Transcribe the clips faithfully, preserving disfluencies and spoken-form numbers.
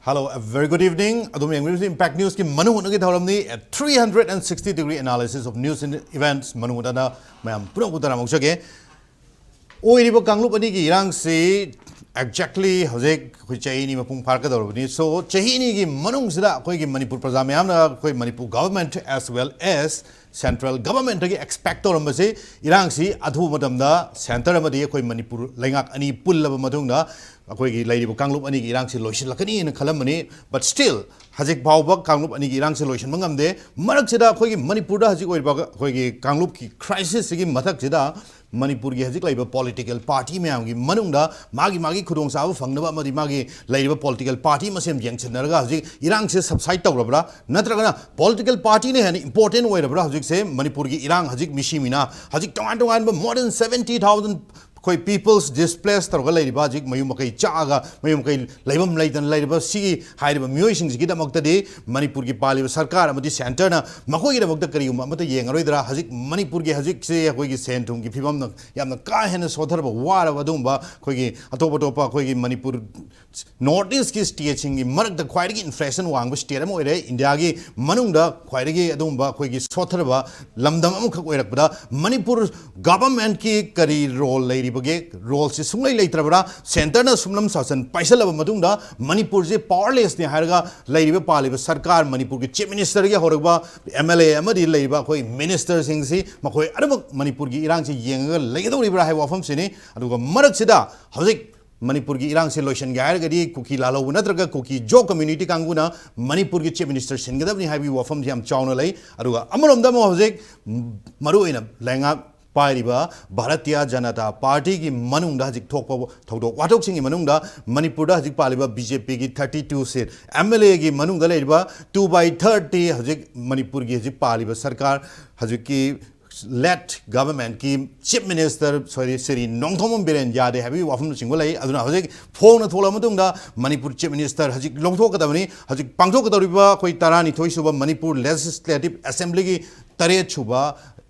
Hello, a very good evening. ꯑꯗꯨꯝ ꯌꯦꯡꯕꯤꯔꯤꯕꯁꯤ Impact Newsꯀꯤ ꯃꯅꯨꯡ ꯍꯨꯠꯅꯒꯤ ꯊꯧꯔꯝꯅꯤ, a three hundred and sixty degree analysis of news and events꯫ ꯃꯅꯨꯡ ꯍꯨꯠꯅ ꯃꯌꯥꯝ ꯄꯨꯝꯅꯃꯛꯄꯨ ꯇꯔꯥꯝꯅ ꯑꯣꯛꯆꯒꯦ꯫ ꯑꯣꯏꯔꯤꯕ ꯀꯥꯡꯂꯨꯞ ꯑꯅꯤꯒꯤ ꯏꯔꯥꯡꯁꯤ exactly ꯍꯧꯖꯤꯛ ꯑꯩꯈꯣꯏ ꯆꯍꯤ ꯑꯅꯤ ꯃꯄꯨꯡ ꯐꯥꯔꯛꯀꯗꯧꯔꯕꯅꯤ꯫ So, ꯆꯍꯤ ꯑꯅꯤꯒꯤ ꯃꯅꯨꯡꯁꯤꯗ ꯑꯩꯈꯣꯏꯒꯤ ꯃꯅꯤꯄꯨꯔ ꯄ꯭ꯔꯖꯥ ꯃꯌꯥꯝꯅ ꯑꯩꯈꯣꯏ Manipur government as well as central governmentꯇꯒꯤ expect ꯇꯧꯔꯝꯕꯁꯤ, ꯏꯔꯥꯡꯁꯤ ꯑꯊꯨꯕ ꯃꯇꯝꯗ centre ꯑꯃꯗꯤ ꯑꯩꯈꯣꯏ ꯃꯅꯤꯄꯨꯔ ꯂꯩꯉꯥꯛ ꯑꯅꯤ ꯄꯨꯜꯂꯕ ꯃꯇꯨꯡꯗ ꯑꯩꯈꯣꯏꯒꯤ ꯂꯩꯔꯤꯕ ꯀꯥꯡꯂꯨꯞ ꯑꯅꯤꯒꯤ ꯏꯔꯥꯡꯁꯤ ꯂꯣꯏꯁꯤꯜꯂꯛꯀꯅꯤꯅ ꯈꯜꯂꯝꯕꯅꯤ꯫ But still, ꯍꯧꯖꯤꯛ ꯐꯥꯎꯕ ꯀꯥꯡꯂꯨꯞ ꯑꯅꯤꯒꯤ ꯏꯔꯥꯡꯁꯤ ꯂꯣꯏꯁꯤꯟꯕ ꯉꯝꯗꯦ꯫ ꯃꯔꯛꯁꯤꯗ ꯑꯩꯈꯣꯏꯒꯤ ꯃꯅꯤꯄꯨꯔꯗ ꯍꯧꯖꯤꯛ ꯑꯣꯏꯔꯤꯕ ꯑꯩꯈꯣꯏꯒꯤ ꯀꯥꯡꯂꯨꯞꯀꯤ crisisꯁꯤꯒꯤ ꯃꯊꯛꯁꯤꯗ ꯃꯅꯤꯄꯨꯔꯒꯤ ꯍꯧꯖꯤꯛ ꯂꯩꯔꯤꯕ political party ꯃꯌꯥꯝꯒꯤ ꯃꯅꯨꯡꯗ ꯃꯥꯒꯤ ꯃꯥꯒꯤ ꯈꯨꯗꯣꯡꯆꯥꯕ ꯐꯪꯅꯕ ꯑꯃꯗꯤ ꯃꯥꯒꯤ ꯂꯩꯔꯤꯕ political party ꯃꯁꯦꯟ ꯌꯦꯡꯁꯤꯟꯅꯔꯒ ꯍꯧꯖꯤꯛ ꯏꯔꯥꯡꯁꯦ subside ꯇꯧꯔꯕ꯭ꯔꯥ? ꯅꯠꯇ꯭ꯔꯒꯅ political partyꯅ ꯍꯦꯟꯅ important ꯑꯣꯏꯔꯕ꯭ꯔꯥ? ꯍꯧꯖꯤꯛꯁꯦ ꯃꯅꯤꯄꯨꯔꯒꯤ ꯏꯔꯥꯡ ꯍꯧꯖꯤꯛ ꯃꯤꯁꯤ ꯃꯤꯅꯥ ꯍꯧꯖꯤꯛ ꯇꯣꯉꯥꯟ ꯇꯣꯉꯥꯟꯕ more than seventy thousand ꯑꯩꯈꯣꯏ people's displace ꯇꯧꯔꯒ ꯂꯩꯔꯤꯕ, ꯍꯧꯖꯤꯛ ꯃꯌꯨꯝ ꯃꯀꯩ ꯆꯥꯛꯑꯒ ꯃꯌꯨꯝ ꯃꯀꯩ ꯂꯩꯐꯝ ꯂꯩꯇꯅ ꯂꯩꯔꯤꯕ ꯁꯤꯒꯤ ꯍꯥꯏꯔꯤꯕ ꯃꯤꯑꯣꯏꯁꯤꯡꯁꯤꯒꯤꯗꯃꯛꯇꯗꯤ ꯃꯅꯤꯄꯨꯔꯒꯤ ꯄꯥꯜꯂꯤꯕ ꯁꯔꯀꯥꯔ ꯑꯃꯗꯤ centreꯅ ꯃꯈꯣꯏꯒꯤꯗꯃꯛꯇ ꯀꯔꯤꯒꯨꯝꯕ ꯑꯃꯠꯇ ꯌꯦꯡꯉꯔꯣꯏꯗ꯭ꯔꯥ? ꯍꯧꯖꯤꯛ ꯃꯅꯤꯄꯨꯔꯒꯤ ꯍꯧꯖꯤꯛꯁꯦ ꯑꯩꯈꯣꯏꯒꯤ ꯁꯦꯟ ꯊꯨꯝꯒꯤ ꯐꯤꯕꯝꯅ ꯌꯥꯝꯅ ꯀꯥ ꯍꯦꯟꯅ ꯁꯣꯠꯊꯔꯕ, ꯋꯥꯔꯕ ꯑꯗꯨꯒꯨꯝꯕ ꯑꯩꯈꯣꯏꯒꯤ ꯑꯇꯣꯞ ꯑꯇꯣꯞꯄ ꯑꯩꯈꯣꯏꯒꯤ ꯃꯅꯤꯄꯨꯔ North Eastꯀꯤ stateꯁꯤꯡꯒꯤ ꯃꯔꯛꯇ ꯈ꯭ꯋꯥꯏꯗꯒꯤ inflation ꯋꯥꯡꯕ state ꯑꯃ ꯑꯣꯏꯔꯦ꯫ ꯏꯟꯗꯤꯌꯥꯒꯤ ꯃꯅꯨꯡꯗ ꯈ꯭ꯋꯥꯏꯗꯒꯤ ꯑꯗꯨꯒꯨꯝꯕ ꯑꯩꯈꯣꯏꯒꯤ ꯁꯣꯠꯊꯔꯕ ꯂꯝꯗꯝ ꯑꯃꯈꯛ ꯑꯣꯏꯔꯛꯄꯗ ꯃꯅꯤꯄꯨꯔ governmentꯀꯤ ꯀꯔꯤ role ꯂꯩꯔꯤꯕꯒꯦ? Roleꯁꯤ ꯁꯨꯡꯂꯩ ꯂꯩꯇ꯭ꯔꯕ꯭ꯔꯥ? Centreꯅ ꯁꯨꯝꯂꯝ ꯁꯥꯁꯟ ꯄꯥꯏꯁꯜꯂꯕ ꯃꯇꯨꯡꯗ ꯃꯅꯤꯄꯨꯔꯁꯤ powerlessꯅꯤ ꯍꯥꯏꯔꯒ ꯂꯩꯔꯤꯕ ꯄꯥꯜꯂꯤꯕ ꯁꯔꯀꯥꯔ, ꯃꯅꯤꯄꯨꯔꯒꯤ Chief Ministerꯒꯤ ꯍꯧꯔꯛꯄ MLA ꯑꯃꯗꯤ ꯂꯩꯔꯤꯕ ꯑꯩꯈꯣꯏ ministerꯁꯤꯡꯁꯤ ꯃꯈꯣꯏ ꯑꯗꯨꯃꯛ ꯃꯅꯤꯄꯨꯔꯒꯤ ꯏꯔꯥꯡꯁꯤ ꯌꯦꯡꯉꯒ ꯂꯩꯒꯗꯧꯔꯤꯕ꯭ꯔꯥ ꯍꯥꯏꯕ ꯋꯥꯐꯝꯁꯤꯅꯤ꯫ ꯑꯗꯨꯒ ꯃꯔꯛꯁꯤꯗ ꯍꯧꯖꯤꯛ ꯃꯅꯤꯄꯨꯔꯒꯤ ꯏꯔꯥꯡꯁꯤ ꯂꯣꯏꯁꯤꯟꯒꯦ ꯍꯥꯏꯔꯒꯗꯤ ꯀꯨꯀꯤ ꯂꯥꯜꯍꯧꯕ ꯅꯠꯇ꯭ꯔꯒ ꯀꯨꯀꯤ Zo community ꯀꯥꯡꯕꯨꯅ ꯃꯅꯤꯄꯨꯔꯒꯤ Chief Minister ꯁꯤꯟꯒꯗꯕꯅꯤ ꯍꯥꯏꯕꯒꯤ ꯋꯥꯐꯝꯁꯤ ꯌꯥꯝ ꯆꯥꯎꯅ ꯂꯩ꯫ ꯑꯗꯨꯒ ꯑꯃꯔꯣꯝꯗ ꯑꯃꯨꯛ ꯍꯧꯖꯤꯛ ꯃꯔꯨꯑꯣꯏꯅ ꯂꯩꯉꯥꯛ ꯄꯥꯏꯔꯤꯕ Bharatiya Janata Partyꯒꯤ ꯃꯅꯨꯡꯗ ꯍꯧꯖꯤꯛ ꯊꯣꯛꯄ ꯊꯧꯗꯣꯛ ꯋꯥꯊꯣꯛꯁꯤꯡꯒꯤ ꯃꯅꯨꯡꯗ ꯃꯅꯤꯄꯨꯔꯗ ꯍꯧꯖꯤꯛ ꯄꯥꯜꯂꯤꯕ BJPꯒꯤ thirty two seat MLAꯒꯤ ꯃꯅꯨꯡꯗ ꯂꯩꯔꯤꯕ two by thirty ꯍꯧꯖꯤꯛ ꯃꯅꯤꯄꯨꯔꯒꯤ ꯍꯧꯖꯤꯛ ꯄꯥꯜꯂꯤꯕ ꯁꯔꯀꯥꯔ ꯍꯧꯖꯤꯛꯀꯤ ꯂꯦꯠ ꯒꯚꯔꯟꯃꯦꯟꯠꯀꯤ ꯆꯤꯐ ꯃꯤꯅꯤꯁꯇꯔ ꯁꯣꯔꯤ ꯁ꯭ꯔꯤ ꯅꯣꯡꯊꯣꯝꯕꯝ ꯕꯤꯔꯦꯟ ꯌꯥꯗꯦ ꯍꯥꯏꯕꯒꯤ ꯋꯥꯐꯝꯅꯆꯤꯡꯕ ꯂꯩ꯫ ꯑꯗꯨꯅ ꯍꯧꯖꯤꯛ ꯐꯣꯡꯅ ꯊꯣꯛꯂꯕ ꯃꯇꯨꯡꯗ ꯃꯅꯤꯄꯨꯔ ꯆꯤꯐ ꯃꯤꯅꯤꯁꯇꯔ ꯍꯧꯖꯤꯛ ꯂꯧꯊꯣꯛꯀꯗꯕꯅꯤ, ꯍꯧꯖꯤꯛ ꯄꯥꯡꯊꯣꯛꯀꯗꯧꯔꯤꯕ ꯑꯩꯈꯣꯏ ꯇꯔꯥꯅꯤꯊꯣꯏ ꯁꯨꯕ ꯃꯅꯤꯄꯨꯔ ꯂꯦꯖꯤꯁꯂꯦꯇꯤꯚ ꯑꯦꯁꯦꯝꯕ꯭ꯂꯤꯒꯤ ꯇꯔꯦꯠ ꯁꯨꯕ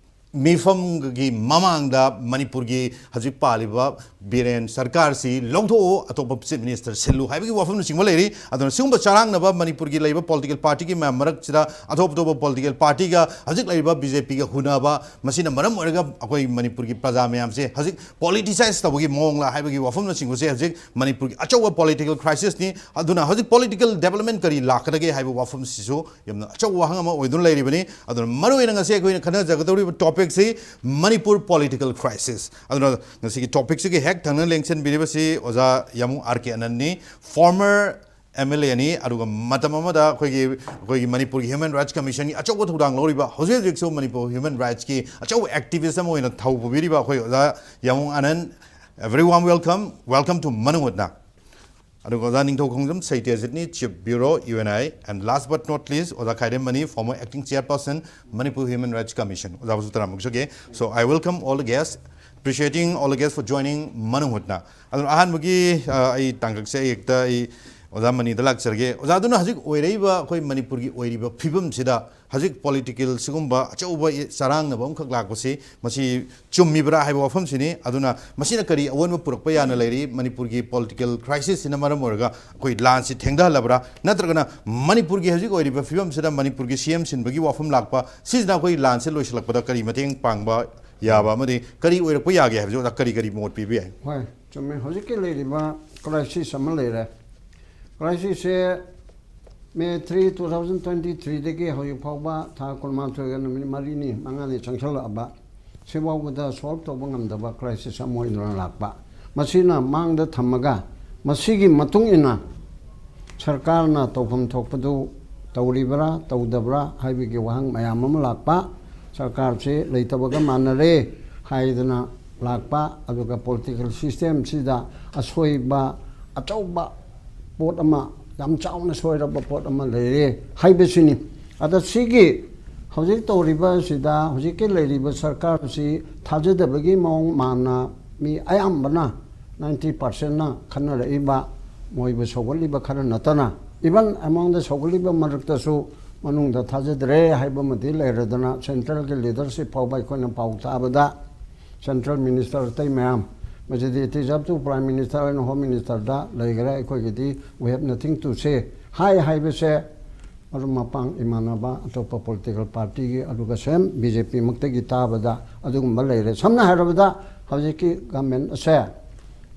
ꯃꯤꯐꯝꯒꯤ ꯃꯃꯥꯡꯗ ꯃꯅꯤꯄꯨꯔꯒꯤ ꯍꯧꯖꯤꯛ ꯄꯥꯜꯂꯤꯕ ꯕꯤꯔꯦꯟ ꯁꯔꯀꯥꯔꯁꯤ ꯂꯧꯊꯣꯛꯑꯣ, ꯑꯇꯣꯞꯄ ꯆꯤꯐ ꯃꯤꯅꯤꯁꯇꯔ ꯁꯤꯜꯂꯨ ꯍꯥꯏꯕꯒꯤ ꯋꯥꯐꯝꯅꯆꯤꯡꯕ ꯂꯩꯔꯤ꯫ ꯑꯗꯨꯅ ꯁꯤꯒꯨꯝꯕ ꯆꯔꯥꯡꯅꯕ ꯃꯅꯤꯄꯨꯔꯒꯤ ꯂꯩꯔꯤꯕ ꯄꯣꯂꯤꯇꯤꯀꯦꯜ ꯄꯥꯔꯇꯤꯒꯤ ꯃꯌꯥꯝ ꯃꯔꯛꯁꯤꯗ ꯑꯇꯣꯞ ꯑꯇꯣꯞꯄ ꯄꯣꯂꯤꯇꯤꯀꯦꯜ ꯄꯥꯔꯇꯤꯒ ꯍꯧꯖꯤꯛ ꯂꯩꯔꯤꯕ ꯕꯤ ꯖꯦ ꯄꯤꯒ ꯍꯨꯟꯅꯕ, ꯃꯁꯤꯅ ꯃꯔꯝ ꯑꯣꯏꯔꯒ ꯑꯩꯈꯣꯏ ꯃꯅꯤꯄꯨꯔꯒꯤ ꯄ꯭ꯔꯖꯥ ꯃꯌꯥꯝꯁꯦ ꯍꯧꯖꯤꯛ ꯄꯣꯂꯤꯇꯤꯁꯥꯏꯁ ꯇꯧꯕꯒꯤ ꯃꯑꯣꯡꯂ ꯍꯥꯏꯕꯒꯤ ꯋꯥꯐꯝꯅꯆꯤꯡꯕꯁꯦ ꯍꯧꯖꯤꯛ ꯃꯅꯤꯄꯨꯔꯒꯤ ꯑꯆꯧꯕ ꯄꯣꯂꯤꯇꯤꯀꯦꯜ ꯀ꯭ꯔꯥꯏꯁꯤꯁꯅꯤ꯫ ꯑꯗꯨꯅ ꯍꯧꯖꯤꯛ ꯄꯣꯂꯤꯇꯤꯀꯦꯜ ꯗꯦꯕꯂꯞꯃꯦꯟ ꯀꯔꯤ ꯂꯥꯛꯀꯗꯒꯦ ꯍꯥꯏꯕ ꯋꯥꯐꯝꯁꯤꯁꯨ ꯌꯥꯝꯅ ꯑꯆꯧꯕ ꯋꯥꯍꯪ ꯑꯃ ꯑꯣꯏꯗꯨꯅ ꯂꯩꯔꯤꯕꯅꯤ꯫ ꯑꯗꯨꯅ ꯃꯔꯨꯑꯣꯏꯅ ꯉꯁꯤ ꯑꯩꯈꯣꯏꯅ ꯈꯟꯅꯖꯒꯗꯧꯔꯤꯕ ꯇꯣꯄꯤꯛꯁꯤ ꯃꯅꯤꯄꯨꯔ ꯄꯣꯂꯤꯇꯤꯀꯦꯜ ꯀ꯭ꯔꯥꯏꯁꯤꯁ꯫ ꯑꯗꯨꯅ ꯉꯁꯤꯒꯤ ꯇꯣꯄꯤꯛꯁꯤꯒꯤ ꯍꯦꯛ ꯊꯪꯅ ꯂꯦꯡꯁꯤꯟꯕꯤꯔꯤꯕꯁꯤ ꯑꯣꯖꯥ ꯌꯥꯃꯨ ꯑꯥꯔ ꯀꯦ ꯑꯅꯟꯅꯤ, ꯐꯣꯔꯃꯔ ꯑꯦꯝ ꯑꯦꯜ ꯑꯦꯅꯤ, ꯑꯗꯨꯒ ꯃꯇꯝ ꯑꯃꯗ ꯑꯩꯈꯣꯏꯒꯤ, ꯑꯩꯈꯣꯏꯒꯤ ꯃꯅꯤꯄꯨꯔꯒꯤ ꯍ꯭ꯌꯨꯃꯦꯟ ꯔꯥꯏꯠꯁ ꯀꯃꯤꯁꯟꯒꯤ ꯑꯆꯧꯕ ꯊꯧꯗꯥꯡ ꯂꯧꯔꯤꯕ, ꯍꯧꯖꯤꯛ ꯍꯧꯖꯤꯛꯁꯨ ꯃꯅꯤꯄꯨꯔ ꯍ꯭ꯌꯨꯃꯦꯟ ꯔꯥꯏꯠꯁꯀꯤ ꯑꯆꯧꯕ ꯑꯦꯛꯇꯤꯚꯤꯁ ꯑꯃ ꯑꯣꯏꯅ ꯊꯧ ꯄꯨꯕꯤꯔꯤꯕ ꯑꯩꯈꯣꯏ ꯑꯣꯖꯥ ꯌꯥꯃꯨ ꯑꯅꯟ꯫ Everyone welcome, welcome to ꯃꯅꯨꯡ ꯍꯨꯠꯅ꯫ ꯑꯗꯨꯒ ꯑꯣꯖꯥ ꯅꯤꯡꯊꯧꯈꯣꯡꯖꯝ ꯁꯩꯇ꯭ꯌꯖꯤꯠꯅꯤ, Chief Bureau, U N I, and last but not least, ꯑꯣꯖꯥ ꯈꯥꯏꯔꯦꯝ ꯃꯅꯤ, former acting chairperson, Manipur Human Rights Commission. ꯑꯣꯖꯥꯕꯨꯁꯨ ꯇꯔꯥꯝꯅ ꯑꯣꯛꯆꯒꯦ꯫ So, I welcome all the guests, appreciating all the guests for joining ꯃꯅꯨꯡ ꯍꯨꯠꯅ꯫ ꯑꯗꯨꯅ ꯑꯍꯥꯟꯕꯒꯤ, ꯑ, ꯑꯩ ꯇꯥꯡꯀꯛꯁꯦ ꯑꯩ ꯍꯦꯛꯇ ꯑꯩ ꯑꯣꯖꯥ ꯃꯅꯤꯗ ꯂꯥꯛꯆꯔꯒꯦ꯫ ꯑꯣꯖꯥ, ꯑꯗꯨꯅ ꯍꯧꯖꯤꯛ ꯑꯣꯏꯔꯛꯏꯕ ꯑꯩꯈꯣꯏ ꯃꯅꯤꯄꯨꯔꯒꯤ ꯑꯣꯏꯔꯤꯕ ꯐꯤꯕꯝꯁꯤꯗ ꯍꯧꯖꯤꯛ ꯄꯣꯂꯤꯇꯤꯀꯦꯜ ꯁꯤꯒꯨꯝꯕ ꯑꯆꯧꯕ ꯆꯔꯥꯡꯅꯕ ꯑꯃꯈꯛ ꯂꯥꯛꯄꯁꯤ, ꯃꯁꯤ ꯆꯨꯝꯃꯤꯕ꯭ꯔꯥ ꯍꯥꯏꯕ ꯋꯥꯐꯝꯁꯤꯅꯤ꯫ ꯑꯗꯨꯅ ꯃꯁꯤꯅ ꯀꯔꯤ ꯑꯑꯣꯟꯕ ꯄꯨꯔꯛꯄ ꯌꯥꯅ ꯂꯩꯔꯤ? ꯃꯅꯤꯄꯨꯔꯒꯤ ꯄꯣꯂꯤꯇꯤꯀꯦꯜ ꯀ꯭ꯔꯥꯏꯁꯤꯁꯁꯤꯅ ꯃꯔꯝ ꯑꯣꯏꯔꯒ ꯑꯩꯈꯣꯏ ꯂꯥꯟꯁꯤ ꯊꯦꯡꯊꯍꯜꯂꯕ꯭ꯔꯥ? ꯅꯠꯇ꯭ꯔꯒꯅ ꯃꯅꯤꯄꯨꯔꯒꯤ ꯍꯧꯖꯤꯛ ꯑꯣꯏꯔꯤꯕ ꯐꯤꯕꯝꯁꯤꯗ ꯃꯅꯤꯄꯨꯔꯒꯤ ꯁꯤ ꯑꯦꯝ ꯁꯤꯟꯕꯒꯤ ꯋꯥꯐꯝ ꯂꯥꯛꯄ, ꯁꯤꯁꯤꯅ ꯑꯩꯈꯣꯏ ꯂꯥꯟꯁꯤ ꯂꯣꯏꯁꯤꯜꯂꯛꯄꯗ ꯀꯔꯤ ꯃꯇꯦꯡ ꯄꯥꯡꯕ ꯌꯥꯕ ꯑꯃꯗꯤ ꯀꯔꯤ ꯑꯣꯏꯔꯛꯄ ꯌꯥꯒꯦ ꯍꯥꯏꯕꯁꯤ ꯑꯣꯖꯥ ꯀꯔꯤ ꯀꯔꯤ ꯃꯣꯠ ꯄꯤꯕ ꯌꯥꯏ? ꯍꯣꯏ, ꯆꯨꯝꯃꯦ꯫ ꯍꯧꯖꯤꯛꯀꯤ ꯂꯩꯔꯤꯕ ꯀ꯭ꯔꯥꯏꯁꯤꯁ ꯑꯃ ꯂꯩꯔꯦ꯫ ꯀ꯭ꯔꯥꯏꯁꯤꯁꯁꯦ May three, two thousand twenty threeꯗꯒꯤ ꯍꯧꯖꯤꯛ ꯐꯥꯎꯕ ꯊꯥ ꯀꯨꯟꯃꯥꯊꯣꯏꯒ ꯅꯨꯃꯤꯠ ꯃꯔꯤꯅꯤ, ꯃꯉꯥꯅꯤ ꯆꯪꯁꯤꯜꯂꯛꯑꯕ, ꯁꯤꯐꯥꯎꯕꯗ ꯁꯣꯜꯕ ꯇꯧꯕ ꯉꯝꯗꯕ ꯀ꯭ꯔꯥꯏꯁꯤꯁ ꯑꯃ ꯑꯣꯏꯗꯨꯅ ꯂꯥꯛꯄ꯫ ꯃꯁꯤꯅ ꯃꯥꯡꯗ ꯊꯝꯃꯒ ꯃꯁꯤꯒꯤ ꯃꯇꯨꯡ ꯏꯟꯅ ꯁꯔꯀꯥꯔꯅ ꯇꯧꯐꯝ ꯊꯣꯛꯄꯗꯨ ꯇꯧꯔꯤꯕ꯭ꯔꯥ ꯇꯧꯗꯕ꯭ꯔꯥ ꯍꯥꯏꯕꯒꯤ ꯋꯥꯍꯪ ꯃꯌꯥꯝ ꯑꯃ ꯂꯥꯛꯄ, ꯁꯔꯀꯥꯔꯁꯤ ꯂꯩꯇꯕꯒ ꯃꯥꯟꯅꯔꯦ ꯍꯥꯏꯗꯅ ꯂꯥꯛꯄ, ꯑꯗꯨꯒ ꯄꯣꯂꯤꯇꯤꯀꯦꯜ ꯁꯤꯁꯇꯦꯝꯁꯤꯗ ꯑꯁꯣꯏꯕ ꯑꯆꯧꯕ ꯄꯣꯠ ꯑꯃ, ꯌꯥꯝ ꯆꯥꯎꯅ ꯁꯣꯏꯔꯕ ꯄꯣꯠ ꯑꯃ ꯂꯩꯔꯦ ꯍꯥꯏꯕꯁꯤꯅꯤ꯫ ꯑꯗ ꯁꯤꯒꯤ ꯍꯧꯖꯤꯛ ꯇꯧꯔꯤꯕ ꯑꯁꯤꯗ ꯍꯧꯖꯤꯛꯀꯤ ꯂꯩꯔꯤꯕ ꯁꯔꯀꯥꯔꯁꯤ ꯊꯥꯖꯗꯕꯒꯤ ꯃꯑꯣꯡ ꯃꯥꯟꯅ ꯃꯤ ꯑꯌꯥꯝꯕꯅ ninety percentꯅ ꯈꯟꯅꯔꯛꯏꯕ, ꯃꯣꯏꯕꯨ ꯁꯧꯒꯠꯂꯤꯕ ꯈꯔ ꯅꯠꯇꯅ, even ꯑꯃꯥꯡꯗ ꯁꯧꯒꯠꯂꯤꯕ ꯃꯔꯛꯇꯁꯨ ꯃꯅꯨꯡꯗ ꯊꯥꯖꯗ꯭ꯔꯦ ꯍꯥꯏꯕ ꯑꯃꯗꯤ ꯂꯩꯔꯗꯅ, centralꯒꯤ leadership ꯐꯥꯎꯕ ꯑꯩꯈꯣꯏꯅ ꯄꯥꯎ ꯇꯥꯕꯗ central minister ꯑꯇꯩ ꯃꯌꯥꯝ, ꯃꯁꯤꯗꯤ it is up to prime minister and home ministerꯗ ꯂꯩꯈ꯭ꯔꯦ, ꯑꯩꯈꯣꯏꯒꯤꯗꯤ we have nothing to say ꯍꯥꯏ ꯍꯥꯏꯕꯁꯦ ꯃꯔꯨꯞ ꯃꯄꯥꯡ ꯏꯃꯥꯟꯅꯕ ꯑꯇꯣꯞꯄ political partyꯒꯤ ꯑꯗꯨꯒ same BJPꯃꯛꯇꯒꯤ ꯇꯥꯕꯗ ꯑꯗꯨꯒꯨꯝꯕ ꯂꯩꯔꯦ꯫ ꯁꯝꯅ ꯍꯥꯏꯔꯕꯗ ꯍꯧꯖꯤꯛꯀꯤ government ꯑꯁꯦ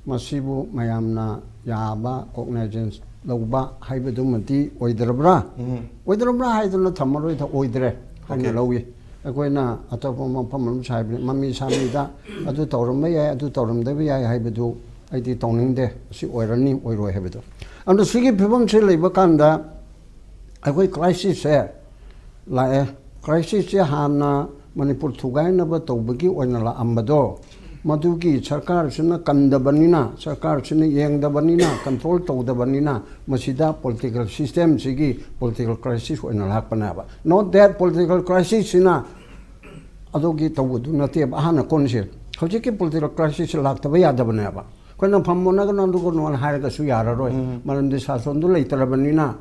ꯃꯁꯤꯕꯨ ꯃꯌꯥꯝꯅ ꯌꯥꯕ cognizance ꯂꯧꯕ ꯍꯥꯏꯕꯗꯨꯃꯗꯤ ꯑꯣꯏꯗ꯭ꯔꯕ꯭ꯔꯥ? ꯑꯣꯏꯗ꯭ꯔꯕ꯭ꯔꯥ ꯍꯥꯏꯗꯨꯅ ꯊꯝꯃꯔꯣꯏꯗ, ꯑꯣꯏꯗ꯭ꯔꯦ ꯍꯥꯏꯅ Okay. ꯂꯧꯏ꯫ ꯑꯩꯈꯣꯏꯅ ꯑꯇꯣꯞꯄ ꯃꯐꯝ ꯑꯃ ꯁꯥꯏꯕꯅꯤ, ꯃꯃꯤ ꯁꯥꯃꯤꯗ ꯑꯗꯨ ꯇꯧꯔꯝꯕ ꯌꯥꯏ, ꯑꯗꯨ ꯇꯧꯔꯝꯗꯕ ꯌꯥꯏ ꯍꯥꯏꯕꯗꯨ ꯑꯩꯗꯤ ꯇꯧꯅꯤꯡꯗꯦ꯫ ꯑꯁꯤ ꯑꯣꯏꯔꯅꯤ, ꯑꯣꯏꯔꯣꯏ ꯍꯥꯏꯕꯗꯣ꯫ ꯑꯗꯣ ꯁꯤꯒꯤ ꯐꯤꯕꯝꯁꯤ ꯂꯩꯕ ꯀꯥꯟꯗ ꯑꯩꯈꯣꯏ crisisꯁꯦ ꯂꯥꯛꯑꯦ꯫ Crisisꯁꯦ ꯍꯥꯟꯅ ꯃꯅꯤꯄꯨꯔ ꯊꯨꯒꯥꯏꯅꯕ ꯇꯧꯕꯒꯤ ꯑꯣꯏꯅ ꯂꯥꯛꯑꯝꯕꯗꯣ, ꯃꯗꯨꯒꯤ ꯁꯔꯀꯥꯔꯁꯤꯅ ꯀꯟꯗꯕꯅꯤꯅ, ꯁꯔꯀꯥꯔꯁꯤꯅ ꯌꯦꯡꯗꯕꯅꯤꯅ, control ꯇꯧꯗꯕꯅꯤꯅ, ꯃꯁꯤꯗ political systemꯁꯤꯒꯤ political crisis ꯑꯣꯏꯅ ꯂꯥꯛꯄꯅꯦꯕ꯫ Not that political crisisꯁꯤꯅ ꯑꯗꯨꯒꯤ ꯇꯧꯕꯗꯨ ꯅꯠꯇꯦꯕ ꯑꯍꯥꯟꯅ ꯀꯣꯟꯁꯦ꯫ ꯍꯧꯖꯤꯛꯀꯤ political crisisꯁꯦ ꯂꯥꯛꯇꯕ ꯌꯥꯗꯕꯅꯦꯕ꯫ ꯑꯩꯈꯣꯏꯅ ꯐꯝ ꯃꯨꯟꯅꯒꯅꯨ, ꯑꯗꯨꯒꯅꯨꯅ ꯍꯥꯏꯔꯒꯁꯨ ꯌꯥꯔꯔꯣꯏ꯫ ꯃꯔꯝꯗꯤ ꯁꯥꯁꯣꯟꯗꯨ ꯂꯩꯇ꯭ꯔꯕꯅꯤꯅ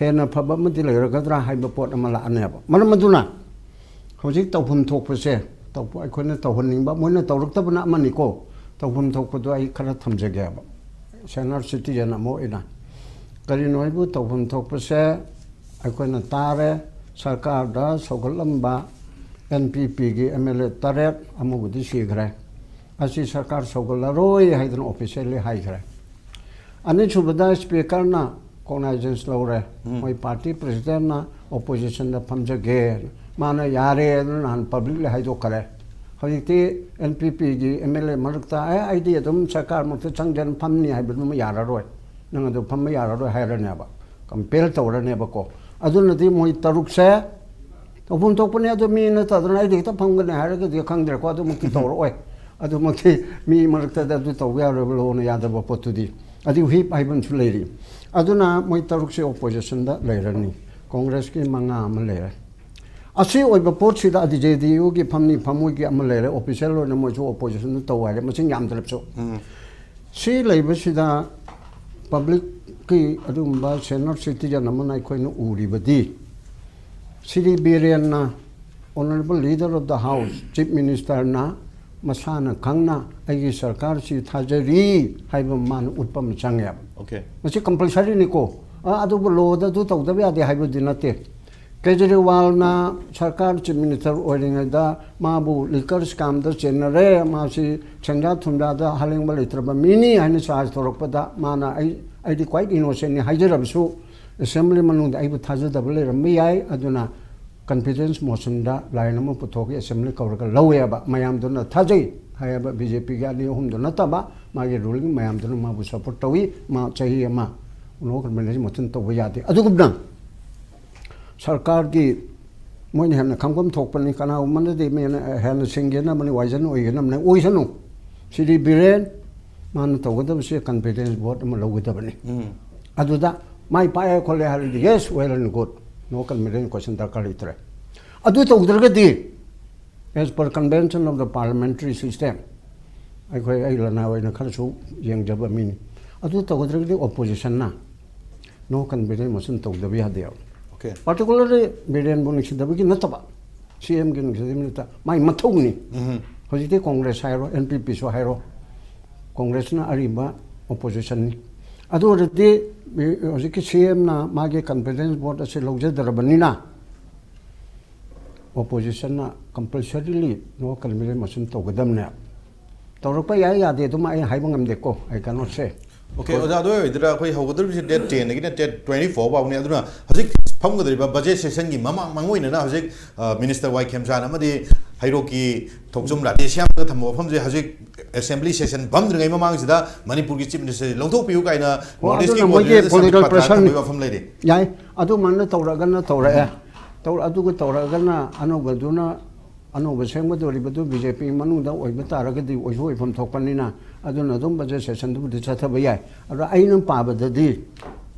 ꯍꯦꯟꯅ ꯐꯕ ꯑꯃꯗꯤ ꯂꯩꯔꯒꯗ꯭ꯔꯥ ꯍꯥꯏꯕ ꯄꯣꯠ ꯑꯃ ꯂꯥꯛꯑꯅꯦꯕ꯫ ꯃꯔꯝ ꯑꯗꯨꯅ ꯍꯧꯖꯤꯛ ꯇꯧꯐꯝ ꯊꯣꯛꯄꯁꯦ, ꯇꯧꯕ, ꯑꯩꯈꯣꯏꯅ ꯇꯧꯍꯟꯅꯤꯡꯕ, ꯃꯣꯏꯅ ꯇꯧꯔꯛꯇꯕꯅ ꯑꯃꯅꯤꯀꯣ, ꯇꯧꯐꯝ ꯊꯣꯛꯄꯗꯣ ꯑꯩ ꯈꯔ ꯊꯝꯖꯒꯦꯕ, senior citizen ꯑꯃ ꯑꯣꯏꯅ꯫ ꯀꯔꯤꯅꯣ ꯍꯥꯏꯕꯨ ꯇꯧꯐꯝ ꯊꯣꯛꯄꯁꯦ, ꯑꯩꯈꯣꯏꯅ ꯇꯥꯔꯦ, ꯁꯔꯀꯥꯔꯗ ꯁꯧꯒꯠꯂꯝꯕ NPPꯒꯤ MLA ꯇꯔꯦꯠ, ꯑꯃꯕꯨꯗꯤ ꯁꯤꯈ꯭ꯔꯦ, ꯑꯁꯤ ꯁꯔꯀꯥꯔ ꯁꯧꯒꯠꯂꯔꯣꯏ ꯍꯥꯏꯗꯅ officially ꯍꯥꯏꯈ꯭ꯔꯦ꯫ ꯑꯅꯤꯁꯨꯕꯗ speakerꯅ cognizance ꯂꯧꯔꯦ, ꯃꯣꯏ party presidentꯅ oppositionꯗ ꯐꯝꯖꯒꯦ, ꯃꯥꯅ ꯌꯥꯔꯦ ꯑꯗꯨꯅ ꯅꯍꯥꯟ publicly ꯍꯥꯏꯗꯣꯛꯈꯔꯦ꯫ ꯍꯧꯖꯤꯛꯇꯤ NPPꯒꯤ MLA ꯃꯔꯛꯇ "ꯑꯦ, ꯑꯩꯗꯤ ꯑꯗꯨꯝ ꯁꯔꯀꯥꯔ ꯃꯔꯛꯇ ꯆꯪꯗꯅ ꯐꯝꯅꯤ" ꯍꯥꯏꯕꯗꯨꯃ ꯌꯥꯔꯔꯣꯏ, ꯅꯪ ꯑꯗꯨ ꯐꯝꯕ ꯌꯥꯔꯔꯣꯏ ꯍꯥꯏꯔꯅꯦꯕ, compel ꯇꯧꯔꯅꯦꯕꯀꯣ꯫ ꯑꯗꯨꯅꯗꯤ ꯃꯣꯏ ꯇꯔꯨꯛꯁꯦ ꯇꯧꯐꯝ ꯊꯣꯛꯄꯅꯦ꯫ ꯑꯗꯣ ꯃꯤ ꯅꯠꯇꯗꯅ "ꯑꯩꯗꯤ ꯍꯦꯛꯇ ꯐꯝꯒꯅꯤ" ꯍꯥꯏꯔꯒꯗꯤ ꯈꯪꯗ꯭ꯔꯦꯀꯣ, ꯑꯗꯨꯃꯛꯇꯤ ꯇꯧꯔꯛꯑꯣꯏ꯫ ꯑꯗꯨꯃꯛꯇꯤ ꯃꯤ ꯃꯔꯛꯇꯗ ꯑꯗꯨ ꯇꯧꯕ ꯌꯥꯔꯣꯏꯕ, ꯂꯣꯅ ꯌꯥꯗꯕ ꯄꯣꯠꯇꯨꯗꯤ꯫ ꯑꯗꯨ whip ꯍꯥꯏꯕ ꯑꯃꯁꯨ ꯂꯩꯔꯤ꯫ ꯑꯗꯨꯅ ꯃꯣꯏ ꯇꯔꯨꯛꯁꯦ oppositionꯗ ꯂꯩꯔꯅꯤ꯫ Congressꯀꯤ ꯃꯉꯥ ꯑꯃ ꯂꯩꯔꯦ꯫ ꯑꯁꯤ ꯑꯣꯏꯕ ꯄꯣꯠꯁꯤꯗ ꯑꯗꯤ ꯖꯦ ꯗꯤ ꯌꯨꯒꯤ ꯐꯝꯅꯤ ꯐꯝꯃꯣꯏꯒꯤ ꯑꯃ ꯂꯩꯔꯦ, ꯑꯣꯐꯤꯁꯤꯌꯦꯜ ꯑꯣꯏꯅ ꯃꯣꯏꯁꯨ ꯑꯣꯄꯣꯖꯤꯁꯟꯗ ꯇꯧ ꯍꯥꯏꯔꯦ, ꯃꯁꯤꯡ ꯌꯥꯝꯗ꯭ꯔꯕꯁꯨ꯫ ꯁꯤ ꯂꯩꯕꯁꯤꯗ ꯄꯕ꯭ꯂꯤꯛꯀꯤ ꯑꯗꯨꯒꯨꯝꯕ ꯁꯦꯅꯤꯌꯔ ꯁꯤꯇꯤꯖꯟ ꯑꯃꯅ ꯑꯩꯈꯣꯏꯅ ꯎꯔꯤꯕꯗꯤ, Shri ꯕꯤꯔꯦꯟꯅ, Honourable Leader of the House, Chief Ministerꯅ ꯃꯁꯥꯅ ꯈꯪꯅ ꯑꯩꯒꯤ ꯁꯔꯀꯥꯔꯁꯤ ꯊꯥꯖꯔꯤ ꯍꯥꯏꯕ ꯃꯥꯅ ꯎꯠꯄ ꯑꯃ ꯆꯪꯉꯦꯕ꯫ Okay. ꯃꯁꯤ ꯀꯝꯄꯜꯁꯔꯤꯅꯤꯀꯣ꯫ ꯑ, ꯑꯗꯨꯕꯨ ꯂꯣꯗ ꯑꯗꯨ ꯇꯧꯗꯕ ꯌꯥꯗꯦ ꯍꯥꯏꯕꯗꯤ ꯅꯠꯇꯦ꯫ ꯀꯦꯖꯔꯤꯋꯥꯜꯅ ꯁꯔꯀꯥꯔ ꯆꯤꯐ ꯃꯤꯅꯤꯁꯇꯔ ꯑꯣꯏꯔꯤꯉꯩꯗ ꯃꯥꯕꯨ ꯂꯤꯀꯔ ꯁ꯭ꯀꯥꯝꯗ ꯆꯦꯟꯅꯔꯦ, ꯃꯥꯁꯤ ꯁꯦꯟꯖꯥ ꯊꯨꯝꯖꯥꯗ ꯍꯥꯂꯦꯡꯕ ꯂꯩꯇ꯭ꯔꯕ ꯃꯤꯅꯤ ꯍꯥꯏꯅ ꯆꯥꯔꯖ ꯇꯧꯔꯛꯄꯗ, ꯃꯥꯅ ꯑꯩ, "ꯑꯩꯗꯤ ꯀ꯭ꯋꯥꯏꯠ ꯏꯅꯣꯁꯦꯟꯅꯤ" ꯍꯥꯏꯖꯔꯕꯁꯨ, ꯑꯦꯁꯦꯝꯕ꯭ꯂꯤ ꯃꯅꯨꯡꯗ ꯑꯩꯕꯨ ꯊꯥꯖꯗꯕ ꯂꯩꯔꯝꯕ ꯌꯥꯏ, ꯑꯗꯨꯅ ꯀꯟꯐꯤꯗꯦꯟꯁ ꯃꯣꯁꯟꯗ ꯂꯥꯏꯟ ꯑꯃ ꯄꯨꯊꯣꯛꯈꯤ, ꯑꯦꯁꯦꯝꯕ꯭ꯂꯤ ꯀꯧꯔꯒ ꯂꯧꯋꯦꯕ꯫ ꯃꯌꯥꯝꯗꯨꯅ ꯊꯥꯖꯩ ꯍꯥꯏꯌꯦꯕ, ꯕꯤ ꯖꯦ ꯄꯤꯒꯤ ꯑꯅꯤ ꯑꯍꯨꯝꯗꯨ ꯅꯠꯇꯕ, ꯃꯥꯒꯤ ꯔꯨꯂꯤꯡ ꯃꯌꯥꯝꯗꯨꯅ ꯃꯥꯕꯨ ꯁꯄꯣꯔꯠ ꯇꯧꯏ꯫ ꯃꯥ ꯆꯍꯤ ꯑꯃ ꯅꯣ ꯀꯟꯐꯤꯗꯦꯟꯁ ꯃꯣꯁꯟ ꯇꯧꯕ ꯌꯥꯗꯦ꯫ ꯑꯗꯨꯒꯨꯝꯅ ꯁꯔꯀꯥꯔꯒꯤ ꯃꯣꯏꯅ ꯍꯦꯟꯅ ꯈꯪꯐꯝ ꯊꯣꯛꯄꯅꯤ, ꯀꯅꯥꯒꯨꯝꯕꯅꯗꯤ ꯃꯤꯅ ꯍꯦꯟꯅ ꯁꯤꯡꯒꯦꯅꯕꯅꯤ, ꯋꯥꯏꯖꯟ ꯑꯣꯏꯒꯦꯅꯕꯅꯤ, ꯑꯣꯏꯁꯅꯨ꯫ ꯁ꯭ꯔꯤ ꯕꯤꯔꯦꯟ ꯃꯥꯅ ꯇꯧꯒꯗꯕꯁꯦ ꯀꯟꯐꯤꯗꯦꯟꯁ ꯚꯣꯠ ꯑꯃ ꯂꯧꯒꯗꯕꯅꯤ꯫ ꯑꯗꯨꯗ ꯃꯥꯏ ꯄꯥꯛꯑꯦ ꯈꯣꯠꯂꯦ ꯍꯥꯏꯔꯗꯤ, yes, well and good, no confidence question ꯗꯔꯀꯥꯔ ꯂꯩꯇ꯭ꯔꯦ꯫ ꯑꯗꯨ ꯇꯧꯗ꯭ꯔꯒꯗꯤ, as per convention of the parliamentary system, ꯑꯩꯈꯣꯏ, ꯑꯩ ꯂꯅꯥꯏ ꯑꯣꯏꯅ ꯈꯔꯁꯨ ꯌꯦꯡꯖꯕ ꯃꯤꯅꯤ, ꯑꯗꯨ ꯇꯧꯒꯗ꯭ꯔꯒꯗꯤ ꯑꯣꯄꯣꯖꯤꯁꯟꯅ ꯅꯣ ꯀꯟꯐꯤꯗꯦꯟꯁ ꯃꯣꯁꯟ ꯇꯧꯗꯕ ꯌꯥꯗꯦꯕ꯫ Okay. ꯄꯥꯔꯇꯤꯀꯨꯂꯔꯂꯤ ꯕꯤꯔꯦꯟꯕꯨ ꯅꯨꯡꯁꯤꯗꯕꯒꯤ ꯅꯠꯇꯕ, ꯁꯤ ꯑꯦꯝꯒꯤ ꯅꯨꯡꯁꯤꯗꯕꯒꯤ ꯅꯠꯇꯕ, ꯃꯥꯏ ꯃꯊꯧꯅꯤ꯫ ꯍꯧꯖꯤꯛꯇꯤ ꯀꯣꯡꯒ꯭ꯔꯦꯁ ꯍꯥꯏꯔꯣ, ꯑꯦꯟ ꯄꯤ ꯄꯤꯁꯨ ꯍꯥꯏꯔꯣ, ꯀꯣꯡꯒ꯭ꯔꯦꯁꯅ ꯑꯔꯤꯕ ꯑꯣꯄꯣꯖꯤꯁꯟꯅꯤ꯫ ꯑꯗꯨ ꯑꯣꯏꯔꯗꯤ ꯍꯧꯖꯤꯛꯀꯤ ꯁꯤ ꯑꯦꯝꯅ ꯃꯥꯒꯤ ꯀꯟꯐꯤꯗꯦꯟꯁ ꯚꯣꯠ ꯑꯁꯤ ꯂꯧꯖꯗ꯭ꯔꯕꯅꯤꯅ, ꯑꯣꯄꯣꯖꯤꯁꯟꯅ ꯀꯝꯄꯜꯁꯔꯤꯂꯤ ꯅꯣ ꯀꯟꯐꯤꯗꯦꯟꯁ ꯃꯣꯁꯟ ꯇꯧꯒꯗꯕꯅꯦ꯫ ꯇꯧꯔꯛꯄ ꯌꯥꯏ ꯌꯥꯗꯦ ꯑꯗꯨꯃ ꯑꯩ ꯍꯥꯏꯕ ꯉꯝꯗꯦꯀꯣ, ꯑꯩ ꯀꯩꯅꯣꯁꯦ꯫ Okay, ꯑꯣꯖꯥ, ꯑꯗꯨ ꯑꯣꯏꯔꯗꯤ ꯑꯩꯈꯣꯏ ꯍꯧꯒꯗꯧꯔꯤꯕꯁꯤ date ten ꯗꯒꯤꯅ date twenty four ꯐꯥꯎꯅꯤ꯫ ꯑꯗꯨꯅ ꯍꯧꯖꯤꯛ ꯐꯝꯒꯗꯧꯔꯤꯕ ꯕꯖꯦꯠ ꯁꯦꯁꯟꯒꯤ ꯃꯃꯥꯡ, ꯃꯔꯨ ꯑꯣꯏꯅ ꯍꯧꯖꯤꯛ, ꯑ, ꯃꯤꯅꯤꯁꯇꯔ ꯋꯥꯏ ꯈꯦꯝꯆꯥꯟ ꯑꯃꯗꯤ ꯍꯩꯔꯣꯛꯀꯤ ꯊꯣꯛꯆꯣꯝ ꯔꯥꯙꯦꯁ꯭ꯌꯥꯝꯗ ꯊꯝꯕ ꯋꯥꯐꯝꯁꯦ, ꯍꯧꯖꯤꯛ ꯑꯦꯁꯦꯝꯕ꯭ꯂꯤ ꯁꯦꯁꯟ ꯐꯝꯗ꯭ꯔꯤꯉꯩ ꯃꯃꯥꯡꯁꯤꯗ ꯃꯅꯤꯄꯨꯔꯒꯤ ꯆꯤꯐ ꯃꯤꯅꯤꯁꯇꯔꯁꯦ ꯂꯧꯊꯣꯛꯄꯤꯌꯨ ꯀꯥꯏꯅ ꯑꯣ, ꯅꯣꯔꯠ ꯏꯁꯀꯤ ꯑꯗꯨꯅ ꯃꯣꯏꯒꯤ ꯀꯣꯔꯤꯗꯣꯔꯗ ꯁꯝꯃꯤꯠ ꯄꯣꯂꯤꯇꯤꯀꯦꯜ ꯄꯥꯊꯥ ꯄ꯭ꯔꯦꯁꯔꯅꯤ꯫ ꯊꯝꯕꯒꯤ ꯋꯥꯐꯝ ꯂꯩꯔꯤ꯫ ꯌꯥꯏ, ꯑꯗꯨꯃꯥꯏꯅ ꯇꯧꯔꯒꯅ ꯇꯧꯔꯛꯑꯦ꯫ ꯇꯧꯔ-, ꯑꯗꯨꯒ ꯇꯧꯔꯛꯑꯒꯅ ꯑꯅꯧꯕꯗꯨꯅ, ꯑꯅꯧꯕ ꯁꯦꯝꯒꯗꯧꯔꯤꯕꯗꯨ ꯕꯤ ꯖꯦ ꯄꯤ ꯃꯅꯨꯡꯗ ꯑꯣꯏꯕ ꯇꯥꯔꯒꯗꯤ ꯑꯣꯏꯁꯨ ꯑꯣꯏꯐꯝ ꯊꯣꯛꯄꯅꯤꯅ, ꯑꯗꯨꯅ ꯑꯗꯨꯝ ꯕꯖꯦꯠ ꯁꯦꯁꯟꯗꯨꯕꯨꯗꯤ ꯆꯠꯊꯕ ꯌꯥꯏ꯫ ꯑꯗꯣ ꯑꯩꯅ ꯄꯥꯕꯗꯗꯤ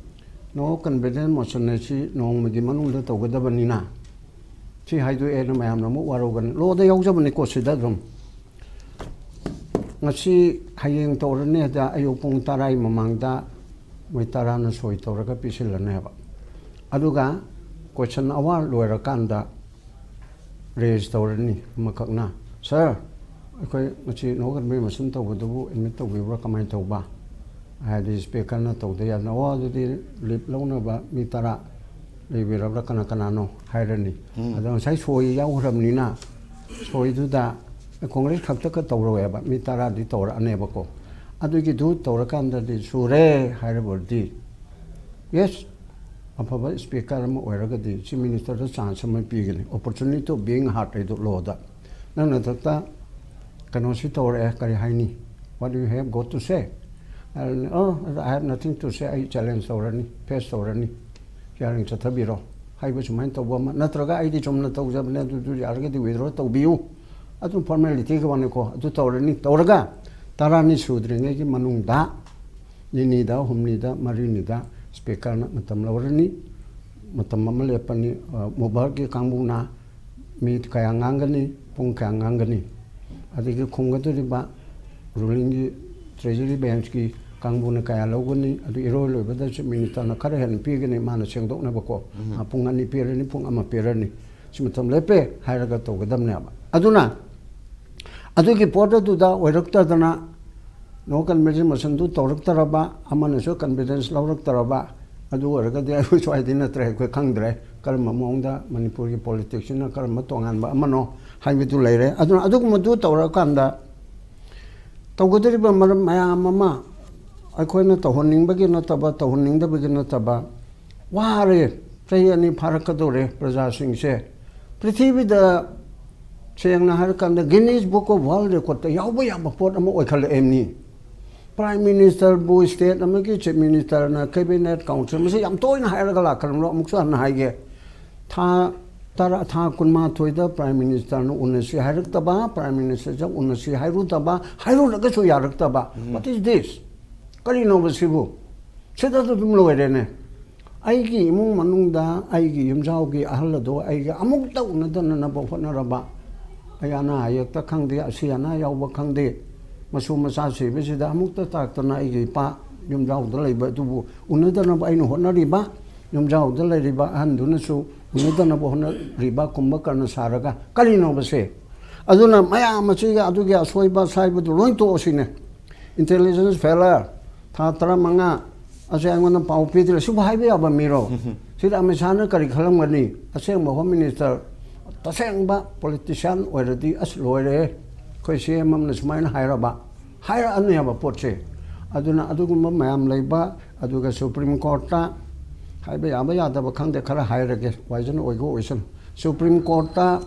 ꯅꯣ ꯀꯟꯐꯤꯗꯦꯟꯁ ꯃꯣꯁꯟ ꯑꯁꯤ ꯅꯣꯡꯃꯒꯤ ꯃꯅꯨꯡꯗ ꯇꯧꯒꯗꯕꯅꯤꯅ, ꯁꯤ ꯍꯥꯏꯗꯣꯛꯑꯦꯅ ꯃꯌꯥꯝꯅ ꯑꯃꯨꯛ ꯋꯥꯔꯧꯒꯅꯤ꯫ ꯂꯣꯗ ꯌꯥꯎꯖꯕꯅꯤꯀꯣ ꯁꯤꯗ ꯑꯗꯨꯝ꯫ ꯉꯁꯤ ꯍꯌꯦꯡ ꯇꯧꯔꯅꯤ ꯍꯥꯏꯗ ꯑꯌꯨꯛ ꯄꯨꯡ ꯇꯔꯥꯒꯤ ꯃꯃꯥꯡꯗ ꯃꯣꯏ ꯇꯔꯥꯅ ꯁꯣꯏ ꯇꯧꯔꯒ ꯄꯤꯁꯤꯜꯂꯅꯦꯕ꯫ ꯑꯗꯨꯒ question hour ꯂꯣꯏꯔꯀꯥꯟꯗ raise ꯇꯧꯔꯅꯤ ꯑꯃꯈꯛꯅ, "Sir, ꯑꯩꯈꯣꯏ ꯉꯁꯤ no confirmation ꯇꯧꯕꯗꯨꯕꯨ admit ꯇꯧꯕꯤꯕ꯭ꯔꯥ, ꯀꯃꯥꯏꯅ ꯇꯧꯕ?" ꯍꯥꯏꯗꯤ speakerꯅ ꯇꯧꯗ ꯌꯥꯗꯅ, "ꯑꯣ, ꯑꯗꯨꯗꯤ leave ꯂꯧꯅꯕ ꯃꯤ ꯇꯔꯥ ꯂꯩꯕꯤꯔꯕ꯭ꯔꯥ, ꯀꯅꯥ ꯀꯅꯥꯅꯣ?" ꯍꯥꯏꯔꯅꯤ꯫ ꯑꯗꯣ ꯉꯁꯥꯏ ꯁꯣꯏ ꯌꯥꯎꯈ꯭ꯔꯕꯅꯤꯅ ꯁꯣꯏꯗꯨꯗ Congress ꯈꯛꯇꯒ ꯇꯧꯔꯣꯏꯕ, ꯃꯤ ꯇꯔꯥꯗꯤ ꯇꯧꯔꯛꯑꯅꯦꯕꯀꯣ꯫ ꯑꯗꯨꯒꯤꯗꯨ ꯇꯧꯔꯀꯥꯟꯗꯗꯤ ꯁꯨꯔꯦ ꯍꯥꯏꯔꯕꯗꯤ, yes, ꯑꯐꯕ speaker ꯑꯃ ꯑꯣꯏꯔꯒꯗꯤ chief ministerꯗ chance ꯑꯃ ꯄꯤꯒꯅꯤ, opportunity of being heard ꯍꯥꯏꯗꯣ ꯂꯣꯗ꯫ ꯅꯪ ꯅꯊꯛꯇ ꯀꯩꯅꯣꯁꯤ ꯇꯧꯔꯛꯑꯦ, ꯀꯔꯤ ꯍꯥꯏꯅꯤ? "What do you have got to say?" ꯍꯥꯏꯔꯅꯤ, "Oh, I have nothing to say, ꯑꯩ challenge ꯇꯧꯔꯅꯤ, face ꯇꯧꯔꯅꯤ, ꯌꯥꯔꯤꯉꯩ ꯆꯠꯊꯕꯤꯔꯣ" ꯍꯥꯏꯕ ꯁꯨꯃꯥꯏꯅ ꯇꯧꯕ ꯑꯃ, ꯅꯠꯇ꯭ꯔꯒ "ꯑꯩꯗꯤ ꯆꯨꯝꯅ ꯇꯧꯖꯕꯅꯦ, ꯑꯗꯨꯗꯨ ꯌꯥꯔꯒꯗꯤ withdraw ꯇꯧꯕꯤꯌꯨ", ꯑꯗꯨꯝ formalityꯒꯤ ꯋꯥꯅꯤꯀꯣ꯫ ꯑꯗꯨ ꯇꯧꯔꯅꯤ, ꯇꯧꯔꯒ ꯇꯔꯥꯅꯤ ꯁꯨꯗ꯭ꯔꯤꯉꯩꯒꯤ ꯃꯅꯨꯡꯗ ꯅꯤꯅꯤꯗ, ꯍꯨꯝꯅꯤꯗ, ꯃꯔꯤꯅꯤꯗ speakerꯅ ꯃꯇꯝ ꯂꯧꯔꯅꯤ꯫ ꯃꯇꯝ ꯑꯃ ꯂꯦꯞꯄꯅꯤ꯫ ꯑ, ꯃꯨꯕꯥꯔꯛꯀꯤ ꯀꯥꯡꯕꯨꯅ ꯃꯤ ꯀꯌꯥ ꯉꯥꯡꯒꯅꯤ, ꯄꯨꯡ ꯀꯌꯥ ꯉꯥꯡꯒꯅꯤ, ꯑꯗꯒꯤ ꯈꯨꯝꯒꯗꯧꯔꯤꯕ rulingꯒꯤ treasury benchꯀꯤ ꯀꯥꯡꯕꯨꯅ ꯀꯌꯥ ꯂꯧꯒꯅꯤ, ꯑꯗꯨ ꯏꯔꯣꯏ ꯂꯣꯏꯕꯗ chief ministerꯅ ꯈꯔ ꯍꯦꯟꯅ ꯄꯤꯒꯅꯤ, ꯃꯥꯅ ꯁꯦꯡꯗꯣꯛꯅꯕꯀꯣ꯫ ꯃꯥ ꯄꯨꯡ ꯑꯅꯤ ꯄꯤꯔꯅꯤ, ꯄꯨꯡ ꯑꯃ ꯄꯤꯔꯅꯤ꯫ ꯁꯤ ꯃꯇꯝ ꯂꯦꯞꯄꯦ ꯍꯥꯏꯔꯒ ꯇꯧꯒꯗꯕꯅꯦꯕ꯫ ꯑꯗꯨꯅ ꯑꯗꯨꯒꯤ ꯄꯣꯠ ꯑꯗꯨꯗ ꯑꯣꯏꯔꯛꯇꯗꯅ no confidence motionꯗꯨ ꯇꯧꯔꯛꯇ꯭ꯔꯕ, ꯑꯃꯅꯁꯨ confidence ꯂꯧꯔꯛꯇ꯭ꯔꯕ, ꯑꯗꯨ ꯑꯣꯏꯔꯒꯗꯤ ꯑꯩꯈꯣꯏ ꯁ꯭ꯋꯥꯏꯗꯤ ꯅꯠꯇ꯭ꯔꯦ, ꯑꯩꯈꯣꯏ ꯈꯪꯗ꯭ꯔꯦ ꯀꯔꯝꯕ ꯃꯑꯣꯡꯗ ꯃꯅꯤꯄꯨꯔꯒꯤ politicsꯁꯤꯅ ꯀꯔꯝꯕ ꯇꯣꯉꯥꯟꯕ ꯑꯃꯅꯣ ꯍꯥꯏꯕꯗꯨ ꯂꯩꯔꯦ꯫ ꯑꯗꯨꯅ ꯑꯗꯨꯒꯨꯝꯕꯗꯨ ꯇꯧꯔꯛꯑꯀꯥꯟꯗ ꯇꯧꯒꯗꯧꯔꯤꯕ ꯃꯔꯝ ꯃꯌꯥꯝ ꯑꯃ ꯑꯩꯈꯣꯏꯅ ꯇꯧꯍꯟꯅꯤꯡꯕꯒꯤ ꯅꯠꯇꯕ, ꯇꯧꯍꯟꯅꯤꯡꯗꯕꯒꯤ ꯅꯠꯇꯕ, ꯋꯥꯔꯦ꯫ ꯆꯍꯤ ꯑꯅꯤ ꯐꯥꯔꯛꯀꯗꯧꯔꯦ ꯄ꯭ꯔꯖꯥꯁꯤꯡꯁꯦ꯫ ꯄ꯭ꯔꯤꯊꯤꯕꯤꯗ ꯁꯦꯡꯅ ꯍꯥꯏꯔꯀꯥꯟꯗ Guinness Book of World Recordꯇ ꯌꯥꯎꯕ ꯌꯥꯕ ꯄꯣꯠ ꯑꯃ ꯑꯣꯏꯈꯠꯂꯛꯑꯦ ꯃꯤ꯫ Prime Ministerꯕꯨ state ꯑꯃꯒꯤ chief ministerꯅ, cabinet council, ꯃꯁꯤ ꯌꯥꯝ ꯇꯣꯏꯅ ꯍꯥꯏꯔꯒ ꯂꯥꯛꯈ꯭ꯔꯕꯅꯣ? ꯑꯃꯨꯛꯁꯨ ꯍꯟꯅ ꯍꯥꯏꯒꯦ, ꯊꯥ ꯇꯔꯥ, ꯊꯥ ꯀꯨꯟꯃꯥꯊꯣꯏꯗ Prime Ministerꯅ ꯎꯅꯁꯤ ꯍꯥꯏꯔꯛꯇꯕ, Prime Ministerꯁꯦ ꯎꯅꯁꯤ ꯍꯥꯏꯔꯨꯗꯕ, ꯍꯥꯏꯔꯨꯔꯒꯁꯨ ꯌꯥꯔꯛꯇꯕ꯫ What is this? ꯀꯔꯤꯅꯣꯕ ꯁꯤꯕꯨ? ꯁꯤꯗ ꯑꯗꯨꯝ ꯂꯣꯏꯔꯦꯅꯦ꯫ ꯑꯩꯒꯤ ꯏꯃꯨꯡ ꯃꯅꯨꯡꯗ ꯑꯩꯒꯤ ꯌꯨꯝꯖꯥꯎꯒꯤ ꯑꯍꯜ ꯑꯗꯨ ꯑꯩꯒ ꯑꯃꯨꯛꯇ ꯎꯅꯗꯅꯅꯕ ꯍꯣꯠꯅꯔꯕ, ꯑꯩ ꯑꯅꯥ ꯑꯌꯦꯛꯇ ꯈꯪꯗꯦ, ꯑꯁꯤ ꯑꯅꯥ ꯌꯥꯎꯕ ꯈꯪꯗꯦ, ꯃꯁꯨ ꯃꯆꯥ ꯁꯤꯕꯁꯤꯗ ꯑꯃꯨꯛꯇ ꯇꯥꯛꯇꯅ ꯑꯩꯒꯤ ꯏꯄꯥ ꯌꯨꯝꯖꯥꯎꯗ ꯂꯩꯕ ꯑꯗꯨꯕꯨ ꯎꯅꯗꯅꯕ ꯑꯩꯅ ꯍꯣꯠꯅꯔꯤꯕ, ꯌꯨꯝꯖꯥꯎꯗ ꯂꯩꯔꯤꯕ ꯑꯍꯟꯗꯨꯅꯁꯨ ꯎꯅꯗꯅꯕ ꯍꯣꯠꯅꯔꯤꯕ ꯀꯨꯝꯚꯀꯔꯅ ꯁꯥꯔꯒ ꯀꯔꯤꯅꯣꯕꯁꯦ? ꯑꯗꯨꯅ ꯃꯌꯥꯝ ꯑꯁꯤꯒ ꯑꯗꯨꯒꯤ ꯑꯁꯣꯏꯕ ꯁꯥꯏꯕꯗꯨ ꯂꯣꯏ ꯇꯣꯛꯑꯁꯤꯅꯦ꯫ Intelligence failure, ꯊꯥ ꯇꯔꯥꯃꯉꯥ ꯑꯁꯦ ꯑꯩꯉꯣꯟꯗ ꯄꯥꯎ ꯄꯤꯗ꯭ꯔꯦ, ꯁꯤꯕꯨ ꯍꯥꯏꯕ ꯌꯥꯕ ꯃꯤꯔꯣ? ꯁꯤꯗ ꯑꯃꯤꯠ ꯁꯥꯍꯅ ꯀꯔꯤ ꯈꯜꯂꯝꯒꯅꯤ? ꯑꯁꯦꯡꯕ Home Minister, ꯇꯁꯦꯡꯕ politician ꯑꯣꯏꯔꯗꯤ, "ꯑꯁ, ꯂꯣꯏꯔꯦ, ꯑꯩꯈꯣꯏ C M ꯑꯃꯅ ꯁꯨꯃꯥꯏꯅ ꯍꯥꯏꯔꯕ", ꯍꯥꯏꯔꯛꯑꯅꯦꯕ ꯄꯣꯠꯁꯦ꯫ ꯑꯗꯨꯅ ꯑꯗꯨꯒꯨꯝꯕ ꯃꯌꯥꯝ ꯂꯩꯕ, ꯑꯗꯨꯒ Supreme Courtꯇ ꯍꯥꯏꯕ ꯌꯥꯕ ꯌꯥꯗꯕ ꯈꯪꯗꯦ, ꯈꯔ ꯍꯥꯏꯔꯒꯦ, ꯋꯥꯏꯖꯅ ꯑꯣꯏꯒ ꯑꯣꯏꯁꯅꯨ꯫ Supreme Courtꯇ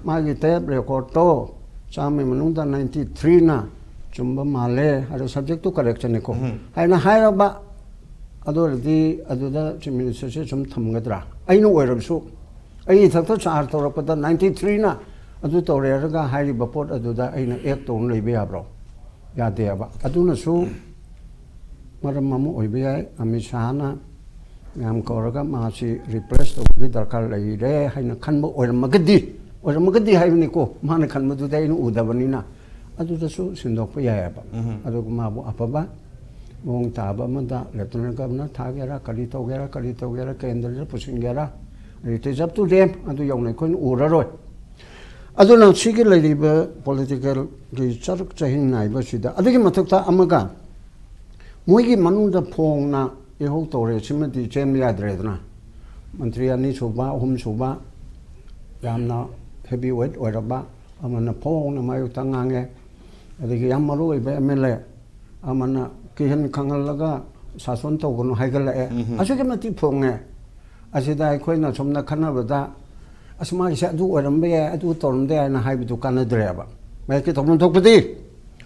ꯃꯥꯒꯤ tape recordꯇꯣ ꯆꯥꯝꯃꯒꯤ ꯃꯅꯨꯡꯗ ninety threeꯅ ꯆꯨꯝꯕ ꯃꯥꯜꯂꯦ ꯍꯥꯏꯔ, subject to correctionꯅꯤꯀꯣ, ꯍꯥꯏꯅ ꯍꯥꯏꯔꯕ, ꯑꯗꯨ ꯑꯣꯏꯔꯗꯤ ꯑꯗꯨꯗ Chief Ministerꯁꯦ ꯁꯨꯝ ꯊꯝꯒꯗ꯭ꯔꯥ? ꯑꯩꯅ ꯑꯣꯏꯔꯕꯁꯨ, ꯑꯩ ꯏꯊꯛꯇ charge ꯇꯧꯔꯛꯄꯗ ninety threeꯅ ꯑꯗꯨ ꯇꯧꯔꯦ ꯍꯥꯏꯔꯒ ꯍꯥꯏꯔꯤꯕ ꯄꯣꯠ ꯑꯗꯨꯗ ꯑꯩꯅ act ꯇꯧꯅ ꯂꯩꯕ ꯌꯥꯕ꯭ꯔꯣ? ꯌꯥꯗꯦꯕ꯫ ꯑꯗꯨꯅꯁꯨ ꯃꯔꯝ ꯑꯃ ꯑꯣꯏꯕ ꯌꯥꯏ, ꯑꯃꯤꯠ ꯁꯥꯍꯅ ꯃꯌꯥꯝ ꯀꯧꯔꯒ ꯃꯥꯁꯤ replace ꯇꯧꯕꯒꯤ ꯗꯔꯀꯥꯔ ꯂꯩꯔꯦ ꯍꯥꯏꯅ ꯈꯟꯕ ꯑꯣꯏꯔꯝꯃꯒꯗꯤ, ꯑꯣꯏꯔꯝꯃꯒꯗꯤ ꯍꯥꯏꯕꯅꯤꯀꯣ, ꯃꯥꯅ ꯈꯟꯕꯗꯨꯗꯤ ꯑꯩꯅ ꯎꯗꯕꯅꯤꯅ, ꯑꯗꯨꯗꯁꯨ ꯁꯤꯟꯗꯣꯛꯄ ꯌꯥꯏꯑꯕ꯫ ꯑꯗꯨꯒ ꯃꯥꯕꯨ ꯑꯐꯕ ꯃꯑꯣꯡ ꯇꯥꯕ ꯑꯃꯗ Lieutenant Governor ꯊꯥꯒꯦꯔꯥ, ꯀꯔꯤ ꯇꯧꯒꯦꯔꯥ, ꯀꯔꯤ ꯇꯧꯒꯦꯔꯥ, ꯀꯦꯟꯗ꯭ꯔꯗ ꯄꯨꯁꯤꯟꯒꯦꯔꯥ, it is up to them, ꯑꯗꯨ ꯌꯧꯅ ꯑꯩꯈꯣꯏꯅ ꯎꯔꯔꯣꯏ꯫ ꯑꯗꯨꯅ ꯁꯤꯒꯤ ꯂꯩꯔꯤꯕ politicalꯒꯤ ꯆꯔꯛ ꯆꯍꯤꯡ ꯅꯥꯏꯕꯁꯤꯗ, ꯑꯗꯨꯒꯤ ꯃꯊꯛꯇ ꯑꯃꯒ, ꯃꯣꯏꯒꯤ ꯃꯅꯨꯡꯗ ꯐꯣꯡꯅ ꯏꯍꯧ ꯇꯧꯔꯦ, ꯁꯤꯃꯗꯤ ꯆꯦꯟꯕ ꯌꯥꯗ꯭ꯔꯦꯗꯅ꯫ ꯃꯟꯇ꯭ꯔꯤ ꯑꯅꯤ ꯁꯨꯕ, ꯑꯍꯨꯝ ꯁꯨꯕ, ꯌꯥꯝꯅ heavy weight ꯑꯣꯏꯔꯕ ꯑꯃꯅ ꯐꯣꯡꯅ ꯃꯥꯌꯣꯛꯇ ꯉꯥꯡꯉꯦ꯫ ꯑꯗꯒꯤ ꯌꯥꯝ ꯃꯔꯨ ꯑꯣꯏꯕ M L A ꯑꯃꯅ ꯀꯤꯍꯟ ꯈꯪꯍꯜꯂꯒ ꯁꯥꯁꯣꯟ ꯇꯧꯒꯅꯨ ꯍꯥꯏꯒꯠꯂꯛꯑꯦ꯫ ꯑꯁꯨꯛꯀꯤ ꯃꯇꯤꯛ ꯐꯣꯡꯉꯦ꯫ ꯑꯁꯤꯗ ꯑꯩꯈꯣꯏꯅ ꯁꯣꯝꯗ ꯈꯟꯅꯕꯗ, "ꯑꯁ, ꯃꯥꯒꯤꯁꯦ ꯑꯗꯨ ꯑꯣꯏꯔꯝꯕ ꯌꯥꯏ, ꯑꯗꯨ ꯇꯧꯔꯝꯕ ꯌꯥꯏ" ꯍꯥꯏꯅ ꯍꯥꯏꯕꯗꯨ ꯀꯥꯟꯅꯗ꯭ꯔꯦꯕ꯫ ꯃꯌꯦꯛꯀꯤ ꯇꯧꯐꯝ ꯊꯣꯛꯄꯗꯤ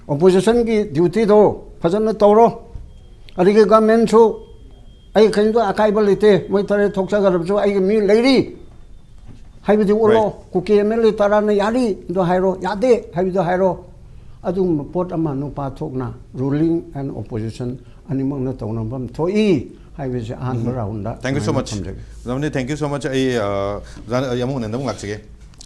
oppositionꯒꯤ dutyꯗꯣ ꯐꯖꯅ ꯇꯧꯔꯣ꯫ ꯑꯗꯒꯤ governmentꯁꯨ, "ꯑꯩ ꯀꯔꯤꯝꯇ ꯑꯀꯥꯏꯕ ꯂꯩꯇꯦ, ꯃꯣꯏ ꯇꯔꯦꯠ ꯊꯣꯛꯆꯈ꯭ꯔꯕꯁꯨ ꯑꯩꯒꯤ ꯃꯤ ꯂꯩꯔꯤ" ꯍꯥꯏꯕꯗꯤ ꯎꯠꯂꯣ꯫ Right. Kuki M L A ꯇꯔꯥꯅ "ꯌꯥꯔꯤ" ꯑꯗꯨ ꯍꯥꯏꯔꯣ, "ꯌꯥꯗꯦ" ꯍꯥꯏꯕꯗꯨ ꯍꯥꯏꯔꯣ꯫ ꯑꯗꯨꯒꯨꯝꯕ ꯄꯣꯠ ꯑꯃ ꯅꯨꯄꯥ ꯊꯣꯛꯅ, ruling and opposition ꯑꯅꯤꯃꯛꯅ ꯇꯧꯅꯐꯝ ꯊꯣꯛꯏ ꯍꯥꯏꯕꯁꯦ ꯑꯍꯥꯟꯕ ꯔꯥꯎꯟꯗ Thank you so ꯑꯗꯨꯃꯥꯏꯅ much. ꯊꯝꯖꯒꯦ꯫ ꯑꯣꯖꯥ money, thank you so much. ꯑꯩ ꯑ, ꯑꯣꯖꯥ ꯑꯩ ꯑꯃꯨꯛ ꯅꯟꯗ ꯑꯃꯨꯛ ꯂꯥꯛꯆꯒꯦ꯫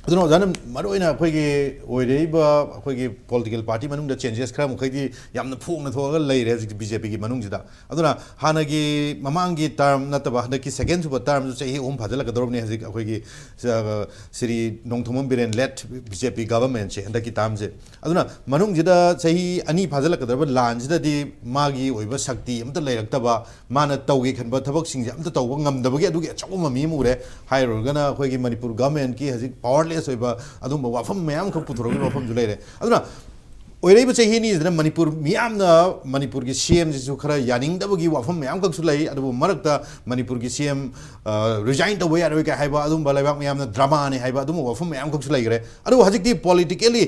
ꯑꯗꯨꯅ ꯑꯣꯖꯥꯅ ꯃꯔꯨꯑꯣꯏꯅ ꯑꯩꯈꯣꯏꯒꯤ ꯑꯣꯏꯔꯛꯏꯕ ꯑꯩꯈꯣꯏꯒꯤ ꯄꯣꯂꯤꯇꯤꯀꯦꯜ ꯄꯥꯔꯇꯤ ꯃꯅꯨꯡꯗ ꯆꯦꯟꯖꯦꯁ ꯈꯔ ꯃꯈꯩꯗꯤ ꯌꯥꯝꯅ ꯐꯣꯡꯅ ꯊꯣꯛꯑꯒ ꯂꯩꯔꯦ ꯍꯧꯖꯤꯛꯇꯤ ꯕꯤ ꯖꯦ ꯄꯤꯒꯤ ꯃꯅꯨꯡꯁꯤꯗ꯫ ꯑꯗꯨꯅ ꯍꯥꯟꯅꯒꯤ ꯃꯃꯥꯡꯒꯤ ꯇꯔꯝ ꯅꯠꯇꯕ ꯍꯟꯗꯛꯀꯤ ꯁꯦꯀꯦꯟ ꯁꯨꯕ ꯇꯔꯝꯁꯨ ꯆꯍꯤ ꯑꯍꯨꯝ ꯐꯥꯖꯤꯜꯂꯛꯀꯗꯧꯔꯕꯅꯤ ꯍꯧꯖꯤꯛ ꯑꯩꯈꯣꯏꯒꯤ ꯑ, Shri Nongthombam Biren led B J P ꯒꯚꯔꯟꯃꯦꯟꯁꯦ ꯍꯟꯗꯛꯀꯤ ꯇꯥꯔꯝꯁꯦ꯫ ꯑꯗꯨꯅ ꯃꯅꯨꯡꯁꯤꯗ ꯆꯍꯤ ꯑꯅꯤ ꯐꯥꯖꯤꯜꯂꯛꯀꯗꯧꯔꯕ ꯂꯥꯟꯁꯤꯗꯗꯤ ꯃꯥꯒꯤ ꯑꯣꯏꯕ ꯁꯛꯇꯤ ꯑꯝꯇ ꯂꯩꯔꯛꯇꯕ, ꯃꯥꯅ ꯇꯧꯒꯦ ꯈꯟꯕ ꯊꯕꯛꯁꯤꯡꯁꯦ ꯑꯝꯇ ꯇꯧꯕ ꯉꯝꯗꯕꯒꯤ ꯑꯗꯨꯒꯤ ꯑꯆꯧꯕ ꯃꯃꯤ ꯑꯃ ꯎꯔꯦ꯫ ꯍꯥꯏꯔꯨꯔꯒꯅ ꯑꯩꯈꯣꯏꯒꯤ ꯃꯅꯤꯄꯨꯔ ꯒꯚꯔꯟꯃꯦꯟꯠꯀꯤ ꯍꯧꯖꯤꯛ ꯄꯥꯋꯔꯂꯦꯁ ꯑꯣꯏꯕ ꯑꯗꯨꯝꯕ ꯋꯥꯐꯝ ꯃꯌꯥꯝ ꯑꯃꯈꯛ ꯄꯨꯊꯣꯔꯛꯄꯒꯤ ꯋꯥꯐꯝꯁꯨ ꯂꯩꯔꯦ꯫ ꯑꯗꯨꯅ ꯑꯣꯏꯔꯛꯏꯕ ꯆꯍꯤ ꯑꯅꯤꯁꯤꯗ ꯃꯅꯤꯄꯨꯔ ꯃꯤꯌꯥꯝꯅ ꯃꯅꯤꯄꯨꯔꯒꯤ ꯁꯤ ꯑꯦꯝꯁꯤꯁꯨ ꯈꯔ ꯌꯥꯅꯤꯡꯗꯕꯒꯤ ꯋꯥꯐꯝ ꯃꯌꯥꯝ ꯑꯃꯈꯛꯁꯨ ꯂꯩ꯫ ꯑꯗꯨꯕꯨ ꯃꯔꯛꯇ ꯃꯅꯤꯄꯨꯔꯒꯤ ꯁꯤ ꯑꯦꯝ ꯔꯤꯖꯥꯏꯟ ꯇꯧꯕ ꯌꯥꯔꯣꯏ ꯀꯥꯏ ꯍꯥꯏꯕ ꯑꯗꯨꯝꯕ ꯂꯩꯕꯥꯛ ꯃꯌꯥꯝꯅ ꯗ꯭ꯔꯃꯥꯅꯤ ꯍꯥꯏꯕ ꯑꯗꯨꯝꯕ ꯋꯥꯐꯝ ꯃꯌꯥꯝ ꯑꯃꯈꯛꯁꯨ ꯂꯩꯈ꯭ꯔꯦ꯫ ꯑꯗꯨꯕꯨ ꯍꯧꯖꯤꯛꯇꯤ ꯄꯣꯂꯤꯇꯤꯀꯦꯜꯂꯤ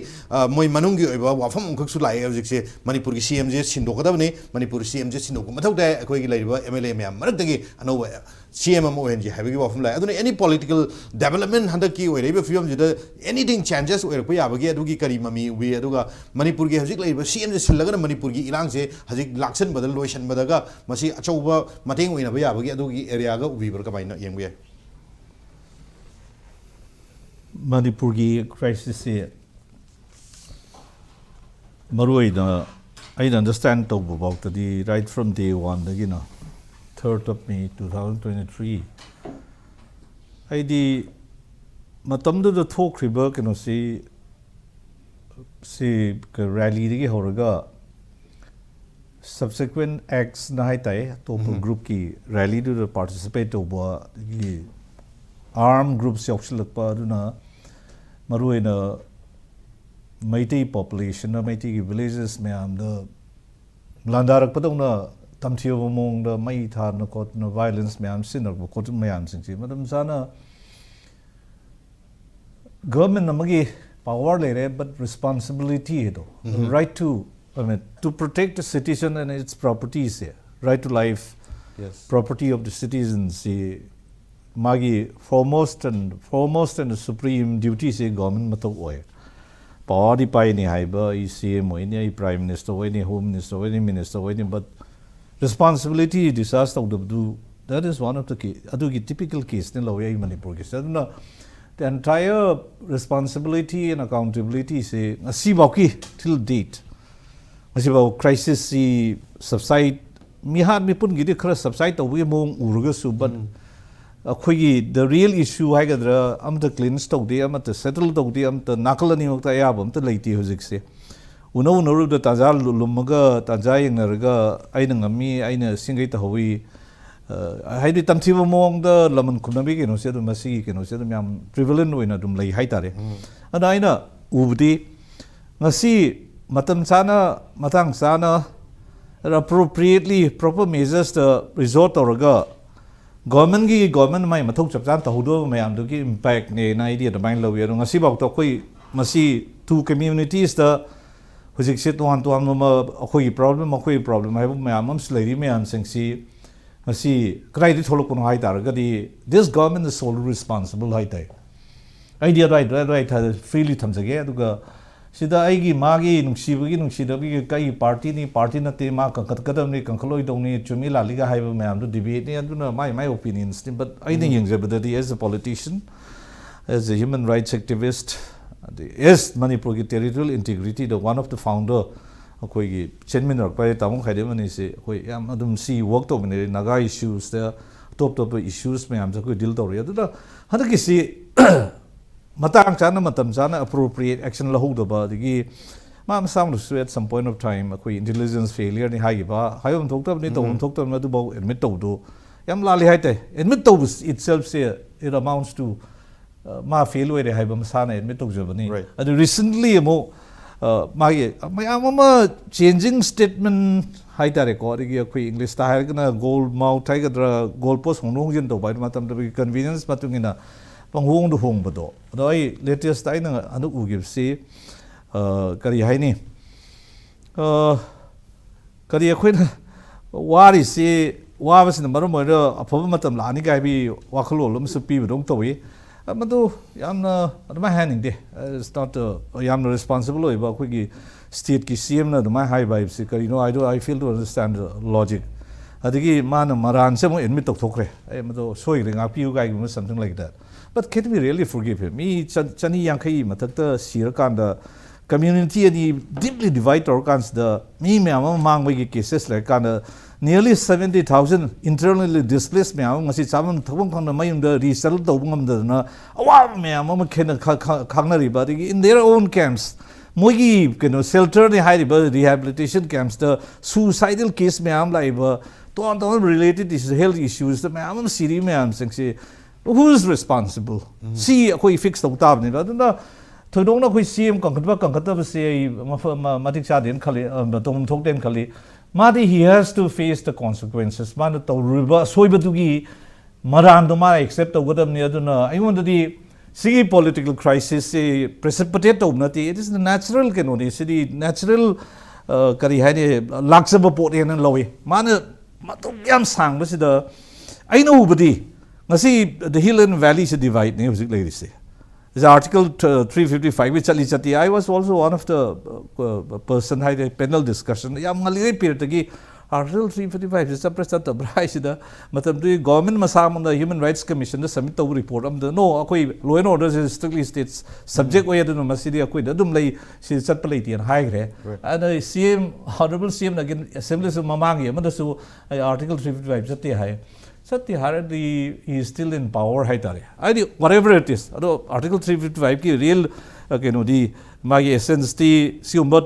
ꯃꯣꯏ ꯃꯅꯨꯡꯒꯤ ꯑꯣꯏꯕ ꯋꯥꯐꯝ ꯑꯃꯈꯛꯁꯨ ꯂꯥꯛꯑꯦ꯫ ꯍꯧꯖꯤꯛꯁꯦ ꯃꯅꯤꯄꯨꯔꯒꯤ ꯁꯤ ꯑꯦꯝꯁꯦ ꯁꯤꯟꯗꯣꯛꯀꯗꯕꯅꯤ, ꯃꯅꯤꯄꯨꯔ ꯁꯤ ꯑꯦꯝꯁꯦ ꯁꯤꯟꯗꯣꯛꯄ ꯃꯊꯧ ꯇꯥꯏ, ꯑꯩꯈꯣꯏꯒꯤ ꯂꯩꯔꯤꯕ ꯑꯦꯝ ꯑꯦꯜ ꯑꯦ ꯃꯌꯥꯝ ꯃꯔꯛꯇꯒꯤ ꯑꯅꯧꯕ ꯁꯤ ꯑꯦꯝ ꯑꯃ ꯑꯣꯏꯍꯟꯁꯤ ꯍꯥꯏꯕꯒꯤ ꯋꯥꯐꯝ ꯂꯥꯛꯑꯦ꯫ ꯑꯗꯨꯅ ꯑꯦꯅꯤ ꯄꯣꯂꯤꯇꯤꯀꯦꯜ ꯗꯦꯕꯂꯞꯃꯦꯟ ꯍꯟꯗꯛꯀꯤ ꯑꯣꯏꯔꯛꯏꯕ ꯐꯤꯕꯝꯁꯤꯗ ꯑꯦꯅꯤꯊꯤꯡ ꯆꯦꯟꯖꯦꯁ ꯑꯣꯏꯔꯛꯄ ꯌꯥꯕꯒꯤ ꯑꯗꯨꯒꯤ ꯀꯔꯤ ꯃꯃꯤ ꯎꯕꯤ? ꯑꯗꯨꯒ ꯃꯅꯤꯄꯨꯔꯒꯤ ꯍꯧꯖꯤꯛ ꯂꯩꯔꯤꯕ ꯁꯤ ꯑꯦꯝꯁꯦ ꯁꯤꯜꯂꯒꯅ ꯃꯅꯤꯄꯨꯔꯒꯤ ꯏꯔꯥꯡꯁꯦ ꯍꯧꯖꯤꯛ ꯂꯥꯛꯁꯟꯕꯗ, ꯂꯣꯏꯁꯟꯕꯗꯒ ꯃꯁꯤ ꯑꯆꯧꯕ ꯃꯇꯦꯡ ꯑꯣꯏꯅꯕ ꯌꯥꯕꯒꯤ ꯑꯗꯨꯒꯤ ꯑꯦꯔꯤꯌꯥꯒ ꯎꯕꯤꯕ꯭ꯔꯥ, ꯀꯃꯥꯏꯅ ꯌꯦꯡꯕ ꯌꯥꯏ? ꯃꯅꯤꯄꯨꯔꯒꯤ ꯀ꯭ꯔꯥꯏꯁꯤꯁꯁꯤ ꯃꯔꯨꯑꯣꯏꯅ ꯑꯩꯅ ꯑꯟꯗꯔꯁ꯭ꯇꯦꯟ ꯇꯧꯕ ꯐꯥꯎꯗꯗꯤ, right from day one ꯗꯒꯤꯅ, third of May two thousand twenty three, ꯑꯩꯗꯤ ꯃꯇꯝꯗꯨꯗ ꯊꯣꯛꯈ꯭ꯔꯤꯕ ꯀꯩꯅꯣꯁꯤ, ꯁꯤ ꯔꯦꯂꯤꯗꯒꯤ ꯍꯧꯔꯒ subsequent acts ꯅ ꯍꯥꯏ ꯇꯥꯏ, ꯑꯇꯣꯞꯄ ꯒ꯭ꯔꯨꯞꯀꯤ ꯔꯦꯂꯤꯗꯨꯗ ꯄꯥꯔꯇꯤꯁꯤꯄꯦꯠ ꯇꯧꯕ, ꯑꯗꯒꯤ ꯑꯥꯔꯝ ꯒ꯭ꯔꯨꯞꯁ ꯌꯥꯎꯁꯤꯜꯂꯛꯄ, ꯑꯗꯨꯅ ꯃꯔꯨꯑꯣꯏꯅ ꯃꯩꯇꯩ ꯄꯣꯄꯨꯂꯦꯁꯟꯅ ꯃꯩꯇꯩꯒꯤ ꯚꯤꯂꯦꯖꯦꯁ ꯃꯌꯥꯝꯗ ꯂꯥꯟꯗꯥꯔꯛꯄꯗꯧꯅ ꯇꯝꯊꯤꯕ ꯃꯑꯣꯡꯗ ꯃꯩ ꯊꯥꯗꯅ ꯈꯣꯠꯇꯅ ꯚꯥꯏꯑꯣꯂꯦꯟꯁ ꯃꯌꯥꯝ ꯁꯤꯖꯤꯟꯅꯔꯛꯄ ꯈꯣꯠꯄ ꯃꯌꯥꯝꯁꯤꯡꯁꯤ ꯃꯇꯝ ꯆꯥꯅ ꯒꯚꯔꯟꯃꯦꯟ ꯑꯃꯒꯤ ꯄꯥꯋꯔ ꯂꯩꯔꯦ, but responsibility ꯍꯥꯏꯗꯣ, right to, I mean, to protect the citizen and its properties say, right to life, Yes. property of the citizens ꯁꯤ ꯃꯥꯒꯤ foremost and, foremost and supreme duty say government ꯃꯊꯧ ꯑꯣꯏ꯫ ꯄꯥꯋꯔꯗꯤ ꯄꯥꯏꯅꯤ ꯍꯥꯏꯕ, ꯑꯩ ꯁꯤ M ꯑꯣꯏꯅꯤ, ꯑꯩ ꯄ꯭ꯔꯥꯏꯝ ꯃꯤꯅꯤꯁꯇꯔ ꯑꯣꯏꯅꯤ, ꯍꯣꯝ ꯃꯤꯅꯤꯁꯇꯔ ꯑꯣꯏꯅꯤ, ꯃꯤꯅꯤꯁꯇꯔ ꯑꯣꯏꯅꯤ, but responsibility discharge ꯇꯧꯗꯕꯗꯨ, that is one of the case. ꯑꯗꯨꯒꯤ typical caseꯅꯤ ꯂꯧꯋꯦ ꯑꯩ ꯃꯅꯤꯄꯨꯔꯒꯤꯁꯦ. ꯑꯗꯨꯅ the entire responsibility and accountabilityꯁꯦ ꯉꯁꯤꯐꯥꯎꯒꯤ, till date, ꯉꯁꯤꯐꯥꯎ crisisꯁꯤ subside, ꯃꯤꯍꯥꯠ ꯃꯤꯄꯨꯟꯒꯤꯗꯤ ꯈꯔ subside ꯇꯧꯕꯒꯤ ꯃꯑꯣꯡ ꯎꯔꯒꯁꯨ, but ꯑꯩꯈꯣꯏꯒꯤ the real issue ꯍꯥꯏꯒꯗ꯭ꯔꯥ, ꯑꯃꯇ cleanse ꯇꯧꯗꯦ, ꯑꯃꯇ settle ꯇꯧꯗꯦ, ꯑꯃꯇ ꯅꯥꯀꯜ ꯑꯅꯤꯃꯛꯇ ꯑꯌꯥꯕ ꯑꯃꯇ ꯂꯩꯇꯦ ꯍꯧꯖꯤꯛꯁꯦ. ꯎꯅ ꯎꯅꯔꯨꯕꯗ ꯇꯥꯟꯖꯥ ꯂꯨꯝꯃꯒ, ꯇꯥꯟꯖꯥ ꯌꯦꯡꯅꯔꯒ, ꯑꯩꯅ ꯉꯝꯃꯤ, ꯑꯩꯅ ꯁꯤꯡꯈꯩ ꯇꯧꯍꯧꯏ, ꯑ, ꯍꯥꯏꯗꯤ ꯇꯝꯊꯤꯕ ꯃꯑꯣꯡꯗ ꯂꯃꯟ ꯈꯨꯝꯅꯕꯒꯤ ꯀꯩꯅꯣꯁꯦ ꯑꯗꯨꯝ, ꯃꯁꯤꯒꯤ ꯀꯩꯅꯣꯁꯦ ꯑꯗꯨꯝ ꯌꯥꯝ prevalent ꯑꯣꯏꯅ ꯑꯗꯨꯝ ꯂꯩ ꯍꯥꯏꯇꯥꯔꯦ. ꯑꯗ ꯑꯩꯅ ꯎꯕꯗꯤ ꯉꯁꯤ ꯃꯇꯝ ꯆꯥꯅ, ꯃꯇꯥꯡ ꯆꯥꯅ, appropriately proper measuresꯇ resort ꯇꯧꯔꯒ, governmentꯀꯤ, government ꯃꯥꯏ ꯃꯊꯧ ꯆꯞ ꯆꯥꯅ ꯇꯧꯍꯧꯗꯕ ꯃꯌꯥꯝꯗꯨꯒꯤ impactꯅꯦꯅ ꯑꯩꯗꯤ ꯑꯗꯨꯃꯥꯏꯅ ꯂꯧꯏ꯫ ꯑꯗꯣ ꯉꯁꯤꯐꯥꯎꯗ ꯑꯩꯈꯣꯏ ꯃꯁꯤ two communitiesꯇ ꯍꯧꯖꯤꯛꯁꯦ ꯇꯣꯉꯥꯟ ꯇꯣꯉꯥꯟꯕ ꯃ-, ꯑꯩꯈꯣꯏꯒꯤ problem, ꯑꯩꯈꯣꯏꯒꯤ problem ꯍꯥꯏꯕ ꯃꯌꯥꯝ ꯑꯃꯁꯨ ꯂꯩꯔꯤ ꯃꯌꯥꯝꯁꯤꯡꯁꯤ ꯉꯁꯤ ꯀꯗꯥꯏꯗꯒꯤ ꯊꯣꯛꯂꯛꯄꯅꯣ ꯍꯥꯏ ꯇꯥꯔꯒꯗꯤ, this government is solely responsible ꯍꯥꯏ ꯇꯥꯏ꯫ ꯑꯩꯗꯤ ꯑꯗꯨꯋꯥꯏ, ꯑꯗꯨꯋꯥꯏ, ꯑꯗꯨꯋꯥꯏ ꯊꯥꯗ freely ꯊꯝꯖꯒꯦ꯫ ꯑꯗꯨꯒ ꯁꯤꯗ ꯑꯩꯒꯤ, ꯃꯥꯒꯤ ꯅꯨꯡꯁꯤꯕꯒꯤ, ꯅꯨꯡꯁꯤꯗꯕꯒꯤ, ꯑꯩꯒꯤ partyꯅꯤ, party ꯅꯠꯇꯦ, ꯃꯥ ꯀꯟꯈꯠꯀꯗꯕꯅꯤ, ꯀꯟꯈꯠꯂꯣꯏꯗꯧꯅꯤ, ꯆꯨꯝꯃꯤ ꯂꯥꯜꯂꯤꯒ ꯍꯥꯏꯕ ꯃꯌꯥꯝꯗꯨ debateꯅꯤ, ꯑꯗꯨꯅ my, my opinionsꯅꯤ꯫ But ꯑꯩꯅ ꯌꯦꯡꯖꯕꯗꯗꯤ, as a politician, as a human rights activist, ꯑꯗꯩ as ꯃꯅꯤꯄꯨꯔꯒꯤ territorial integrityꯗ one of the founder, ꯑꯩꯈꯣꯏꯒꯤ ꯆꯦꯟꯃꯤꯟꯅꯔꯛꯄ ꯍꯥꯏꯗꯤ ꯇꯥꯃꯣ ꯈꯥꯏꯗꯦꯝ ꯑꯅꯤꯁꯤ ꯑꯩꯈꯣꯏ ꯌꯥꯝ ꯑꯗꯨꯝ ꯁꯤ work ꯇꯧꯃꯤꯟꯅꯔꯤ꯫ ꯅꯥꯒꯥ issuesꯇ, ꯑꯇꯣꯞ ꯑꯇꯣꯞꯄ issues ꯃꯌꯥꯝꯁꯦ ꯑꯩꯈꯣꯏ deal ꯇꯧꯔꯤ꯫ ꯑꯗꯨꯅ ꯍꯟꯗꯛꯀꯤꯁꯤ ꯃꯇꯥꯡ ꯆꯥꯅ, ꯃꯇꯝ ꯆꯥꯅ appropriate action ꯂꯧꯍꯧꯗꯕ, ꯑꯗꯒꯤ ꯃꯥ ꯃꯁꯥꯃꯛꯁꯨ at some point of time ꯑꯩꯈꯣꯏ intelligence failureꯅꯤ ꯍꯥꯏꯈꯤꯕ, ꯍꯥꯏꯐꯝ ꯊꯣꯛꯇꯕꯅꯤ, ꯇꯧꯐꯝ ꯊꯣꯛꯇꯕꯅꯤ, ꯑꯗꯨꯐꯥꯎ admit ꯇꯧꯕꯗꯣ ꯌꯥꯝ ꯂꯥꯜꯂꯤ ꯍꯥꯏ ꯇꯥꯏ꯫ Admit ꯇꯧꯕ itselfꯁꯦ, it amounts to, uh, ꯃꯥ fail ꯑꯣꯏꯔꯦ ꯍꯥꯏꯕ ꯃꯁꯥꯅ admit ꯇꯧꯖꯕꯅꯤ꯫ Right. ꯑꯗꯨ recently ꯑꯃꯨꯛ, uh, ꯃꯥꯒꯤ ꯃꯌꯥꯝ ꯑꯃ changing statement ꯍꯥꯏ ꯇꯥꯔꯦꯀꯣ, ꯑꯗꯒꯤ ꯑꯩꯈꯣꯏ Englishꯇ ꯍꯥꯏꯔꯒꯅ goal mouth ꯍꯥꯏꯒꯗ꯭ꯔꯥ, goal post ꯍꯣꯡꯗꯣꯛ ꯍꯣꯡꯖꯤꯟ ꯇꯧꯕ ꯍꯥꯏꯗꯤ ꯃꯇꯝꯗꯨꯒꯤ convenience ꯃꯇꯨꯡ ꯏꯟꯅ ꯄꯪꯍꯣꯡꯗ ꯍꯣꯡꯕꯗꯣ꯫ ꯑꯗꯣ ꯑꯩ latestꯇ ꯑꯩꯅ ꯍꯟꯗꯛ ꯎꯈꯤꯕꯁꯤ, ꯑ, ꯀꯔꯤ ꯍꯥꯏꯅꯤ? ꯑ, ꯀꯔꯤ ꯑꯩꯈꯣꯏꯅ ꯋꯥꯔꯤꯁꯤ, ꯋꯥꯕꯁꯤꯅ ꯃꯔꯝ ꯑꯣꯏꯔꯒ ꯑꯐꯕ ꯃꯇꯝ ꯂꯥꯛꯑꯅꯤ ꯀꯥꯏꯕꯒꯤ ꯋꯥꯈꯜꯂꯣꯟ ꯑꯃꯁꯨ ꯄꯤꯕꯗꯧ ꯇꯧꯏ꯫ ꯃꯗꯨ ꯌꯥꯝꯅ ꯑꯗꯨꯃꯥꯏꯅ ꯍꯥꯏꯍꯟꯅꯤꯡꯗꯦ꯫ It's not a, ꯌꯥꯝꯅ ꯔꯦꯁꯄꯣꯟꯁꯤꯕꯜ ꯑꯣꯏꯕ ꯑꯩꯈꯣꯏꯒꯤ ꯁ꯭ꯇꯦꯠꯀꯤ ꯁꯤ ꯑꯦꯝꯅ ꯑꯗꯨꯃꯥꯏꯅ ꯍꯥꯏꯕ ꯍꯥꯏꯕꯁꯤ ꯀꯔꯤꯅꯣ? I do, I fail to understand the logic. ꯑꯗꯒꯤ ꯃꯥꯅ ꯃꯔꯥꯟꯁꯦ ꯑꯃꯨꯛ ꯑꯦꯗꯃꯤꯠ ꯇꯧꯊꯣꯛꯈ꯭ꯔꯦ, "ꯑꯩ ꯃꯗꯨ ꯁꯣꯏꯈ꯭ꯔꯦ, ꯉꯥꯛꯄꯤꯌꯨ" ꯀꯥꯏꯒꯨꯝꯕ, something like that. But can we really forgive him? ꯃꯤ ꯆ- ꯆꯅꯤ ꯌꯥꯡꯈꯩ ꯃꯊꯛꯇ ꯁꯤꯔꯀꯥꯟꯗ, ꯀꯝꯃ꯭ꯌꯨꯅꯤꯇꯤ ꯑꯅꯤ ꯗꯤꯞꯂꯤ ꯗꯤꯚꯥꯏꯠ ꯇꯧꯔꯀꯥꯟꯁꯤꯗ, ꯃꯤ ꯃꯌꯥꯝ ꯑꯃ ꯃꯥꯡꯕꯒꯤ ꯀꯦꯁꯦꯁ ꯂꯩꯔꯀꯥꯟꯗ, nearly seventy thousand internally displaced ꯃꯌꯥꯝ ꯑꯃ ꯉꯁꯤ ꯆꯥꯐꯝ ꯊꯛꯐꯝ ꯈꯪꯗ ꯃꯌꯨꯝꯗ ꯔꯤꯁꯦꯇꯜ ꯇꯧꯕ ꯉꯝꯗꯗꯅ ꯑꯋꯥꯕ ꯃꯌꯥꯝ ꯑꯃ ꯈꯦꯟꯅ ꯈ- ꯈ- ꯈꯥꯡꯅꯔꯤꯕ, ꯑꯗꯒꯤ in their own camps, ꯃꯣꯏꯒꯤ ꯀꯩꯅꯣ ꯁꯦꯜꯇꯔꯅꯤ ꯍꯥꯏꯔꯤꯕ ꯔꯤꯍꯦꯕꯤꯂꯤꯇꯦꯁꯟ ꯀꯦꯝꯞꯁꯇ ꯁꯨꯁꯥꯏꯗꯦꯜ ꯀꯦꯁ ꯃꯌꯥꯝ ꯂꯥꯛꯏꯕ, ꯇꯣꯉꯥꯟ ꯇꯣꯉꯥꯟꯕ ꯔꯤꯂꯦꯇꯦꯠ ꯏꯁꯨ, ꯍꯦꯜꯊ ꯏꯁꯨꯁꯇ ꯃꯌꯥꯝ ꯑꯃ ꯁꯤꯔꯤ ꯃꯌꯥꯝꯁꯤꯡꯁꯤ, who is responsible? ꯁꯤ ꯑꯩꯈꯣꯏ ꯐꯤꯛꯁ ꯇꯧ ꯇꯥꯕꯅꯦꯕ꯫ ꯑꯗꯨꯅ ꯊꯣꯏꯗꯣꯛꯅ ꯑꯩꯈꯣꯏ ꯁꯤ ꯑꯦꯝ ꯀꯟꯈꯠꯄ ꯀꯟꯈꯠꯇꯕꯁꯦ ꯑꯩ ꯃꯐ- ꯃ- ꯃꯇꯤꯛ ꯆꯥꯗꯦꯅ ꯈꯜꯂꯤ, ꯑ, ꯇꯧꯐꯝ ꯊꯣꯛꯇꯦꯅ ꯈꯜꯂꯤ꯫ ꯃꯥꯗꯤ he has to face the consequences. ꯃꯥꯅ ꯇꯧꯔꯨꯔꯤꯕ ꯑꯁꯣꯏꯕꯗꯨꯒꯤ ꯃꯔꯥꯟꯗꯣ ꯃꯥꯅ ꯑꯦꯛꯁꯦꯞ ꯇꯧꯒꯗꯕꯅꯤ꯫ ꯑꯗꯨꯅ ꯑꯩꯉꯣꯟꯗꯗꯤ ꯁꯤꯒꯤ ꯄꯣꯂꯤꯇꯤꯀꯦꯜ ꯀ꯭ꯔꯥꯏꯁꯤꯁꯁꯤ ꯄ꯭ꯔꯦꯁꯤꯄꯤꯇꯦꯠ ꯇꯧꯕ ꯅꯠꯇꯦ, it is the natural ꯀꯩꯅꯣꯅꯤ, ꯁꯤꯗꯤ ꯅꯦꯆꯔꯦꯜ, ꯀꯔꯤ ꯍꯥꯏꯅꯤ, ꯂꯥꯛꯆꯕ ꯄꯣꯠꯅꯦꯅ ꯂꯧꯏ꯫ ꯃꯥꯅ ꯃꯇꯝ ꯌꯥꯝ ꯁꯥꯡꯕꯁꯤꯗ ꯑꯩꯅ ꯎꯕꯗꯤ ꯉꯁꯤ the hill and valley ꯁꯤ ꯗꯤꯚꯥꯏꯠꯅꯤ ꯍꯧꯖꯤꯛ ꯂꯩꯔꯤꯁꯦ꯫ Article three fifty five ꯒꯤ ꯆꯠꯂꯤ ꯆꯠꯇꯦ, I was also one of the person ꯍꯥꯏꯗꯤ ꯄꯦꯅꯦꯜ ꯗꯤꯁꯀꯁꯟ ꯌꯥꯝ ꯉꯜꯂꯤꯉꯩ ꯄꯤꯔꯤꯌꯠꯇꯒꯤ Article three fifty five ꯁꯤ ꯆꯠꯄ꯭ꯔꯥ ꯆꯠꯇꯕ꯭ꯔꯥ ꯍꯥꯏꯁꯤꯗ, ꯃꯇꯝꯗꯨꯒꯤ ꯒꯣꯚꯔꯟꯃꯦꯟꯠ ꯃꯁꯥꯃꯛꯅ ꯍ꯭ꯌꯨꯃꯦꯟ ꯔꯥꯏꯠꯁ ꯀꯃꯤꯁꯟꯗ ꯁꯕꯃꯤꯠ ꯇꯧꯕ ꯔꯤꯄꯣꯔꯠ ꯑꯃꯗ, "No, ꯑꯩꯈꯣꯏ law and order ꯁꯤ strictly state subject ꯑꯣꯏ, ꯑꯗꯨꯅ ꯃꯁꯤꯗꯤ ꯑꯩꯈꯣꯏꯗ ꯑꯗꯨꯝ ꯂꯩ, ꯁꯤ ꯆꯠꯄ ꯂꯩꯇꯦꯅ" ꯍꯥꯏꯈ꯭ꯔꯦ꯫ ꯑꯗ ꯁꯤ ꯑꯦꯝ, ꯑꯣꯅꯔꯦꯕꯜ ꯁꯤ ꯑꯦꯝꯅ ꯑꯦꯁꯦꯝꯕ꯭ꯂꯤꯁꯨ ꯃꯃꯥꯡꯒꯤ ꯑꯃꯗꯁꯨ ꯑꯥꯔꯇꯤꯀꯜ ꯊ꯭ꯔꯤ ꯐꯤꯐꯇꯤ ꯐꯥꯏꯚ ꯆꯠꯇꯦ ꯍꯥꯏ꯫ ꯆꯠꯇꯦ ꯍꯥꯏꯔꯗꯤ he is still in power ꯍꯥꯏꯇꯥꯔꯦ꯫ ꯍꯥꯏꯗꯤ whatever it is, ꯑꯗꯣ ꯑꯥꯔꯇꯤꯀꯜ ꯊ꯭ꯔꯤ ꯐꯤꯐꯇꯤ ꯐꯥꯏꯚꯀꯤ ꯔꯤꯌꯦꯜ ꯀꯩꯅꯣꯗꯤ, ꯃꯥꯒꯤ ꯑꯦꯁꯦꯟꯁꯇꯤ ꯁꯤꯒꯨꯝꯕ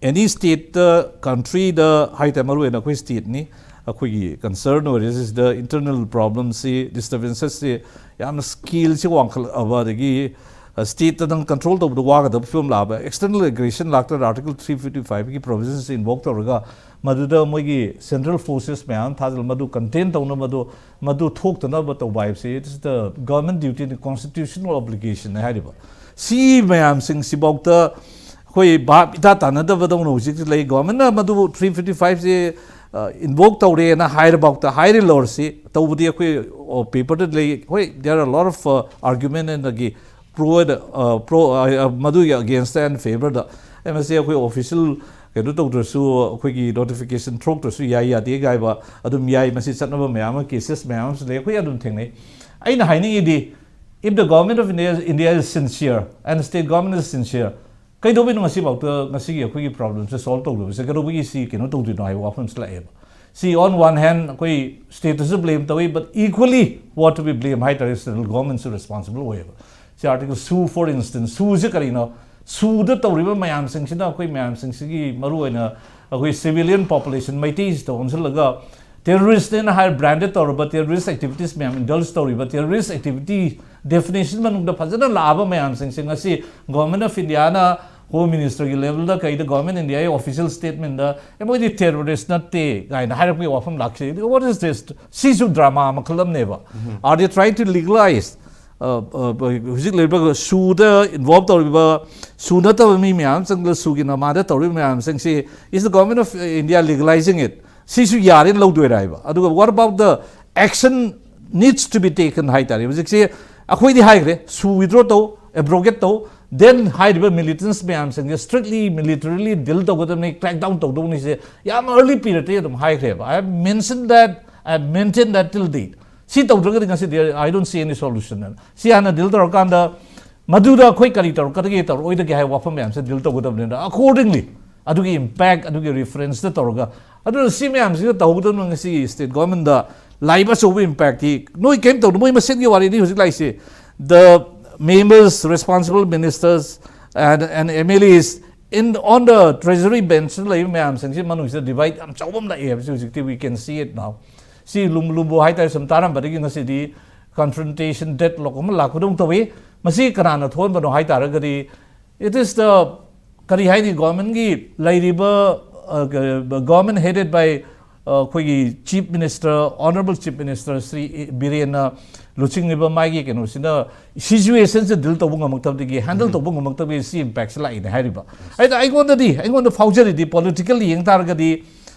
ꯑꯦꯅꯤ ꯁ꯭ꯇꯦꯠꯇ, ꯀꯟꯇ꯭ꯔꯤꯗ ꯍꯥꯏꯇꯥꯔꯦ, ꯃꯔꯨꯑꯣꯏꯅ ꯑꯩꯈꯣꯏ ꯁ꯭ꯇꯦꯠꯅꯤ, ꯑꯩꯈꯣꯏꯒꯤ ꯀꯟꯁꯔꯟ ꯑꯣꯏꯔꯤꯁꯤꯗ ꯏꯟꯇꯔꯅꯦꯜ ꯄ꯭ꯔꯣꯕ꯭ꯂꯦꯝꯁꯤ, ꯗꯤꯁꯇꯔꯕꯦꯟꯁꯦꯁꯁꯤ ꯌꯥꯝꯅ ꯁ꯭ꯀꯦꯜꯁꯤ ꯋꯥꯡꯈꯠꯂꯛꯑꯕ, ꯑꯗꯒꯤ ꯁ꯭ꯇꯦꯠꯇ ꯅꯪ ꯀꯟꯇ꯭ꯔꯣꯜ ꯇꯧꯕꯗ ꯋꯥꯒꯗꯕ ꯐꯤꯕꯝ ꯂꯥꯛꯑꯕ, ꯑꯦꯛꯁꯇꯔꯅꯦꯜ ꯑꯦꯒ꯭ꯔꯦꯁꯟ ꯂꯥꯛꯇꯅ ꯑꯥꯔꯇꯤꯀꯜ ꯊ꯭ꯔꯤ ꯐꯤꯐꯇꯤ ꯐꯥꯏꯚꯀꯤ ꯄ꯭ꯔꯣꯕꯤꯖꯟꯁꯤ ꯏꯟꯚꯣꯛ ꯇꯧꯔꯒ ꯃꯗꯨꯗ ꯃꯣꯏꯒꯤ ꯁꯦꯟꯇ꯭ꯔꯦꯜ ꯐꯣꯔꯁꯦꯁ ꯃꯌꯥꯝ ꯑꯃ ꯊꯥꯖꯤꯜꯂ ꯃꯗꯨ ꯀꯟꯇꯦꯟ ꯇꯧꯅꯕ, ꯃꯗꯨ ꯃꯗꯨ ꯊꯣꯛꯇꯅꯕ ꯇꯧꯕ ꯍꯥꯏꯕꯁꯤ, it is the government duty, constitutional obligation ꯍꯥꯏꯔꯤꯕ꯫ ꯁꯤ ꯃꯌꯥꯝꯁꯤꯡꯁꯤꯐꯥꯎꯗ ꯑꯩꯈꯣꯏ ꯚꯥꯞ ꯏꯇꯥ ꯇꯥꯅꯗꯕꯗꯧꯅ ꯍꯧꯖꯤꯛ ꯂꯩ꯫ ꯒꯣꯚꯔꯟꯃꯦꯟꯠꯅ ꯃꯗꯨ ꯊ꯭ꯔꯤ ꯐꯤꯐꯇꯤ ꯐꯥꯏꯚꯁꯦ ꯏꯟꯚꯣꯛ ꯇꯧꯔꯦꯅ ꯍꯥꯏꯔꯐꯥꯎꯗ, ꯍꯥꯏꯔꯤ ꯂꯣꯔꯁꯤ ꯇꯧꯕꯗꯤ ꯑꯩꯈꯣꯏ ꯄꯦꯄꯔꯗ ꯂꯩ꯫ ꯍꯣꯏ, there are lot of argument ꯑꯗꯒꯤ ꯄ꯭ꯔꯣ ꯄ꯭ꯔꯣ ꯃꯗꯨꯒꯤ ꯑꯒꯦꯟꯁꯇ ꯑꯦꯟ ꯐꯦꯚꯔꯗ꯫ ꯑꯦ, ꯃꯁꯤ ꯑꯩꯈꯣꯏ ꯑꯣꯐꯤꯁꯤꯌꯦꯜ ꯀꯩꯅꯣ ꯇꯧꯗ꯭ꯔꯁꯨ, ꯑꯩꯈꯣꯏꯒꯤ ꯅꯣꯇꯤꯐꯤꯀꯦꯁꯟ ꯊꯣꯛꯇ꯭ꯔꯁꯨ ꯌꯥꯏ ꯌꯥꯗꯦ ꯀꯥꯏꯕ ꯑꯗꯨꯝ ꯌꯥꯏ꯫ ꯃꯁꯤ ꯆꯠꯅꯕ ꯃꯌꯥꯝ ꯑꯃ, ꯀꯦꯁꯦꯁ ꯃꯌꯥꯝ ꯑꯃꯁꯨ ꯂꯩ, ꯑꯩꯈꯣꯏ ꯑꯗꯨꯝ ꯊꯦꯡꯅꯩ꯫ ꯑꯩꯅ ꯍꯥꯏꯅꯤꯡꯉꯤꯗꯤ, if the government of India, India is sincere and state government is sincere, ꯀꯩꯗꯧꯕꯩꯅꯣ ꯉꯁꯤꯐꯥꯎꯗ ꯉꯁꯤꯒꯤ ꯑꯩꯈꯣꯏꯒꯤ ꯄ꯭ꯔꯣꯕ꯭ꯂꯦꯝꯁꯦ ꯁꯣꯜꯕ ꯇꯧꯗꯕꯁꯦ? ꯀꯩꯗꯧꯕꯒꯤ ꯁꯤ ꯀꯩꯅꯣ ꯇꯧꯗꯣꯏꯅꯣ ꯍꯥꯏꯕ ꯋꯥꯐꯝꯁꯨ ꯂꯥꯛꯑꯦꯕ꯫ ꯁꯤ on one hand ꯑꯩꯈꯣꯏ ꯁ꯭ꯇꯦꯠꯇꯁꯨ ꯕ꯭ꯂꯦꯝ ꯇꯧꯏ, but equally what to be blame ꯍꯥꯏ ꯇꯥꯔꯗꯤ ꯁꯦꯟꯇ꯭ꯔꯦꯜ ꯒꯣꯔꯃꯦꯟꯁꯨ ꯔꯦꯁꯄꯣꯟꯁꯤꯕꯜ ꯑꯣꯏꯌꯦꯕ꯫ ꯁꯤ ꯑꯥꯔꯇꯤꯀꯜ ꯁꯨ, for instance, ꯁꯨꯁꯦ ꯀꯔꯤꯅꯣ? ꯁꯨꯗ ꯇꯧꯔꯤꯕ ꯃꯌꯥꯝꯁꯤꯡꯁꯤꯅ ꯑꯩꯈꯣꯏ ꯃꯌꯥꯝꯁꯤꯡꯁꯤꯒꯤ, ꯃꯔꯨꯑꯣꯏꯅ ꯑꯩꯈꯣꯏ ꯁꯤꯚꯤꯂꯤꯌꯟ ꯄꯣꯄꯨꯂꯦꯁꯟ, ꯃꯩꯇꯩꯁꯤꯗ ꯑꯣꯟꯁꯤꯜꯂꯒ ꯇꯦꯔꯣꯔꯤꯁ꯭ꯠꯅꯦꯅ ꯍꯥꯏꯔ ꯕ꯭ꯔꯥꯟꯗꯦꯗ ꯇꯧꯔꯕ ꯇꯦꯔꯣꯔꯤꯁ꯭ꯠ ꯑꯦꯛꯇꯤꯚꯤꯇꯤꯁ ꯃꯌꯥꯝ ꯏꯟꯗꯜꯖ ꯇꯧꯔꯤꯕ ꯇꯦꯔꯣꯔꯤꯁ꯭ꯠ ꯑꯦꯛꯇꯤꯚꯤꯇꯤ ꯗꯦꯐꯤꯅꯦꯁꯟ ꯃꯅꯨꯡꯗ ꯐꯖꯅ ꯂꯥꯛꯑꯕ ꯃꯌꯥꯝꯁꯤꯡꯁꯦ ꯉꯁꯤ ꯒꯣꯔꯃꯦꯟ ꯑꯣꯐ ꯏꯟꯗꯤꯌꯥꯅ ꯍꯣꯝ ꯃꯤꯅꯤꯁꯇꯔꯒꯤ ꯂꯦꯚꯦꯜꯗ ꯀꯩꯗ ꯒꯣꯔꯃꯦꯟ ꯏꯟꯗꯤꯌꯥꯒꯤ ꯑꯣꯐꯤꯁꯤꯌꯦꯜ ꯁ꯭ꯇꯦꯠꯃꯦꯟꯗ, "ꯑꯦ, ꯃꯣꯏꯗꯤ ꯇꯦꯔꯣꯔꯤꯁ꯭ꯠ ꯅꯠꯇꯦ" ꯀꯥꯏꯅ ꯍꯥꯏꯔꯛꯄꯒꯤ ꯋꯥꯐꯝ ꯂꯥꯛꯈꯤ꯫ What is this? ꯁꯤꯁꯨ ꯗ꯭ꯔꯃꯥ ꯃꯈꯜ ꯑꯃꯅꯦꯕ꯫ Are they trying to legalize? ꯑ, ꯑ, ꯍꯧꯖꯤꯛ ꯂꯩꯔꯤꯕ ꯁꯨꯗ ꯏꯟꯚꯣꯜꯕ ꯇꯧꯔꯤꯕ, ꯁꯨ ꯅꯠꯇꯕ ꯃꯤ ꯃꯌꯥꯝ ꯆꯪꯗ ꯁꯨꯒꯤ ꯅꯃꯥꯗ ꯇꯧꯔꯤꯕ ꯃꯌꯥꯝꯁꯤꯡꯁꯤ, is the government of India legalizing it? ꯁꯤꯁꯨ ꯌꯥꯔꯦꯅ ꯂꯧꯗꯣꯏꯔꯥ ꯍꯥꯏꯕ? ꯑꯗꯨꯒ what about the action needs to be taken ꯍꯥꯏ ꯇꯥꯔꯦ꯫ ꯍꯧꯖꯤꯛꯁꯦ ꯑꯩꯈꯣꯏꯗꯤ ꯍꯥꯏꯈ꯭ꯔꯦ, ꯁꯨ ꯋꯤꯗ꯭ꯔꯣ ꯇꯧ, ꯑꯦꯕ꯭ꯔꯣꯒꯦꯠ ꯇꯧ, then ꯍꯥꯏꯔꯤꯕ ꯃꯤꯂꯤꯇꯦꯟꯠꯁ ꯃꯌꯥꯝꯁꯤꯡꯁꯦ ꯁ꯭ꯇ꯭ꯔꯤꯛꯂꯤ ꯃꯤꯂꯤꯇꯔꯤꯂꯤ ꯗꯤꯜ ꯇꯧꯒꯗꯕꯅꯤ, ꯀ꯭ꯔꯦꯛ ꯗꯥꯎꯟ ꯇꯧꯗꯧꯅꯤ꯫ ꯁꯦ ꯌꯥꯝ ꯑꯔꯂꯤ ꯄꯤꯔꯤꯌꯗꯇꯒꯤ ꯑꯗꯨꯝ ꯍꯥꯏꯈ꯭ꯔꯦꯕ꯫ I have mentioned that, I have maintained that till date. ꯁꯤ ꯇꯧꯗ꯭ꯔꯒꯗꯤ ꯉꯁꯤꯗꯤ I don't see any solution. ꯁꯤ ꯍꯥꯟꯅ ꯗꯤꯜ ꯇꯧꯔꯀꯥꯟꯗ ꯃꯗꯨꯗ ꯑꯩꯈꯣꯏ ꯀꯔꯤ ꯇꯧꯔꯛꯀꯗꯒꯦ, ꯇꯧꯔꯛꯑꯣꯏꯗꯒꯦ ꯍꯥꯏꯕ ꯋꯥꯐꯝ ꯃꯌꯥꯝꯁꯦ ꯗꯤꯜ ꯇꯧꯒꯗꯕꯅꯤꯅ, accordingly ꯑꯗꯨꯒꯤ ꯏꯝꯄꯦꯛ, ꯑꯗꯨꯒꯤ ꯔꯤꯐꯔꯦꯟꯁꯇ ꯇꯧꯔꯒ, ꯑꯗꯨꯅ ꯁꯤ ꯃꯌꯥꯝꯁꯤꯒ ꯇꯧꯍꯧꯒꯗꯕꯅꯤ꯫ ꯉꯁꯤ ꯁ꯭ꯇꯦꯠ ꯒꯣꯔꯃꯦꯟꯗ ꯂꯥꯛꯏꯕ ꯑꯆꯧꯕ ꯏꯝꯄꯦꯛꯇꯤ ꯅꯣꯏ ꯀꯔꯤꯝ ꯇꯧꯗ, ꯃꯣꯏ ꯃꯁꯦꯟꯒꯤ ꯋꯥꯔꯤꯅꯤ ꯍꯧꯖꯤꯛ ꯂꯥꯛꯏꯁꯦ꯫ The members, responsible ministers and, and M L As in, on the treasury bench ꯂꯩꯕ ꯃꯌꯥꯝꯁꯤꯡꯁꯤ ꯃꯅꯨꯡꯁꯤꯗ ꯗꯤꯚꯥꯏꯠ ꯌꯥꯝ ꯆꯥꯎꯕ ꯑꯃ ꯂꯥꯛꯑꯦ ꯍꯥꯏꯕꯁꯤ ꯍꯧꯖꯤꯛꯇꯤ we can see it now. ꯁꯤ ꯂꯨꯝꯕꯨ ꯂꯨꯝꯕꯨ ꯍꯥꯏꯇꯥꯔꯦ, ꯁꯨꯝ ꯇꯥꯔꯝꯕꯗꯒꯤ ꯉꯁꯤꯗꯤ ꯀꯟꯐ꯭ꯔꯟꯇꯦꯁꯟ, ꯗꯦꯗꯂꯣꯛ ꯑꯃ ꯂꯥꯛꯄꯗꯧ ꯇꯧꯏ꯫ ꯃꯁꯤ ꯀꯅꯥꯅ ꯊꯣꯛꯍꯟꯕꯅꯣ ꯍꯥꯏ ꯇꯥꯔꯒꯗꯤ, it is the, ꯀꯔꯤ ꯍꯥꯏꯅꯤ, ꯒꯣꯔꯃꯦꯟꯒꯤ ꯂꯩꯔꯤꯕ, ꯒꯣꯔꯃꯦꯟ ꯍꯦꯗꯦꯗ ꯕꯥꯏ ꯑꯩꯈꯣꯏꯒꯤ chief minister, honourable chief minister Shri ꯕꯤꯔꯦꯟꯅ ꯂꯨꯆꯤꯡꯂꯤꯕ ꯃꯥꯒꯤ ꯀꯩꯅꯣꯁꯤꯅ ꯁꯤꯆꯨꯋꯦꯁꯟꯁꯦ ꯗꯤꯜ ꯇꯧꯕ ꯉꯝꯃꯛꯇꯕꯗꯒꯤ, ꯍꯦꯟꯗꯜ ꯇꯧꯕ ꯉꯝꯃꯛꯇꯕꯗꯒꯤ ꯁꯤ ꯏꯝꯄꯦꯛꯁꯦ ꯂꯥꯛꯏꯅꯦ ꯍꯥꯏꯔꯤꯕ꯫ ꯑꯩꯅ, ꯑꯩꯉꯣꯟꯗꯗꯤ, ꯑꯩꯉꯣꯟꯗ ꯐꯥꯎꯖꯔꯤꯗꯤ, ꯄꯣꯂꯤꯇꯤꯀꯦꯜ ꯌꯦꯡ ꯇꯥꯔꯒꯗꯤ,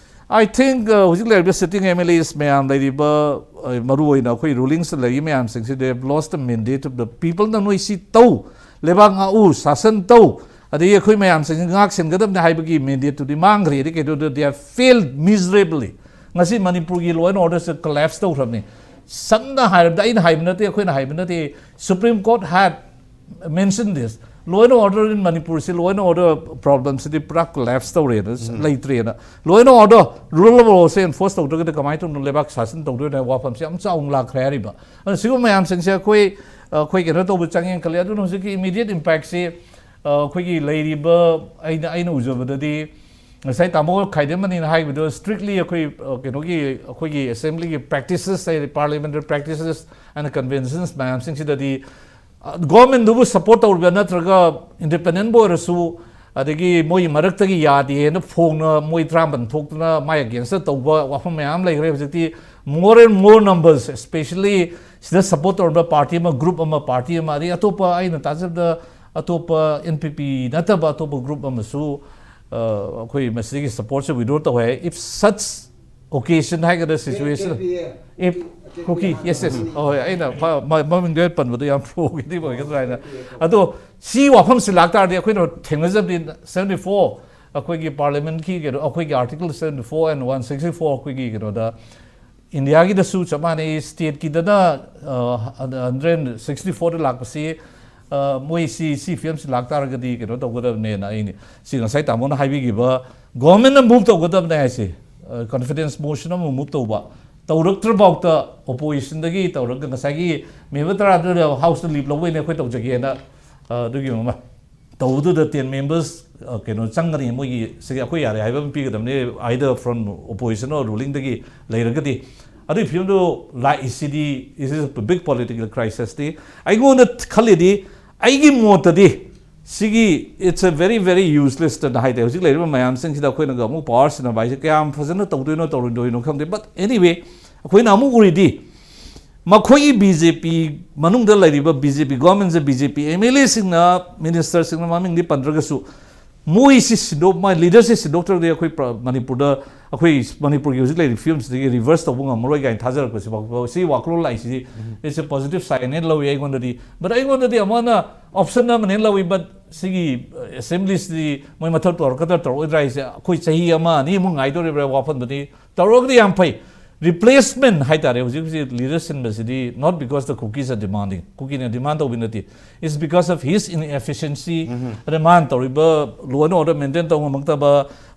I think uh, ꯍꯧꯖꯤꯛ ꯂꯩꯔꯤꯕ sitting M L As ꯃꯌꯥꯝ, ꯂꯩꯔꯤꯕ uh, ꯃꯔꯨ ꯑꯣꯏꯅ ꯑꯩꯈꯣꯏ rulings ꯂꯩꯔꯤ ꯃꯌꯥꯝꯁꯤꯡꯁꯤ, they have lost the mandate of the people. ꯅ ꯅꯣꯏ ꯁꯤ ꯇꯧ, ꯂꯩꯕꯥꯛ ꯉꯥꯛꯎ, ꯁꯥꯁꯟ ꯇꯧ, ꯑꯗꯒꯤ ꯑꯩꯈꯣꯏ ꯃꯌꯥꯝꯁꯤꯡꯁꯤ ꯉꯥꯛ ꯁꯦꯟꯒꯗꯕꯅꯤ ꯍꯥꯏꯕꯒꯤ mandate ꯇꯨꯗꯤ ꯃꯥꯡꯈ꯭ꯔꯦ꯫ ꯑꯗꯩ ꯀꯩꯗꯧꯗꯣ, they have failed miserably. ꯉꯁꯤ ꯃꯅꯤꯄꯨꯔꯒꯤ law and order say collapse ꯇꯧꯈ꯭ꯔꯕꯅꯤ꯫ ꯁꯝꯅ ꯍꯥꯏꯔꯕꯗ, ꯑꯩꯅ ꯍꯥꯏꯕ ꯅꯠꯇꯦ, ꯑꯩꯈꯣꯏꯅ ꯍꯥꯏꯕ ꯅꯠꯇꯦ, Supreme Court had mentioned this. Law and order in Manipur ꯁꯤ, law and order problem ꯁꯤꯗꯤ ꯄꯨꯔꯥ collapse ꯇꯧꯔꯦꯅ, ꯂꯩꯇ꯭ꯔꯦꯅ꯫ Law and order, rule of law say enforce ꯇꯧꯗ꯭ꯔꯒꯗꯤ ꯀꯃꯥꯏꯅ ꯇꯧꯅ ꯂꯩꯕꯥꯛ ꯁꯥꯁꯟ ꯇꯧꯗꯣꯏꯅꯣ ꯍꯥꯏꯕ ꯋꯥꯐꯝꯁꯦ ꯌꯥꯝ ꯆꯥꯎꯅ ꯂꯥꯛꯈ꯭ꯔꯦ ꯍꯥꯏꯔꯤꯕ꯫ ꯑꯗꯨꯅ ꯁꯤꯒꯨꯝꯕ ꯃꯌꯥꯝꯁꯤꯡꯁꯦ ꯑꯩꯈꯣꯏ, ꯑꯩꯈꯣꯏ ꯀꯩꯅꯣ ꯇꯧꯕ ꯆꯪꯉꯦꯅ ꯈꯜꯂꯤ꯫ ꯑꯗꯨꯅ ꯍꯧꯖꯤꯛꯀꯤ immediate impact ꯁꯤ, ꯑꯩꯈꯣꯏꯒꯤ ꯂꯩꯔꯤꯕ, ꯑꯩꯅ, ꯑꯩꯅ ꯎꯖꯕꯗꯗꯤ, ꯉꯁꯥꯏ ꯇꯥꯃꯣ ꯈꯥꯏꯗꯦꯝꯃꯅꯤꯅ ꯍꯥꯏꯕꯗꯣ, strictly ꯑꯩꯈꯣꯏ, ꯑ, ꯀꯩꯅꯣꯒꯤ, ꯑꯩꯈꯣꯏꯒꯤ assembly ꯒꯤ practices ꯍꯥꯏꯗꯤ parliamentary practices and conventions ꯃꯌꯥꯝꯁꯤꯡꯁꯤꯗꯗꯤ, ꯑ, government ꯗꯨꯕꯨ support ꯇꯧꯔꯤꯕ ꯅꯠꯇ꯭ꯔꯒ independent ꯕꯨ ꯑꯣꯏꯔꯁꯨ, ꯑꯗꯒꯤ ꯃꯣꯏ ꯃꯔꯛꯇꯒꯤ ꯌꯥꯗꯦꯅ ꯐꯣꯡꯅ ꯃꯣꯏ ꯇꯔꯥꯃꯥꯄꯟ ꯊꯣꯛꯇꯅ ꯃꯥꯏ against ꯇ ꯇꯧꯕ ꯋꯥꯐꯝ ꯃꯌꯥꯝ ꯂꯩꯈ꯭ꯔꯦ꯫ ꯍꯧꯖꯤꯛꯇꯤ more and more numbers, especially ꯁꯤꯗ support ꯇꯧꯔꯤꯕ party ꯑꯃ, group ꯑꯃ, party ꯑꯃ, ꯑꯗꯩ ꯑꯇꯣꯞꯄ, ꯑꯩꯅ ꯇꯥꯖꯕꯗ ꯑꯇꯣꯞꯄ N P P ꯅꯠꯇꯕ ꯑꯇꯣꯞꯄ group ꯑꯃꯁꯨ, ꯑ, ꯑꯩꯈꯣꯏ ꯃꯁꯤꯒꯤ support ꯁꯦ withdraw ꯇꯧꯋꯦ꯫ If such occasion ꯍꯥꯏꯒꯗ꯭ꯔꯥ, situation, K P A. If Kuki, yes, yes, ꯍꯣꯏ, ꯑꯩꯅ ꯃ-, ꯃ-, ꯃꯃꯤꯡꯗꯣ ꯍꯦꯛ ꯄꯟꯕꯗꯣ ꯌꯥꯝ ꯄ꯭ꯔꯣꯒꯦꯇꯤꯚ ꯑꯣꯏꯒꯗ꯭ꯔꯥ ꯍꯥꯏꯅ꯫ ꯑꯗꯣ ꯁꯤ ꯋꯥꯐꯝꯁꯤ ꯂꯥꯛꯇꯥꯔꯗꯤ ꯑꯩꯈꯣꯏꯅ ꯊꯦꯡꯅꯖꯕꯗꯤ seventy four, ꯑꯩꯈꯣꯏꯒꯤ parliament ꯀꯤ ꯀꯩꯅꯣ, ꯑꯩꯈꯣꯏꯒꯤ article seventy four and one sixty four, ꯑꯩꯈꯣꯏꯒꯤ ꯀꯩꯅꯣꯗ, ꯏꯟꯗꯤꯌꯥꯒꯤꯗꯁꯨ ꯆꯞ ꯃꯥꯟꯅꯩ꯫ State ꯀꯤꯗꯅ, ꯑ, hundred sixty four ꯗ ꯂꯥꯛꯄꯁꯤ, ꯑ, ꯃꯣꯏ ꯁꯤ, ꯁꯤ ꯐꯤꯕꯝꯁꯤ ꯂꯥꯛꯇꯥꯔꯒꯗꯤ ꯀꯩꯅꯣ ꯇꯧꯒꯗꯕꯅꯦꯅ ꯑꯩꯅ, ꯁꯤ ꯉꯁꯥꯏ ꯇꯥꯃꯣꯅ ꯍꯥꯏꯕꯤꯈꯤꯕ, government ꯅ move ꯇꯧꯒꯗꯕꯅꯦ ꯍꯥꯏꯁꯦ, ꯑ, confidence motion ꯑꯃ move ꯇꯧꯕ, ꯇꯧꯔꯛꯇ꯭ꯔꯐꯥꯎꯗ opposition ꯗꯒꯤ ꯇꯧꯔꯒ, ꯉꯁꯥꯏꯒꯤ member ꯇꯔꯥꯗꯨꯗ House ꯇ leave ꯂꯧꯕꯩꯅꯦ ꯑꯩꯈꯣꯏ ꯇꯧꯖꯒꯦꯅ, ꯑ, ꯑꯗꯨꯒꯤ ꯃꯃꯥ ꯇꯧꯕꯗꯨꯗ ten members, ꯑ, ꯀꯩꯅꯣ ꯆꯪꯒꯅꯤ, ꯃꯣꯏꯒꯤ ꯁꯤꯒꯤ ꯑꯩꯈꯣꯏ ꯌꯥꯔꯦ ꯍꯥꯏꯕ ꯑꯃ ꯄꯤꯒꯗꯕꯅꯤ, either from opposition or ruling ꯗꯒꯤ ꯂꯩꯔꯒꯗꯤ꯫ ꯑꯗꯨꯒꯤ ꯐꯤꯕꯝꯗꯨ ꯂꯥꯛꯏꯁꯤꯗꯤ, this is a big political crisis T. ꯑꯩꯉꯣꯟꯗ ꯈꯜꯂꯤꯗꯤ, ꯑꯩꯒꯤ ꯃꯣꯠꯇꯗꯤ, ꯁꯤꯒꯤ it's a very, very useless ꯇꯅ ꯍꯥꯏꯇꯥꯔꯦ꯫ ꯍꯧꯖꯤꯛ ꯂꯩꯔꯤꯕ ꯃꯌꯥꯝꯁꯤꯡꯁꯤꯗ ꯑꯩꯈꯣꯏꯅꯒ ꯑꯃꯨꯛ power ꯁꯤꯟꯅꯕ ꯍꯥꯏꯁꯦ ꯀꯌꯥꯝ ꯐꯖꯅ ꯇꯧꯗꯣꯏꯅꯣ, ꯇꯧꯔꯣꯏꯗꯣꯏꯅꯣ ꯈꯪꯗꯦ꯫ But anyway, ꯑꯩꯈꯣꯏꯅ ꯑꯃꯨꯛ ꯎꯔꯤꯗꯤ, ꯃꯈꯣꯏꯒꯤ B J P ꯃꯅꯨꯡꯗ ꯂꯩꯔꯤꯕ B J P government say, B J P M L A ꯁꯤꯡꯅ, minister ꯁꯤꯡꯅ ꯃꯃꯤꯡꯗꯤ ꯄꯟꯗ꯭ꯔꯒꯁꯨ, ꯃꯣꯏꯁꯤ ꯁꯤꯟꯗꯣꯛ ꯃꯥꯏ ꯂꯤꯗꯔꯁꯤ ꯁꯤꯟꯗꯣꯛꯇ꯭ꯔꯒꯗꯤ ꯑꯩꯈꯣꯏ ꯃꯅꯤꯄꯨꯔꯗ ꯑꯩꯈꯣꯏ ꯃꯅꯤꯄꯨꯔꯒꯤ ꯍꯧꯖꯤꯛ ꯂꯩꯔꯤꯕ ꯐꯤꯕꯝꯁꯤꯗꯒꯤ ꯔꯤꯚꯔꯁ ꯇꯧꯕ ꯉꯝꯃꯔꯣꯏ ꯀꯥꯏꯅ ꯊꯥꯖꯔꯛꯄꯁꯤ ꯁꯤ ꯋꯥꯈꯜꯂꯣꯟ ꯂꯥꯛꯏꯁꯤꯗꯤ ꯏꯠꯁ ꯑꯦ ꯄꯣꯖꯤꯇꯤꯚ ꯁꯥꯏꯟꯅꯦꯅ ꯂꯧꯏ ꯑꯩꯉꯣꯟꯗꯗꯤ꯫ ꯕꯠ ꯑꯩꯉꯣꯟꯗꯗꯤ ꯑꯃꯅ ꯑꯣꯞꯁꯟ ꯑꯃꯅꯦꯅ ꯂꯧꯏ꯫ ꯕꯠ ꯁꯤꯒꯤ ꯑꯦꯁꯦꯝꯕ꯭ꯂꯤꯁꯤꯗꯤ ꯃꯣꯏ ꯃꯊꯧ ꯇꯧꯔꯛꯀꯗ꯭ꯔꯥ ꯇꯧꯔꯛꯑꯣꯏꯗ꯭ꯔꯥ ꯍꯥꯏꯁꯦ ꯑꯩꯈꯣꯏ ꯆꯍꯤ ꯑꯃ ꯑꯅꯤꯃꯨꯛ ꯉꯥꯏꯗꯧꯔꯤꯕ꯭ꯔꯥ ꯋꯥꯐꯝꯗꯨꯗꯤ꯫ ꯇꯧꯔꯒꯗꯤ ꯌꯥꯝ ꯐꯩ꯫ ꯔꯤꯄ꯭ꯂꯦꯁꯃꯦꯟ ꯍꯥꯏꯇꯥꯔꯦ ꯍꯧꯖꯤꯛ ꯍꯧꯖꯤꯛ ꯂꯤꯗꯔ ꯁꯤꯟꯕꯁꯤꯗꯤ not because the Kukis are demanding, ꯀꯨꯀꯤꯅ ꯗꯤꯃꯥꯟ ꯇꯧꯕꯤ ꯅꯠꯇꯦ꯫ It's because of his inefficiency. ꯑꯗ ꯃꯥꯅ ꯇꯧꯔꯤꯕ ꯂꯣ ꯑꯦꯟ ꯑꯣꯔꯗꯔ ꯃꯦꯟꯇꯦꯟ ꯇꯧꯕ ꯉꯝꯃꯛꯇꯕ꯫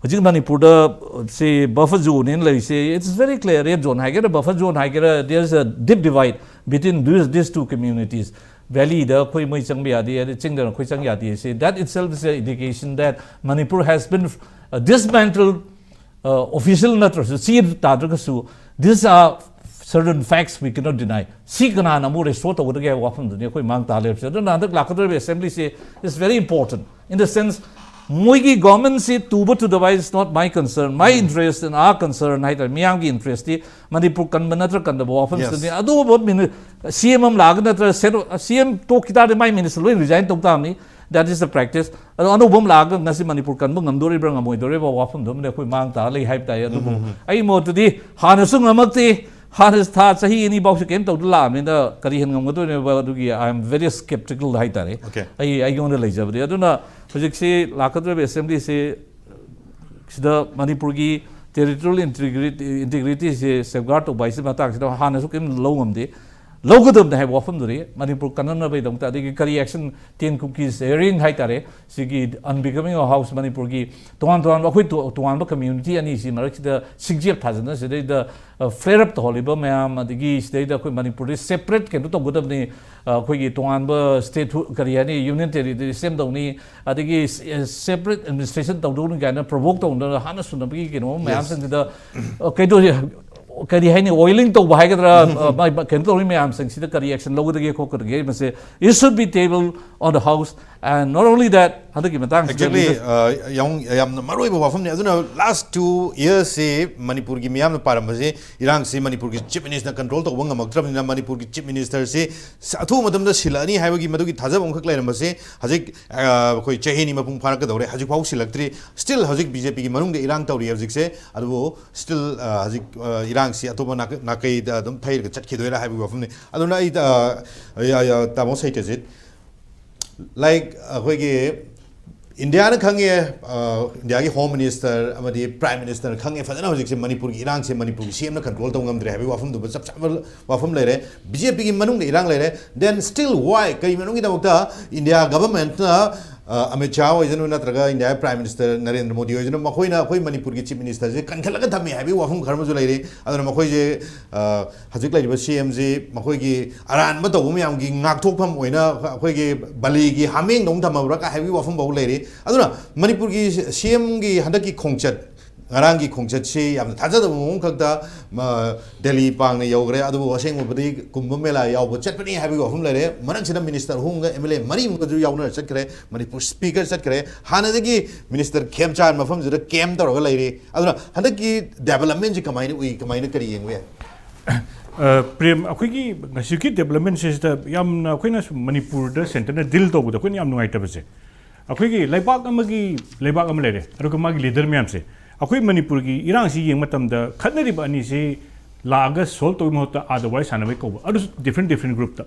ꯍꯧꯖꯤꯛ ꯃꯅꯤꯄꯨꯔꯗ ꯁꯤ ꯕꯐꯔ ꯖꯣꯟꯅꯦꯅ ꯂꯩꯔꯤꯁꯦ, it's very clear. Red zone ꯍꯥꯏꯒꯦꯔꯥ ꯕꯐꯔ ꯖꯣꯟ ꯍꯥꯏꯒꯦꯔꯥ, there is a deep divide between these, these two communities. Valid ꯑꯩꯈꯣꯏ ꯃꯣꯏ ꯆꯪꯕ ꯌꯥꯗꯦ, ꯑꯗꯩ ꯆꯤꯡꯗꯅ ꯑꯩꯈꯣꯏ ꯆꯪ ꯌꯥꯗꯦ꯫ ꯁꯤ that itself is an indication that Manipur has been dismantled. Official ꯅꯠꯇ꯭ꯔꯁꯨ ꯆꯦ ꯇꯥꯗ꯭ꯔꯒꯁꯨ, these are certain facts we cannot deny. ꯁꯤ ꯀꯅꯥꯅ ꯑꯃꯨꯛ ꯔꯦꯁꯇꯣꯔ ꯇꯧꯒꯗꯒꯦ ꯍꯥꯏꯕ ꯋꯥꯐꯝꯗꯨꯅꯤ ꯑꯩꯈꯣꯏ ꯃꯥꯡ ꯇꯥ ꯂꯩꯔꯤꯕꯁꯦ꯫ ꯑꯗꯨꯅ ꯍꯟꯗꯛ ꯂꯥꯛꯀꯗꯧꯔꯤꯕ ꯑꯦꯁꯦꯝꯕ꯭ꯂꯤꯁꯦ is very important in the sense ꯃꯣꯏꯒꯤ ꯒꯣꯔꯃꯦꯟꯁꯤ ꯇꯨꯕ ꯇꯨꯗꯕ is not my concern. My interest and our concern ꯍꯥꯏꯇꯥꯔꯦ, ꯃꯤꯌꯥꯝꯒꯤ ꯏꯟꯇꯔꯦꯁꯇꯤ ꯃꯅꯤꯄꯨꯔ ꯀꯟꯕ ꯅꯠꯇ꯭ꯔ ꯀꯟꯗꯕ ꯋꯥꯐꯝꯁꯤꯗꯅꯤ꯫ ꯑꯗꯨꯒꯨꯝꯕ ꯁꯤ ꯑꯦꯝ ꯑꯃ ꯂꯥꯛꯑꯒ ꯅꯠꯇ꯭ꯔ ꯁꯤ ꯑꯦꯝ ꯇꯣꯛꯈꯤ ꯇꯥꯔꯗꯤ ꯃꯥꯏ ꯃꯤꯅꯤꯁꯇꯔ ꯂꯣꯏ ꯔꯤꯖꯥꯏꯟ ꯇꯧ ꯇꯥꯕꯅꯤ꯫ That is the practice. ꯑꯗꯣ ꯑꯅꯧꯕ ꯑꯃ ꯂꯥꯛꯑꯒ ꯉꯁꯤ ꯃꯅꯤꯄꯨꯔ ꯀꯟꯕ ꯉꯝꯗꯣꯔꯤꯕ꯭ꯔꯥ ꯉꯝꯃꯣꯏꯗꯣꯔꯤꯕ꯭ꯔꯥ ꯋꯥꯐꯝꯗꯨ ꯑꯃꯗꯤ ꯑꯩꯈꯣꯏ ꯃꯥꯡ ꯇꯥꯔ ꯂꯩ ꯍꯥꯏꯕ ꯇꯥꯏ꯫ ꯑꯗꯨꯕꯨ ꯑꯩ ꯃꯣꯠꯇꯗꯤ ꯍꯥꯟꯅꯁꯨ ꯉꯝꯃꯛꯇꯦ꯫ ꯍꯥꯟꯅ ꯊꯥ ꯆꯍꯤ ꯑꯅꯤ ꯐꯥꯎꯁꯨ ꯀꯩꯝ ꯇꯧꯗ ꯂꯥꯛꯑꯕꯅꯤꯅ ꯀꯔꯤ ꯍꯦꯟꯅ ꯉꯝꯒꯗꯣꯏꯅꯣꯕ? ꯑꯗꯨꯒꯤ I am very skeptical ꯍꯥꯏꯇꯥꯔꯦ꯫ ꯑꯩ ꯑꯩꯉꯣꯟꯗ ꯂꯩꯖꯕꯗꯤ꯫ ꯑꯗꯨꯅ ꯍꯧꯖꯤꯛꯁꯤ ꯂꯥꯛꯀꯗꯧꯔꯤꯕ ꯑꯦꯁꯦꯝꯕ꯭ꯂꯤꯁꯤ ꯁꯤꯗ ꯃꯅꯤꯄꯨꯔꯒꯤ ꯇꯦꯔꯤꯇꯣꯔꯤꯌꯦꯜ ꯏꯟꯇꯤꯒ꯭ꯔꯤꯇꯤꯁꯦ ꯁꯦꯐꯒꯥꯔꯗ ꯇꯧꯕ ꯍꯥꯏꯁꯤ ꯃꯇꯥꯡꯁꯤꯗ ꯍꯥꯟꯅꯁꯨ ꯀꯔꯤꯝ ꯂꯧ ꯉꯝꯗꯦ꯫ ꯂꯧꯒꯗꯕꯅꯤ ꯍꯥꯏꯕ ꯋꯥꯐꯝꯗꯨꯅꯤ꯫ ꯃꯅꯤꯄꯨꯔ ꯀꯟꯅꯅꯕꯒꯤꯗꯃꯛꯇ ꯑꯗꯒꯤ ꯀꯔꯤ ꯑꯦꯛꯁꯟ ꯇꯦꯟ ꯀꯨꯀꯤꯁ ꯍꯤꯌꯔꯤꯡ ꯍꯥꯏꯇꯥꯔꯦ, ꯁꯤꯒꯤ ꯑꯟꯕꯤꯀꯃꯤꯡ ꯑꯣꯐ ꯍꯥꯎꯁ ꯃꯅꯤꯄꯨꯔꯒꯤ ꯇꯣꯉꯥꯟ ꯇꯣꯉꯥꯟꯕ ꯑꯩꯈꯣꯏ ꯇꯣ- ꯇꯣꯉꯥꯟꯕ ꯀꯝꯃ꯭ꯌꯨꯅꯤꯇꯤ ꯑꯅꯤꯁꯤ ꯃꯔꯛꯁꯤꯗ ꯁꯤꯡꯆꯦꯞ ꯊꯥꯖꯅ ꯁꯤꯗꯩꯗ ꯐ꯭ꯂꯦꯌꯔ ꯑꯞ ꯇꯧꯍꯜꯂꯤꯕ ꯃꯌꯥꯝ, ꯑꯗꯒꯤ ꯁꯤꯗꯩꯗ ꯑꯩꯈꯣꯏ ꯃꯅꯤꯄꯨꯔꯗꯤ ꯁꯦꯄꯔꯦꯠ ꯀꯩꯅꯣ ꯇꯧꯒꯗꯕꯅꯤ, ꯑ, ꯑꯩꯈꯣꯏꯒꯤ ꯇꯣꯉꯥꯟꯕ ꯁ꯭ꯇꯦꯠ ꯀꯔꯤ ꯍꯥꯏꯅꯤ, ꯌꯨꯅꯤꯌꯟ ꯇꯦꯔꯤꯇꯣꯔꯤ ꯁꯦꯝꯗꯧꯅꯤ, ꯑꯗꯒꯤ ꯁꯦꯄꯔꯦꯠ ꯑꯦꯗꯃꯤꯅꯤꯁꯇ꯭ꯔꯦꯁꯟ ꯇꯧꯗꯧꯅꯤ ꯀꯥꯏꯅ ꯄ꯭ꯔꯣꯚꯣꯛ ꯇꯧꯗꯅ ꯍꯥꯟꯅ ꯁꯨꯅꯕꯒꯤ ꯀꯩꯅꯣ ꯃꯌꯥꯝꯁꯤꯡꯁꯤꯗ ꯑ, ꯀꯩꯗꯧ ꯀꯔꯤ ꯍꯥꯏꯅꯤ, ꯑꯣꯏꯂꯤꯡ ꯇꯧꯕ ꯍꯥꯏꯒꯗ꯭ꯔꯥ, ꯑ, ꯃꯥꯏ- ꯀꯩꯅꯣ ꯇꯧꯔꯤ ꯃꯌꯥꯝꯁꯤꯡꯁꯤꯗ ꯀꯔꯤ ꯑꯦꯛꯁꯟ ꯂꯧꯒꯗꯒꯦ ꯈꯣꯠꯀꯗꯒꯦ ꯃꯁꯦ it should be table on the house. And not only that, ꯍꯟꯗꯛꯀꯤ ꯃꯇꯥꯡꯁꯤꯗ Exactly, leaders- uh, ꯌꯥꯝ ꯌꯥꯝꯅ ꯃꯔꯨ ꯑꯣꯏꯕ ꯋꯥꯐꯝꯅꯤ꯫ ꯑꯗꯨꯅ last two years ꯁꯤ ꯃꯅꯤꯄꯨꯔꯒꯤ ꯃꯤꯌꯥꯝꯅ ꯄꯥꯔꯝꯕꯁꯦ, ꯏꯔꯥꯡꯁꯤ ꯃꯅꯤꯄꯨꯔꯒꯤ chief minister control ꯇꯧꯕ ꯉꯝꯃꯛꯇ꯭ꯔꯕꯅꯤꯅ, ꯃꯅꯤꯄꯨꯔꯒꯤ chief minister ꯁꯤ ꯑꯊꯨꯕ ꯃꯇꯝꯗ ꯁꯤꯜꯂꯛꯑꯅꯤ ꯍꯥꯏꯕꯒꯤ ꯃꯗꯨꯒꯤ ꯊꯥꯖꯕ ꯑꯃꯈꯛ ꯂꯩꯔꯝꯕꯁꯦ, ꯍꯧꯖꯤꯛ ꯑ, ꯑꯩꯈꯣꯏ ꯆꯍꯤ ꯑꯅꯤ ꯃꯄꯨꯡ ꯐꯥꯔꯛꯀꯗꯧꯔꯦ, ꯍꯧꯖꯤꯛꯐꯥꯎ ꯁꯤꯜꯂꯛꯇ꯭ꯔꯤ꯫ Still ꯍꯧꯖꯤꯛ BJP ꯒꯤ ꯃꯅꯨꯡꯗ ꯏꯔꯥꯡ ꯇꯧꯔꯤ ꯍꯧꯖꯤꯛꯁꯦ꯫ ꯑꯗꯨꯕꯨ still, ꯑ, ꯍꯧꯖꯤꯛ, ꯑ, ꯏꯔꯥꯡꯁꯤ ꯑꯇꯣꯞꯄ ꯅꯥꯀ- ꯅꯥꯀꯩꯗ ꯑꯗꯨꯝ ꯊꯩꯔꯒ ꯆꯠꯈꯤꯗꯣꯏꯔꯥ ꯍꯥꯏꯕꯒꯤ ꯋꯥꯐꯝꯅꯤ꯫ ꯑꯗꯨꯅ ꯑꯩ, ꯑ, ꯑ, ꯑ, ꯇꯥꯃꯣ ꯁꯩꯇꯖꯤꯠ, like, ꯑꯩꯈꯣꯏꯒꯤ ꯏꯟꯗꯤꯌꯥꯅ ꯈꯪꯉꯦ, ꯑ, ꯏꯟꯗꯤꯌꯥꯒꯤ home minister ꯑꯃꯗꯤ prime minister ꯅ ꯈꯪꯉꯦ ꯐꯖꯅ, ꯍꯧꯖꯤꯛꯁꯦ ꯃꯅꯤꯄꯨꯔꯒꯤ ꯏꯔꯥꯡꯁꯦ ꯃꯅꯤꯄꯨꯔꯒꯤ CM ꯅ control ꯇꯧꯕ ꯉꯝꯗ꯭ꯔꯦ ꯍꯥꯏꯕꯒꯤ ꯋꯥꯐꯝꯗꯨꯃ ꯆꯞ ꯆꯥꯕ ꯋꯥꯐꯝ ꯂꯩꯔꯦ꯫ BJP ꯒꯤ ꯃꯅꯨꯡꯗ ꯏꯔꯥꯡ ꯂꯩꯔꯦ, then still why, ꯀꯔꯤ ꯃꯔꯝꯒꯤꯗꯃꯛꯇ ꯏꯟꯗꯤꯌꯥ government ꯅ, ꯑ, ꯑꯃꯤꯠ ꯁꯥꯍ ꯑꯣꯏꯁꯅꯨ ꯅꯠꯇ꯭ꯔꯒ India prime minister Narendra Modi ꯑꯣꯏꯁꯅꯨ, ꯃꯈꯣꯏꯅ ꯑꯩꯈꯣꯏ ꯃꯅꯤꯄꯨꯔꯒꯤ chief minister ꯁꯦ ꯀꯟꯈꯠꯂꯒ ꯊꯝꯃꯤ ꯍꯥꯏꯕꯒꯤ ꯋꯥꯐꯝ ꯈꯔ ꯑꯃꯁꯨ ꯂꯩꯔꯤ꯫ ꯑꯗꯨꯅ ꯃꯈꯣꯏꯁꯦ, ꯑ, ꯍꯧꯖꯤꯛ ꯂꯩꯔꯤꯕ CM ꯁꯤ ꯃꯈꯣꯏꯒꯤ ꯑꯔꯥꯟꯕ ꯇꯧꯕ ꯃꯌꯥꯝꯒꯤ ꯉꯥꯛꯊꯣꯛꯐꯝ ꯑꯣꯏꯅ ꯑꯩꯈꯣꯏꯒꯤ ꯕꯂꯤꯒꯤ ꯍꯥꯃꯦꯡꯗꯧꯅ ꯊꯝꯃꯕ꯭ꯔꯥ ꯀꯥꯏ ꯍꯥꯏꯕꯒꯤ ꯋꯥꯐꯝ ꯐꯥꯎ ꯂꯩꯔꯤ꯫ ꯑꯗꯨꯅ ꯃꯅꯤꯄꯨꯔꯒꯤ CM ꯒꯤ ꯍꯟꯗꯛꯀꯤ ꯈꯣꯡꯆꯠ, ꯉꯔꯥꯡꯒꯤ ꯈꯣꯡꯆꯠꯁꯤ ꯌꯥꯝꯅ ꯊꯥꯖꯗꯕ ꯃꯑꯣꯡ ꯈꯛꯇ, ꯃ, ꯗꯦꯜꯂꯤ ꯄꯥꯡꯅ ꯌꯧꯈ꯭ꯔꯦ, ꯑꯗꯨꯕꯨ ꯑꯁꯦꯡꯕꯕꯨꯗꯤ ꯀꯨꯝꯚ ꯃꯦꯂꯥ ꯌꯥꯎꯕ ꯆꯠꯄꯅꯤ ꯍꯥꯏꯕꯒꯤ ꯋꯥꯐꯝ ꯂꯩꯔꯦ꯫ ꯃꯔꯛꯁꯤꯗ minister ꯑꯍꯨꯝꯒ MLA ꯃꯔꯤꯃꯨꯛꯀꯁꯨ ꯌꯥꯎꯅꯔ ꯆꯠꯈ꯭ꯔꯦ꯫ ꯃꯅꯤꯄꯨꯔ speaker ꯆꯠꯈ꯭ꯔꯦ꯫ ꯍꯥꯟꯅꯗꯒꯤ minister ꯈꯦꯝꯆꯥꯟ ꯃꯐꯝꯁꯤꯗ camp ꯇꯧꯔꯒ ꯂꯩꯔꯤ꯫ ꯑꯗꯨꯅ ꯍꯟꯗꯛꯀꯤ development ꯁꯤ ꯀꯃꯥꯏꯅ ꯎꯏ, ꯀꯃꯥꯏꯅ ꯀꯔꯤ ꯌꯦꯡꯕ ꯌꯥꯏ? ꯑ, ꯄ꯭ꯔꯦꯝ, ꯑꯩꯈꯣꯏꯒꯤ ꯉꯁꯤꯒꯤ development ꯁꯤꯗ ꯌꯥꯝꯅ ꯑꯩꯈꯣꯏꯅ ꯁꯨꯝ ꯃꯅꯤꯄꯨꯔꯗ centre ꯅ deal ꯇꯧꯕꯗ ꯑꯩꯈꯣꯏꯅ ꯌꯥꯝ ꯅꯨꯡꯉꯥꯏꯇꯕꯁꯦ, ꯑꯩꯈꯣꯏꯒꯤ ꯂꯩꯕꯥꯛ ꯑꯃꯒꯤ, ꯂꯩꯕꯥꯛ ꯑꯃ ꯂꯩꯔꯦ, ꯑꯗꯨꯒ ꯃꯥꯒꯤ leader ꯃꯌꯥꯝꯁꯦ, ꯑꯩꯈꯣꯏ ꯃꯅꯤꯄꯨꯔꯒꯤ ꯏꯔꯥꯡꯁꯤ ꯌꯦꯡꯕ ꯃꯇꯝꯗ ꯈꯠꯅꯔꯤꯕ ꯑꯅꯤꯁꯤ ꯂꯥꯛꯑꯒ solve ꯇꯧꯕꯒꯤ ꯃꯍꯨꯠꯇ ꯑꯥꯗ ꯋꯥꯔꯤ ꯁꯥꯟꯅꯕꯒꯤ ꯀꯧꯕ, ꯑꯗꯨꯁꯨ different different group ꯇ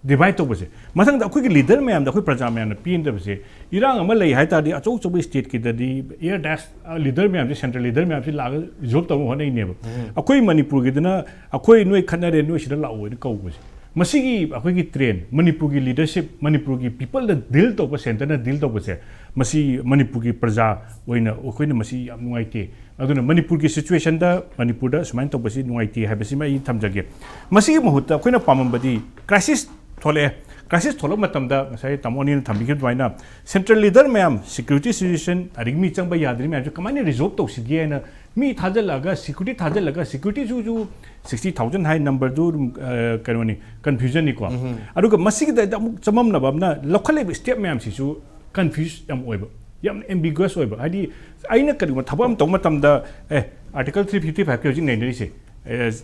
divide ꯇꯧꯕꯁꯦ꯫ ꯃꯊꯪꯗ ꯑꯩꯈꯣꯏꯒꯤ leader ꯃꯌꯥꯝꯗ ꯑꯩꯈꯣꯏ ꯄ꯭ꯔꯖꯥ ꯃꯌꯥꯝꯅ ꯄꯦꯟꯗꯕꯁꯦ, ꯏꯔꯥꯡ ꯑꯃ ꯂꯩ ꯍꯥꯏ ꯇꯥꯔꯗꯤ ꯑꯆꯧ ꯑꯆꯧꯕ state ꯀꯤꯗꯗꯤ air dash, ꯑ, leader ꯃꯌꯥꯝꯁꯦ, central leader ꯃꯌꯥꯝꯁꯦ ꯂꯥꯛꯑꯒ resolve ꯇꯧꯅꯕ ꯍꯣꯠꯅꯩꯅꯦꯕ꯫ ꯑꯩꯈꯣꯏ ꯃꯅꯤꯄꯨꯔꯒꯤꯗꯅ ꯑꯩꯈꯣꯏ ꯅꯣꯏ ꯈꯠꯅꯔꯦ, ꯅꯣꯏ ꯁꯤꯗ ꯂꯥꯛꯑꯣ ꯍꯥꯏꯅ ꯀꯧꯕꯁꯦ, ꯃꯁꯤꯒꯤ ꯑꯩꯈꯣꯏꯒꯤ trend, ꯃꯅꯤꯄꯨꯔꯒꯤ leadership, ꯃꯅꯤꯄꯨꯔꯒꯤ people ꯗ deal ꯇꯧꯕ, centre ꯅ deal ꯇꯧꯕꯁꯦ, ꯃꯁꯤ ꯃꯅꯤꯄꯨꯔꯒꯤ ꯄ꯭ꯔꯖꯥ ꯑꯣꯏꯅ ꯑꯩꯈꯣꯏꯅ ꯃꯁꯤ ꯌꯥꯝ ꯅꯨꯡꯉꯥꯏꯇꯦ꯫ ꯑꯗꯨꯅ ꯃꯅꯤꯄꯨꯔꯒꯤ situation ꯗ ꯃꯅꯤꯄꯨꯔꯗ ꯁꯨꯃꯥꯏꯅ ꯇꯧꯕꯁꯤ ꯅꯨꯡꯉꯥꯏꯇꯦ ꯍꯥꯏꯕꯁꯤꯃ ꯑꯩ ꯊꯝꯖꯒꯦ꯫ ꯃꯁꯤꯒꯤ ꯃꯍꯨꯠꯇ ꯑꯩꯈꯣꯏꯅ ꯄꯥꯝꯃꯝꯕꯗꯤ crisis ꯊꯣꯛꯂꯛꯑꯦ, ꯀ꯭ꯔꯥꯏꯁꯤꯁ ꯊꯣꯛꯂꯛꯄ ꯃꯇꯝꯗ ꯉꯁꯥꯏ ꯇꯥꯃꯣ ꯑꯅꯤꯅ ꯊꯝꯕꯤꯈꯤꯕ ꯑꯗꯨꯃꯥꯏꯅ ꯁꯦꯟꯇ꯭ꯔꯦꯜ ꯂꯤꯗꯔ ꯃꯌꯥꯝ, ꯁꯦꯀ꯭ꯌꯨꯔꯤꯇꯤ ꯁꯤꯆꯨꯋꯦꯁꯟ, ꯑꯗꯒꯤ ꯃꯤ ꯆꯪꯕ ꯌꯥꯗ꯭ꯔꯤ ꯃꯌꯥꯝꯁꯦ ꯀꯃꯥꯏꯅ ꯔꯤꯖꯣꯜꯕ ꯇꯧꯁꯤꯒꯦ ꯍꯥꯏꯅ ꯃꯤ ꯊꯥꯖꯤꯜꯂꯒ ꯁꯦꯀ꯭ꯌꯨꯔꯤꯇꯤ ꯊꯥꯖꯤꯜꯂꯒ ꯁꯦꯀ꯭ꯌꯨꯔꯤꯇꯤꯁꯨ ꯁꯤꯛꯁꯇꯤ ꯊꯥꯎꯖꯟ ꯍꯥꯏ ꯅꯝꯕꯔꯗꯨ ꯑꯗꯨꯝ ꯀꯩꯅꯣꯅꯤ, ꯀꯟꯐ꯭ꯌꯨꯖꯟꯅꯤꯀꯣ꯫ ꯑꯗꯨꯒ ꯃꯁꯤꯒꯤꯗ ꯑꯃꯨꯛ ꯆꯃꯝꯅꯕ ꯑꯃꯅ ꯂꯧꯈꯠꯂꯤꯕ ꯁ꯭ꯇꯦꯞ ꯃꯌꯥꯝꯁꯤꯁꯨ ꯀꯟꯐ꯭ꯌꯨꯁ ꯌꯥꯝ ꯑꯣꯏꯕ, ꯌꯥꯝ ꯑꯦꯝꯕꯤꯒ꯭ꯌꯁ ꯑꯣꯏꯕ꯫ ꯍꯥꯏꯗꯤ ꯑꯩꯅ ꯀꯔꯤꯒꯨꯝꯕ ꯊꯕꯛ ꯑꯃ ꯇꯧꯕ ꯃꯇꯝꯗ, ꯑꯦ, ꯑꯥꯔꯇꯤꯀꯜ ꯊ꯭ꯔꯤ ꯐꯤꯐꯇꯤ ꯐꯥꯏꯚꯀꯤ ꯍꯧꯖꯤꯛ ꯅꯩꯅꯔꯤꯁꯦ,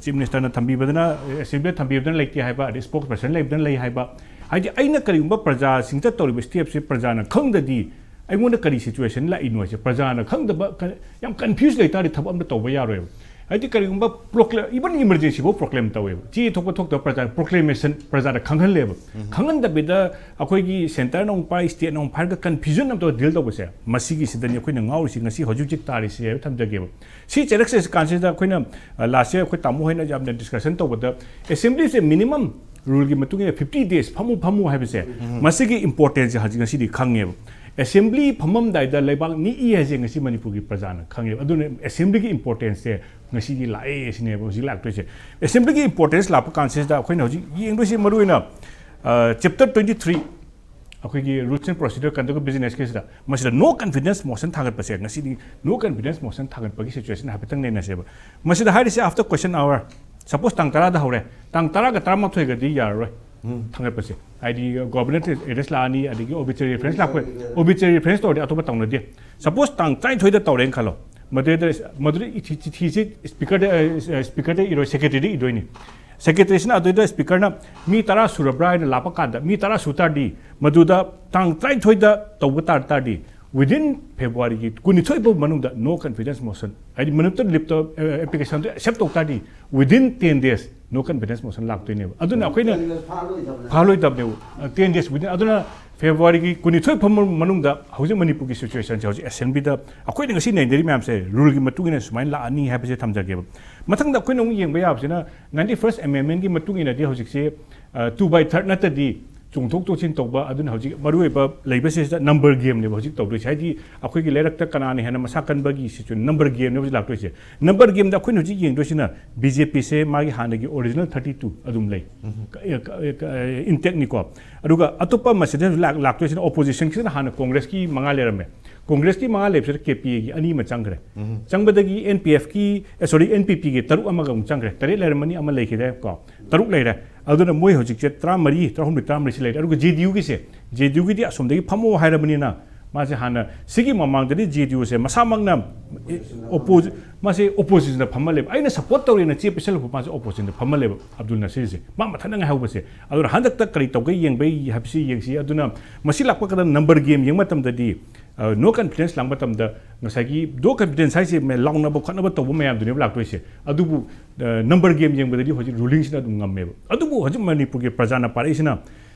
ꯆꯤꯐ ꯃꯤꯅꯤꯁꯇꯔꯅ ꯊꯝꯕꯤꯕꯗꯅ, ꯑꯦꯁꯦꯝꯕ꯭ꯂꯤꯗ ꯊꯝꯕꯤꯕꯗꯅ ꯂꯩꯇꯦ ꯍꯥꯏꯕ, ꯑꯗꯩ ꯁ꯭ꯄꯣꯛꯁ ꯄꯔꯁꯟ ꯂꯩꯕꯗꯅ ꯂꯩ ꯍꯥꯏꯕ꯫ ꯍꯥꯏꯗꯤ ꯑꯩꯅ ꯀꯔꯤꯒꯨꯝꯕ ꯄ꯭ꯔꯖꯥꯁꯤꯡꯗ ꯇꯧꯔꯤꯕ ꯁ꯭ꯇꯦꯞꯁꯦ ꯄ꯭ꯔꯖꯥꯅ ꯈꯪꯗꯗꯤ ꯑꯩꯉꯣꯟꯗ ꯀꯔꯤ ꯁꯤꯆꯨꯋꯦꯁꯟ ꯂꯥꯛꯏꯅꯣ ꯍꯥꯏꯁꯦ ꯄ꯭ꯔꯖꯥꯅ ꯈꯪꯗꯕ, ꯀ-, ꯌꯥꯝ ꯀꯟꯐ꯭ꯌꯨꯁ ꯂꯩꯇꯥꯔꯗꯤ ꯊꯕꯛ ꯑꯝꯇ ꯇꯧꯕ ꯌꯥꯔꯣꯏꯕ꯫ ꯍꯥꯏꯗꯤ ꯀꯔꯤꯒꯨꯝꯕ ꯄ꯭ꯔꯣꯀ꯭ꯂꯦꯝ, ꯏꯚꯟ ꯏꯃꯔꯖꯦꯟꯁꯤꯐꯥꯎ ꯄ꯭ꯔꯣꯀ꯭ꯂꯦꯝ ꯇꯧꯋꯦꯕ, ꯆꯦ ꯊꯣꯛꯄ ꯊꯣꯛꯇꯕ ꯄ꯭ꯔꯖꯥ ꯄ꯭ꯔꯣꯀ꯭ꯂꯦꯃꯦꯁꯟ ꯄ꯭ꯔꯖꯥꯗ ꯈꯪꯍꯜꯂꯦꯕ꯫ ꯈꯪꯍꯟꯗꯕꯤꯗ ꯑꯩꯈꯣꯏꯒꯤ ꯁꯦꯟꯇꯔꯅ ꯑꯃꯨꯛ ꯄꯥꯏ, ꯁ꯭ꯇꯦꯠꯅ ꯑꯃꯨꯛ ꯄꯥꯏꯔꯒ ꯀꯟꯐ꯭ꯌꯨꯖꯟ ꯑꯃ ꯇꯧꯔ ꯗꯤꯜ ꯇꯧꯕꯁꯦ, ꯃꯁꯤꯒꯤꯁꯤꯗꯅꯤ ꯑꯩꯈꯣꯏꯅ ꯉꯥꯎꯔꯤꯁꯤ ꯉꯁꯤ ꯍꯧꯖꯤꯛ ꯍꯧꯖꯤꯛ ꯇꯥꯔꯤꯁꯤ ꯍꯥꯏꯕ ꯊꯝꯖꯒꯦꯕ꯫ ꯁꯤ ꯆꯩꯔꯛꯁꯦ ꯀꯥꯟꯁꯤꯗ ꯑꯩꯈꯣꯏꯅ, ꯑ, ꯂꯥꯁ ꯌꯔ ꯑꯩꯈꯣꯏ ꯇꯥꯃꯣ ꯍꯣꯏꯅ ꯌꯥꯝꯅ ꯗꯤꯁꯀꯁꯟ ꯇꯧꯕꯗ ꯑꯦꯁꯦꯝꯕ꯭ꯂꯤꯁꯦ ꯃꯤꯅꯤꯃꯝ ꯔꯨꯜꯒꯤ ꯃꯇꯨꯡ ꯏꯟꯅ ꯐꯤꯐꯇꯤ ꯗꯦꯖ ꯐꯝꯃꯨ ꯐꯝꯃꯨ ꯍꯥꯏꯕꯁꯦ, ꯃꯁꯤꯒꯤ ꯏꯝꯄꯣꯔꯇꯦꯟꯁꯁꯦ ꯍꯧꯖꯤꯛ ꯉꯁꯤꯗꯤ ꯈꯪꯉꯦꯕ꯫ ꯑꯦꯁꯦꯝꯕ꯭ꯂꯤ ꯐꯝꯃꯝꯗꯥꯏꯗ ꯂꯩꯕꯥꯛ ꯅꯤꯛꯏ ꯍꯥꯏꯁꯦ ꯉꯁꯤ ꯃꯅꯤꯄꯨꯔꯒꯤ ꯄ꯭ꯔꯖꯥꯅ ꯈꯪꯉꯦꯕ꯫ ꯑꯗꯨꯅ ꯑꯦꯁꯦꯝꯕ꯭ꯂꯤꯒꯤ ꯏꯝꯄꯣꯔꯇꯦꯟꯁꯁꯦ ꯉꯁꯤꯗꯤ ꯂꯥꯛꯑꯦ ꯁꯤꯅꯦꯕ ꯍꯧꯖꯤꯛ ꯂꯥꯛꯇꯣꯏꯁꯦ꯫ ꯑꯦꯁꯦꯝꯕ꯭ꯂꯤꯒꯤ ꯏꯝꯄꯣꯔꯇꯦꯟꯁ ꯂꯥꯛꯄ ꯀꯥꯟꯁꯤꯗ ꯑꯩꯈꯣꯏꯅ ꯍꯧꯖꯤꯛ ꯌꯦꯡꯗꯣꯏꯁꯦ ꯃꯔꯨꯑꯣꯏꯅ, ꯑ, ꯆꯦꯞꯇꯔ ꯇ꯭ꯋꯦꯟꯇꯤ ꯊ꯭ꯔꯤ, ꯑꯩꯈꯣꯏꯒꯤ Rules and Procedure Conduct of Businessꯀꯤꯁꯤꯗ ꯃꯁꯤꯗ no confidence motion ꯊꯥꯡꯒꯠꯄꯁꯦ, ꯉꯁꯤꯗꯤ no confidence motion ꯊꯥꯡꯒꯠꯄꯒꯤ ꯁꯤꯆꯨꯋꯦꯁꯟ ꯍꯥꯏꯐꯦꯠꯇꯪ ꯅꯩꯅꯁꯦꯕ꯫ ꯃꯁꯤꯗ ꯍꯥꯏꯔꯤꯁꯦ after question hour, suppose ꯇꯥꯡ ꯇꯔꯥꯗ ꯍꯧꯔꯦ, ꯇꯥꯡ ꯇꯔꯥꯒ ꯇꯔꯥꯃꯥꯊꯣꯏꯒꯗꯤ ꯌꯥꯔꯔꯣꯏ ꯊꯥꯡꯒꯠꯄꯁꯦ꯫ ꯍꯥꯏꯗꯤ ꯒꯣꯕꯔꯅꯔ ꯑꯦꯗ꯭ꯔꯦꯁ ꯂꯥꯛꯑꯅꯤ, ꯑꯗꯒꯤ ꯑꯣꯕꯤꯆꯔꯤ ꯔꯤꯐꯔꯦꯟꯁ ꯂꯥꯛꯄ, ꯑꯣꯕꯤꯆꯔꯤ ꯔꯤꯐꯔꯦꯟꯁ ꯇꯧꯔꯗꯤ ꯑꯇꯣꯞꯄ ꯇꯧꯅꯗꯦ꯫ ꯁꯄꯣꯁ ꯇꯥꯡ ꯇꯔꯥꯅꯤꯊꯣꯏꯗ ꯇꯧꯔꯦꯅ ꯈꯜꯂꯣ, ꯃꯗꯨꯗ, ꯃꯗꯨꯗ ꯏꯊꯤ-, ꯆꯤꯊꯤꯁꯤ ꯁ꯭ꯄꯤꯀꯔꯗ, ꯑ, ꯁ꯭ꯄꯤꯀꯔꯗ ꯏꯔꯣꯏ, ꯁꯦꯀ꯭ꯔꯦꯇꯔꯤꯗ ꯏꯗꯣꯏꯅꯤ꯫ ꯁꯦꯀ꯭ꯔꯦꯇꯔꯤꯁꯤꯅ ꯑꯗꯨꯗ ꯁ꯭ꯄꯤꯀꯔꯅ ꯃꯤ ꯇꯔꯥ ꯁꯨꯔꯕ꯭ꯔꯥ ꯍꯥꯏꯅ ꯂꯥꯛꯄ ꯀꯥꯟꯗ, ꯃꯤ ꯇꯔꯥ ꯁꯨ ꯇꯥꯔꯗꯤ, ꯃꯗꯨꯗ ꯇꯥꯡ ꯇꯔꯥꯅꯤꯊꯣꯏꯗ ꯇꯧꯕ ꯇꯥꯔ ꯇꯥꯔꯗꯤ, within ꯐꯦꯕ꯭ꯔꯨꯋꯥꯔꯤꯒꯤ ꯀꯨꯟꯅꯤꯊꯣꯏ ꯐꯥꯎ ꯃꯅꯨꯡꯗ no confidence motion, ꯍꯥꯏꯗꯤ ꯃꯅꯤꯄꯨꯔ ꯂꯤꯞꯇ, ꯑꯦ, ꯑꯦꯄ꯭ꯂꯤꯀꯦꯁꯟꯗꯣ ꯑꯦꯛꯁꯦꯞ ꯇꯧ ꯇꯥꯔꯗꯤ, within ten days no confidence motion ꯂꯥꯛꯇꯣꯏꯅꯦꯕ꯫ ꯑꯗꯨꯅ ꯑꯩꯈꯣꯏꯅ ꯐꯥꯔꯣꯏꯗꯕꯅꯦ꯫ ꯐꯥꯔꯣꯏꯗꯕꯅꯦꯕ꯫ Ten days within꯫ ꯑꯗꯨꯅ ꯐꯦꯕ꯭ꯔꯨꯋꯥꯔꯤꯒꯤ ꯀꯨꯟꯅꯤꯊꯣꯏ ꯐꯥꯎ ꯃꯅꯨꯡꯗ ꯍꯧꯖꯤꯛ ꯃꯅꯤꯄꯨꯔꯒꯤ ꯁꯤꯆꯨꯋꯦꯁꯟꯁꯦ ꯍꯧꯖꯤꯛ ꯑꯦꯁꯦꯝꯕ꯭ꯂꯤꯗ ꯑꯩꯈꯣꯏꯅ ꯉꯁꯤ ꯅꯩꯅꯔꯤ ꯃꯌꯥꯝꯁꯦ ꯔꯨꯜꯒꯤ ꯃꯇꯨꯡ ꯏꯟꯅ ꯁꯨꯃꯥꯏꯅ ꯂꯥꯛꯑꯅꯤ ꯍꯥꯏꯕꯁꯦ ꯊꯝꯖꯒꯦꯕ꯫ ꯃꯊꯪꯗ ꯑꯩꯈꯣꯏꯅ ꯑꯃꯨꯛ ꯌꯦꯡꯕ ꯌꯥꯕꯁꯤꯅ ninety first amendmentꯀꯤ ꯃꯇꯨꯡ ꯏꯟꯅꯗꯤ ꯍꯧꯖꯤꯛꯁꯦ, ꯑ, two by third ꯅꯠꯇꯗꯤ ꯆꯣꯡꯊꯣꯛ ꯆꯣꯡꯁꯤꯟ ꯇꯧꯕ, ꯑꯗꯨꯅ ꯍꯧꯖꯤꯛ ꯃꯔꯨꯑꯣꯏꯕ ꯂꯩꯕꯁꯤꯗ ꯅꯝꯕꯔ ꯒꯦꯝꯅꯦꯕ ꯍꯧꯖꯤꯛ ꯇꯧꯗꯣꯏꯁꯦ꯫ ꯍꯥꯏꯗꯤ ꯑꯩꯈꯣꯏꯒꯤ ꯂꯩꯔꯛꯇ ꯀꯅꯥꯅ ꯍꯦꯟꯅ ꯃꯁꯥ ꯀꯟꯕꯒꯤ ꯁꯤꯆꯨ-, ꯅꯝꯕꯔ ꯒꯦꯝꯅꯦꯕ ꯍꯧꯖꯤꯛ ꯂꯥꯛꯇꯣꯏꯁꯦ꯫ ꯅꯝꯕꯔ ꯒꯦꯝꯗ ꯑꯩꯈꯣꯏꯅ ꯍꯧꯖꯤꯛ ꯌꯦꯡꯗꯣꯏꯁꯤꯅ ꯕꯤ ꯖꯦ ꯄꯤꯁꯦ ꯃꯥꯒꯤ ꯍꯥꯟꯅꯒꯤ ꯑꯣꯔꯤꯖꯤꯅꯦꯜ ꯊꯥꯔꯇꯤ ꯇꯨ ꯑꯗꯨꯝ ꯂꯩ꯫ ꯎꯝ꯫ ꯏꯟꯇꯦꯛꯅꯤꯀꯣ꯫ ꯑꯗꯨꯒ ꯑꯇꯣꯞꯄ ꯃꯁꯤꯗ ꯂꯥꯛ-, ꯂꯥꯛꯇꯣꯏꯁꯤꯅ ꯑꯣꯄꯣꯖꯤꯁꯟꯁꯤꯅ ꯍꯥꯟꯅ ꯀꯣꯡꯒ꯭ꯔꯦꯁꯀꯤ ꯃꯉꯥ ꯂꯩꯔꯝꯃꯦ꯫ ꯀꯣꯡꯒ꯭ꯔꯦꯁꯀꯤ ꯃꯉꯥ ꯂꯩꯕꯁꯤꯗ ꯀꯦ ꯄꯤ ꯑꯦꯒꯤ ꯑꯅꯤ ꯑꯃ ꯆꯪꯈ꯭ꯔꯦ꯫ ꯎꯝ꯫ ꯆꯪꯕꯗꯒꯤ ꯑꯦꯟ ꯄꯤ ꯑꯦꯐꯀꯤ, ꯑꯦ, ꯁꯣꯔꯤ, ꯑꯦꯟ ꯄꯤ ꯄꯤꯒꯤ ꯇꯔꯨꯛ ꯑꯃꯒ ꯑꯃꯨꯛ ꯆꯪꯈ꯭ꯔꯦ꯫ ꯇꯔꯦꯠ ꯂꯩꯔꯝꯃꯅꯤ, ꯑꯃ ꯂꯩꯈꯤꯗꯦ ꯀꯣ꯫ ꯇꯔꯨꯛ ꯂꯩꯔꯦ꯫ ꯑꯗꯨꯅ ꯃꯣꯏ ꯍꯧꯖꯤꯛꯁꯦ ꯇꯔꯥꯃꯔꯤ, ꯇꯔꯥꯍꯨꯝꯗꯣꯏ, ꯇꯔꯥꯃꯔꯤꯁꯤ ꯂꯩꯔꯦ꯫ ꯑꯗꯨꯒ ꯖꯦ ꯗꯤ ꯌꯨꯒꯤꯁꯦ, ꯖꯦ ꯗꯤ ꯌꯨꯒꯤꯗꯤ ꯑꯁꯣꯝꯗꯒꯤ ꯐꯝꯃꯣ ꯍꯥꯏꯔꯕꯅꯤꯅ ꯃꯥꯁꯦ ꯍꯥꯟꯅ ꯁꯤꯒꯤ ꯃꯃꯥꯡꯗꯗꯤ ꯖꯦ ꯗꯤ ꯌꯨꯁꯦ ꯃꯁꯥꯃꯛꯅ, ꯑꯦ, ꯑꯣꯄꯣꯖꯤ-, ꯃꯥꯁꯦ ꯑꯣꯄꯣꯖꯤꯁꯟꯗ ꯐꯝꯍꯜꯂꯦꯕ꯫ ꯑꯩꯅ ꯁꯞꯄꯣꯔꯠ ꯇꯧꯔꯦꯅ ꯆꯦ ꯄꯤꯁꯜꯂꯛꯄ ꯃꯥꯁꯦ ꯑꯣꯄꯣꯖꯤꯁꯟꯗ ꯐꯝꯍꯜꯂꯦꯕ ꯑꯕꯗꯨꯜ ꯅꯁꯤꯔꯁꯦ꯫ ꯃꯥ ꯃꯊꯟꯇ ꯉꯥꯏꯍꯧꯕꯁꯦ꯫ ꯑꯗꯨꯅ ꯍꯟꯗꯛꯇ ꯀꯔꯤ ꯇꯧꯒꯦ ꯌꯦꯡꯕꯩ ꯍꯥꯏꯕꯁꯤ ꯌꯦꯡꯁꯤ꯫ ꯑꯗꯨꯅ ꯃꯁꯤ ꯂꯥꯛꯄ ꯀꯥꯟꯗ ꯅꯝꯕꯔ ꯒꯦꯝ ꯌꯦꯡꯕ ꯃꯇꯝꯗꯗꯤ, ꯑ, ꯅꯣ ꯀꯟꯐꯤꯗꯦꯟꯁ ꯂꯥꯛꯄ ꯃꯇꯝꯗ ꯉꯁꯥꯏꯒꯤ ꯅꯣ ꯀꯟꯐꯤꯗꯦꯟꯁ ꯍꯥꯏꯁꯦ ꯃꯦ-, ꯂꯥꯎꯅꯕ ꯈꯣꯠꯅꯕ ꯇꯧꯕ ꯃꯌꯥꯝꯗꯨꯅꯦꯕ ꯂꯥꯛꯇꯣꯏꯁꯦ꯫ ꯑꯗꯨꯕꯨ, ꯑ, ꯅꯝꯕꯔ ꯒꯦꯝ ꯌꯦꯡꯕꯗꯗꯤ ꯍꯧꯖꯤꯛ ꯔꯨꯂꯤꯡꯁꯤꯅ ꯑꯗꯨꯝ ꯉꯝꯃꯦꯕ꯫ ꯑꯗꯨꯕꯨ ꯍꯧꯖꯤꯛ ꯃꯅꯤꯄꯨꯔꯒꯤ ꯄ꯭ꯔꯖꯥꯅ ꯄꯥꯔꯛꯏꯁꯤꯅ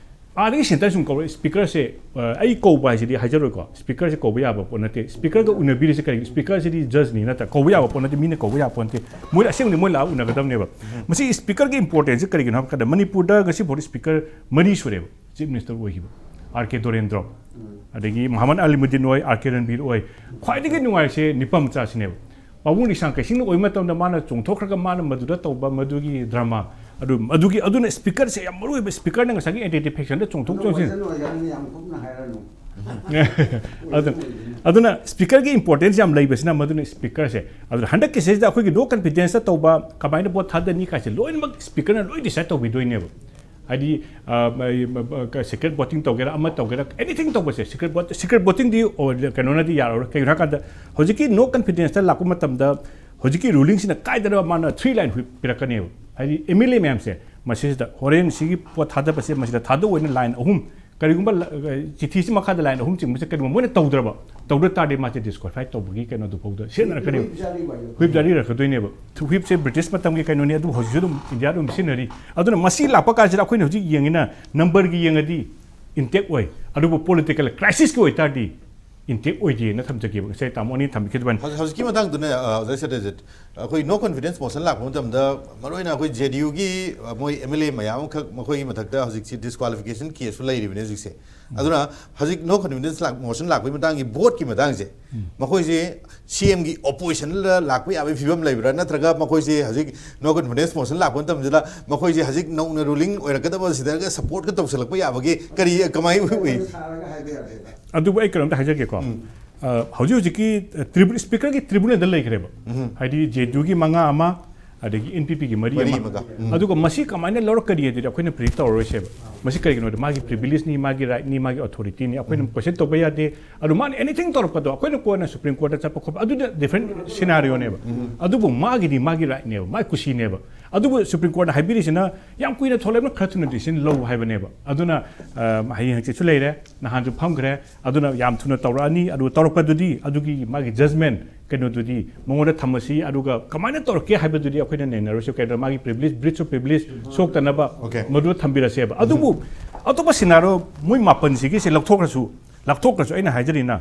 ꯑꯥꯗꯒꯤ ꯁꯦꯟꯇꯔ ꯁꯨꯝ ꯀꯧꯔꯛꯑꯦ꯫ ꯁ꯭ꯄꯤꯀꯔꯁꯦ, ꯑ, ꯑꯩ ꯀꯧꯕ ꯍꯥꯏꯁꯤꯗꯤ ꯍꯥꯏꯖꯔꯣꯏꯀꯣ, ꯁ꯭ꯄꯤꯀꯔꯁꯦ ꯀꯧꯕ ꯌꯥꯕ ꯄꯣꯠ ꯅꯠꯇꯦ꯫ ꯁ꯭ꯄꯤꯀꯔꯒ ꯎꯅꯕꯤꯔꯤꯁꯦ ꯀꯔꯤꯒꯤꯅꯣ? ꯁ꯭ꯄꯤꯀꯔꯁꯤꯗꯤ ꯖꯖꯅꯤ ꯅꯠꯇ꯭ꯔꯥ? ꯀꯧꯕ ꯌꯥꯕ ꯄꯣꯠ ꯅꯠꯇꯦ, ꯃꯤꯅ ꯀꯧꯕ ꯌꯥꯕ ꯄꯣꯠ ꯅꯠꯇꯦ꯫ ꯃꯣꯏ ꯑꯁꯦꯡꯕꯗꯤ ꯃꯣꯏ ꯂꯥꯛꯑ ꯎꯅꯒꯗꯕꯅꯦꯕ꯫ ꯃꯁꯤ ꯁ꯭ꯄꯤꯀꯔꯒꯤ ꯏꯝꯄꯣꯔꯇꯦꯟꯁꯁꯦ ꯀꯔꯤꯒꯤꯅꯣ ꯍꯥꯏꯕ ꯀꯥꯟꯗ ꯃꯅꯤꯄꯨꯔꯗ ꯉꯁꯤ ꯐꯥꯎꯗ ꯁ꯭ꯄꯤꯀꯔ ꯃꯔꯤ ꯁꯨꯔꯦꯕ ꯆꯤꯐ ꯃꯤꯅꯤꯁꯇꯔ ꯑꯣꯏꯈꯤꯕ꯫ ꯑꯥꯔ ꯀꯦ ꯗꯣꯔꯦꯟꯗ꯭ꯔꯣ, ꯑꯗꯒꯤ ꯃꯍꯃꯗ ꯑꯂꯤꯃꯨꯗꯤꯟ ꯑꯣꯏ, ꯑꯥꯔ ꯀꯦ ꯔꯟꯕꯤꯔ ꯑꯣꯏ꯫ ꯈ꯭ꯋꯥꯏꯗꯒꯤ ꯅꯨꯡꯉꯥꯏꯔꯤꯁꯦ ꯅꯤꯄꯥ ꯃꯆꯥꯁꯤꯅꯦꯕ꯫ ꯄꯥꯕꯨꯡ ꯂꯤꯁꯥꯡ ꯀꯩꯁꯤꯡꯅ ꯑꯣꯏꯕ ꯃꯇꯝꯗ ꯃꯥꯅ ꯆꯣꯡꯊꯣꯛꯈ꯭ꯔꯒ ꯃꯥꯅ ꯃꯗꯨꯗ ꯇꯧꯕ ꯃꯗꯨꯒꯤ ꯗ꯭ꯔꯃꯥ, ꯑꯗꯨ, ꯑꯗꯨꯒꯤ, ꯑꯗꯨꯅ ꯁ꯭ꯄꯤꯀꯔꯁꯦ ꯌꯥꯝ ꯃꯔꯨ ꯑꯣꯏꯕ꯫ ꯁ꯭ꯄꯤꯀꯔꯅ ꯉꯁꯥꯏꯒꯤ ꯑꯦꯟꯇꯤ ꯗꯤꯐꯦꯛꯁꯟꯗ ꯆꯣꯡꯊꯣꯛ ꯆꯣꯡꯁꯤꯟ꯫ ꯋꯥꯖꯟ ꯑꯣꯏꯒꯅꯤ, ꯌꯥꯝ ꯀꯨꯞꯅ ꯍꯥꯏꯔꯅꯨ꯫ ꯑꯗꯨ, ꯑꯗꯨꯅ ꯁ꯭ꯄꯤꯀꯔꯒꯤ ꯏꯝꯄꯣꯔꯇꯦꯟꯁ ꯌꯥꯝ ꯂꯩꯕꯁꯤꯅ ꯃꯗꯨꯅ ꯁ꯭ꯄꯤꯀꯔꯁꯦ꯫ ꯑꯗꯨꯅ ꯍꯟꯗꯛꯀꯤ ꯁꯤꯁꯤꯗ ꯑꯩꯈꯣꯏꯒꯤ ꯅꯣ ꯀꯟꯐꯤꯗꯦꯟꯁꯇ ꯇꯧꯕ ꯀꯃꯥꯏꯅ ꯚꯣꯠ ꯊꯥꯗꯅꯤ ꯀꯥꯏꯁꯦ ꯂꯣꯏꯅꯃꯛ ꯁ꯭ꯄꯤꯀꯔꯅ ꯂꯣꯏ ꯗꯤꯁꯥꯏꯗ ꯇꯧꯕꯤꯗꯣꯏꯅꯦꯕ꯫ ꯍꯥꯏꯗꯤ, ꯑ, ꯃ-, ꯃ-, ꯃ-, ꯁꯤꯀ꯭ꯔꯦꯠ ꯚꯣꯇꯤꯡ ꯇꯧꯒꯦꯔꯥ, ꯑꯃ ꯇꯧꯒꯦꯔꯥ, ꯑꯦꯅꯤꯊꯤꯡ ꯇꯧꯕꯁꯦ, ꯁꯤꯀ꯭ꯔꯦꯠ ꯚꯣꯠ-, ꯁꯤꯀ꯭ꯔꯦꯠ ꯚꯣꯇꯤꯡꯗꯤ ꯑꯣ-, ꯀꯩꯅꯣꯅꯗꯤ ꯌꯥꯔꯔꯣꯏ꯫ ꯀꯩꯒꯤꯅꯣ ꯍꯥꯏꯀꯥꯟꯗ ꯍꯧꯖꯤꯛꯀꯤ ꯅꯣ ꯀꯟꯐꯤꯗꯦꯟꯁꯇ ꯂꯥꯛꯄ ꯃꯇꯝꯗ ꯍꯧꯖꯤꯛꯀꯤ ꯔꯨꯂꯤꯡꯁꯤꯅ ꯀꯥꯏꯗꯅꯕ ꯃꯥꯅ ꯊ꯭ꯔꯤ ꯂꯥꯏꯟ ꯍꯨꯏꯞ ꯄꯤꯔꯛꯀꯅꯦꯕ꯫ ꯍꯥꯏꯗꯤ ꯑꯦꯝ ꯑꯦꯜ ꯑꯦ ꯃꯌꯥꯝꯁꯦ ꯃꯁꯤꯁꯤꯗ ꯍꯣꯔꯦꯟ ꯁꯤꯒꯤ ꯄꯣꯠ ꯊꯥꯗꯕꯁꯦ ꯃꯁꯤꯗ ꯊꯥꯗꯧ ꯑꯣꯏꯅ ꯂꯥꯏꯟ ꯑꯍꯨꯝ, ꯀꯔꯤꯒꯨꯝꯕ ꯂ-, ꯆꯤꯊꯤꯁꯤ ꯃꯈꯥꯗ ꯂꯥꯏꯟ ꯑꯍꯨꯝ ꯆꯤꯡꯕꯁꯦ ꯀꯩꯒꯨꯝꯕ ꯃꯣꯏꯅ ꯇꯧꯗ꯭ꯔꯕ, ꯇꯧꯗ ꯇꯥꯔꯗꯤ ꯃꯥꯁꯦ ꯗꯤꯁꯀ꯭ꯋꯥꯂꯤꯐꯥꯏ ꯇꯧꯕꯒꯤ ꯀꯩꯅꯣꯗꯨ ꯐꯥꯎꯗ ꯁꯤꯖꯤꯟꯅꯔꯛꯀꯅꯦꯕ꯫ ꯍꯨꯏꯞ ꯖꯥꯔꯤ ꯍꯥꯏꯗꯣ꯫ ꯍꯨꯏꯞ ꯖꯥꯔꯤ ꯂꯩꯔꯛꯀꯗꯣꯏꯅꯦꯕ꯫ ꯍꯨꯏꯞꯁꯦ ꯕ꯭ꯔꯤꯇꯤꯁ ꯃꯇꯝꯒꯤ ꯀꯩꯅꯣꯅꯤ, ꯑꯗꯨꯕꯨ ꯍꯧꯖꯤꯛꯁꯨ ꯑꯗꯨꯝ ꯏꯟꯗꯤꯌꯥꯗ ꯑꯗꯨꯝ ꯁꯤꯖꯤꯟꯅꯔꯤ꯫ ꯑꯗꯨꯅ ꯃꯁꯤ ꯂꯥꯛꯄ ꯀꯥꯟꯁꯤꯗ ꯑꯩꯈꯣꯏꯅ ꯍꯧꯖꯤꯛ ꯌꯦꯡꯉꯤꯅ ꯅꯝꯕꯔꯒꯤ ꯌꯦꯡꯉꯗꯤ ꯏꯟꯇꯦꯛ ꯑꯣꯏ, ꯑꯗꯨꯕꯨ ꯄꯣꯂꯤꯇꯤꯀꯦꯜ ꯀ꯭ꯔꯥꯏꯁꯤꯁꯀꯤ ꯑꯣꯏꯇꯥꯔꯗꯤ ꯏꯟꯇꯦꯛ ꯑꯣꯏꯗꯦꯅ ꯊꯝꯖꯒꯦꯕ, ꯉꯁꯥꯏ ꯇꯥꯃꯣ ꯑꯅꯤ ꯊꯝꯕꯤꯈꯤꯕ ꯑꯗꯨꯃꯥꯏꯅ꯫ ꯍꯧꯖꯤꯛ ꯍꯧꯖꯤꯛꯀꯤ ꯃꯇꯥꯡꯗꯨꯅ ꯑ, ꯑꯣꯖꯥ ꯁꯇ꯭ꯌꯖꯤꯠ, ꯑꯩꯈꯣꯏ ꯅꯣ ꯀꯟꯐꯤꯗꯦꯟꯁ ꯃꯣꯁꯟ ꯂꯥꯛꯄ ꯃꯇꯝꯗ ꯃꯔꯨꯑꯣꯏꯅ ꯑꯩꯈꯣꯏ ꯖꯦ ꯗꯤ ꯌꯨꯒꯤ ꯃꯣꯏ ꯑꯦꯝ ꯑꯦꯜ ꯑꯦ ꯃꯌꯥꯝ ꯑꯃꯈꯛ ꯃꯈꯣꯏꯒꯤ ꯃꯊꯛꯇ ꯍꯧꯖꯤꯛꯁꯤ ꯗꯤꯁꯀ꯭ꯋꯥꯂꯤꯐꯤꯀꯦꯁꯟ ꯀꯦꯁꯁꯨ ꯂꯩꯔꯤꯕꯅꯦ ꯍꯧꯖꯤꯛꯁꯦ꯫ ꯑꯗꯨꯅ ꯍꯧꯖꯤꯛ ꯅꯣ ꯀꯟꯐꯤꯗꯦꯟꯁ ꯃꯣꯁꯟ ꯂꯥꯛꯄꯒꯤ ꯃꯇꯥꯡꯒꯤ ꯚꯣꯠꯀꯤ ꯃꯇꯥꯡꯁꯦ ꯃꯈꯣꯏꯁꯦ ꯁꯤ ꯑꯦꯝꯒꯤ ꯑꯣꯄꯣꯖꯤꯁꯟꯗ ꯂꯥꯛꯄ ꯌꯥꯕꯒꯤ ꯐꯤꯕꯝ ꯂꯩꯕ꯭ꯔꯥ, ꯅꯠꯇ꯭ꯔꯒ ꯃꯈꯣꯏꯁꯦ ꯍꯧꯖꯤꯛ ꯅꯣ ꯀꯟꯐꯤꯗꯦꯟꯁ ꯃꯣꯁꯟ ꯂꯥꯛꯄ ꯃꯇꯝꯁꯤꯗ ꯃꯈꯣꯏꯁꯦ ꯍꯧꯖꯤꯛ ꯅꯧꯅ ꯔꯨꯂꯤꯡ ꯑꯣꯏꯔꯛꯀꯗꯕ ꯁꯤꯗꯒ ꯁꯞꯄꯣꯔꯠꯀ ꯇꯧꯁꯜꯂꯛꯄ ꯌꯥꯕꯒꯤ ꯀꯔꯤ, ꯀꯃꯥꯏꯅ ꯎꯏ? ꯁꯥꯔꯒ ꯍꯥꯏꯕ ꯌꯥꯗꯦꯕ꯫ ꯑꯗꯨꯕꯨ ꯑꯩ ꯀꯩꯅꯣꯝꯇ ꯍꯥꯏꯖꯒꯦꯀꯣ꯫ ꯑ, ꯍꯧꯖꯤꯛ ꯍꯧꯖꯤꯛꯀꯤ ꯇ꯭ꯔꯤꯕꯨ ꯁ꯭ꯄꯤꯀꯔꯒꯤ ꯇ꯭ꯔꯤꯕꯨꯅꯦꯜꯗ ꯂꯩꯈ꯭ꯔꯦꯕ꯫ ꯍꯥꯏꯗꯤ ꯖꯦ ꯗꯤ ꯌꯨꯒꯤ ꯃꯉꯥ ꯑꯃ, ꯑꯗꯒꯤ ꯑꯦꯟ ꯄꯤ ꯄꯤꯒꯤ ꯃꯔꯤ ꯃꯔꯤ ꯑꯃ꯫ ꯑꯃꯒ꯫ ꯎꯝ꯫ ꯑꯗꯨꯒ ꯃꯁꯤ ꯀꯃꯥꯏꯅ ꯂꯧꯔꯛꯀꯅꯤ ꯑꯗꯨꯗꯤ ꯑꯩꯈꯣꯏꯅ ꯄ꯭ꯔꯤꯗꯤꯛ ꯇꯧꯔꯔꯣꯏꯁꯦꯕ꯫ ꯃꯁꯤ ꯀꯩꯒꯤꯅꯣꯗꯤ ꯃꯥꯒꯤ ꯄ꯭ꯔꯤꯚꯤꯂꯦꯖꯅꯤ, ꯃꯥꯒꯤ ꯔꯥꯏꯠꯅꯤ, ꯃꯥꯒꯤ ꯑꯣꯊꯣꯔꯤꯇꯤꯅꯤ, ꯑꯩꯈꯣꯏꯅ ꯀꯣꯏꯁꯟ ꯇꯧꯕ ꯌꯥꯗꯦ꯫ ꯑꯗꯨ ꯃꯥꯅ ꯑꯦꯅꯤꯊꯤꯡ ꯇꯧꯔꯛꯄꯗꯣ ꯑꯩꯈꯣꯏꯅ ꯀꯣꯟꯅ ꯁꯨꯄ꯭ꯔꯤꯝ ꯀꯣꯔꯠꯇ ꯆꯠꯄ ꯈꯣꯠꯄ ꯑꯗꯨꯗ ꯗꯤꯐ꯭ꯔꯦꯟ ꯁꯤꯅꯥꯔꯤꯑꯣꯅꯦꯕ꯫ ꯑꯗꯨꯕꯨ ꯃꯥꯒꯤꯗꯤ ꯃꯥꯒꯤ ꯔꯥꯏꯠꯅꯦꯕ, ꯃꯥꯒꯤ ꯀꯨꯁꯤꯅꯦꯕ꯫ ꯑꯗꯨꯕꯨ ꯁꯨꯄ꯭ꯔꯤꯝ ꯀꯣꯔꯠꯅ ꯍꯥꯏꯕꯤꯔꯤꯁꯤꯅ ꯌꯥꯝ ꯀꯨꯏꯅ ꯊꯣꯛꯂꯛꯑꯕꯅꯤꯅ ꯈꯔ ꯊꯨꯅ ꯗꯤꯁꯤꯖꯟ ꯂꯧ ꯍꯥꯏꯕꯅꯦꯕ꯫ ꯑꯗꯨꯅ ꯑ, ꯍꯌꯦꯡ ꯍꯪꯆꯤꯠꯁꯨ ꯂꯩꯔꯦ, ꯅꯍꯥꯟꯁꯨ ꯐꯝꯈ꯭ꯔꯦ꯫ ꯑꯗꯨꯅ ꯌꯥꯝ ꯊꯨꯅ ꯇꯧꯔꯛꯑꯅꯤ꯫ ꯑꯗꯨ ꯇꯧꯔꯛꯄꯗꯨꯗꯤ ꯑꯗꯨꯒꯤ ꯃꯥꯒꯤ ꯖꯖꯃꯦꯟ ꯀꯩꯅꯣꯗꯨꯗꯤ ꯃꯉꯣꯟꯗ ꯊꯝꯃꯁꯤ꯫ ꯑꯗꯨꯒ ꯀꯃꯥꯏꯅ ꯇꯧꯔꯛꯀꯦ ꯍꯥꯏꯕꯗꯨꯗꯤ ꯑꯩꯈꯣꯏꯅ ꯅꯩꯅꯔꯣꯏꯁꯤ꯫ ꯀꯩꯅꯣ, ꯃꯥꯒꯤ ꯄ꯭ꯔꯤꯚꯤꯂꯦꯖ, ꯕ꯭ꯔꯤꯆ ꯑꯣꯐ ꯄ꯭ꯔꯤꯚꯤꯂꯦꯖ ꯁꯣꯛꯇꯅꯕ Okay. ꯃꯗꯨ ꯊꯝꯕꯤꯔꯁꯦꯕ꯫ ꯑꯗꯨꯕꯨ ꯑꯇꯣꯞꯄ ꯁꯤꯅꯥꯔꯣ ꯃꯣꯏ ꯃꯥꯄꯟꯁꯤꯒꯤꯁꯦ ꯂꯧꯊꯣꯛꯈ꯭ꯔꯁꯨ, ꯂꯧꯊꯣꯛꯈ꯭ꯔꯁꯨ ꯑꯩꯅ ꯍꯥꯏꯖꯔꯤꯅ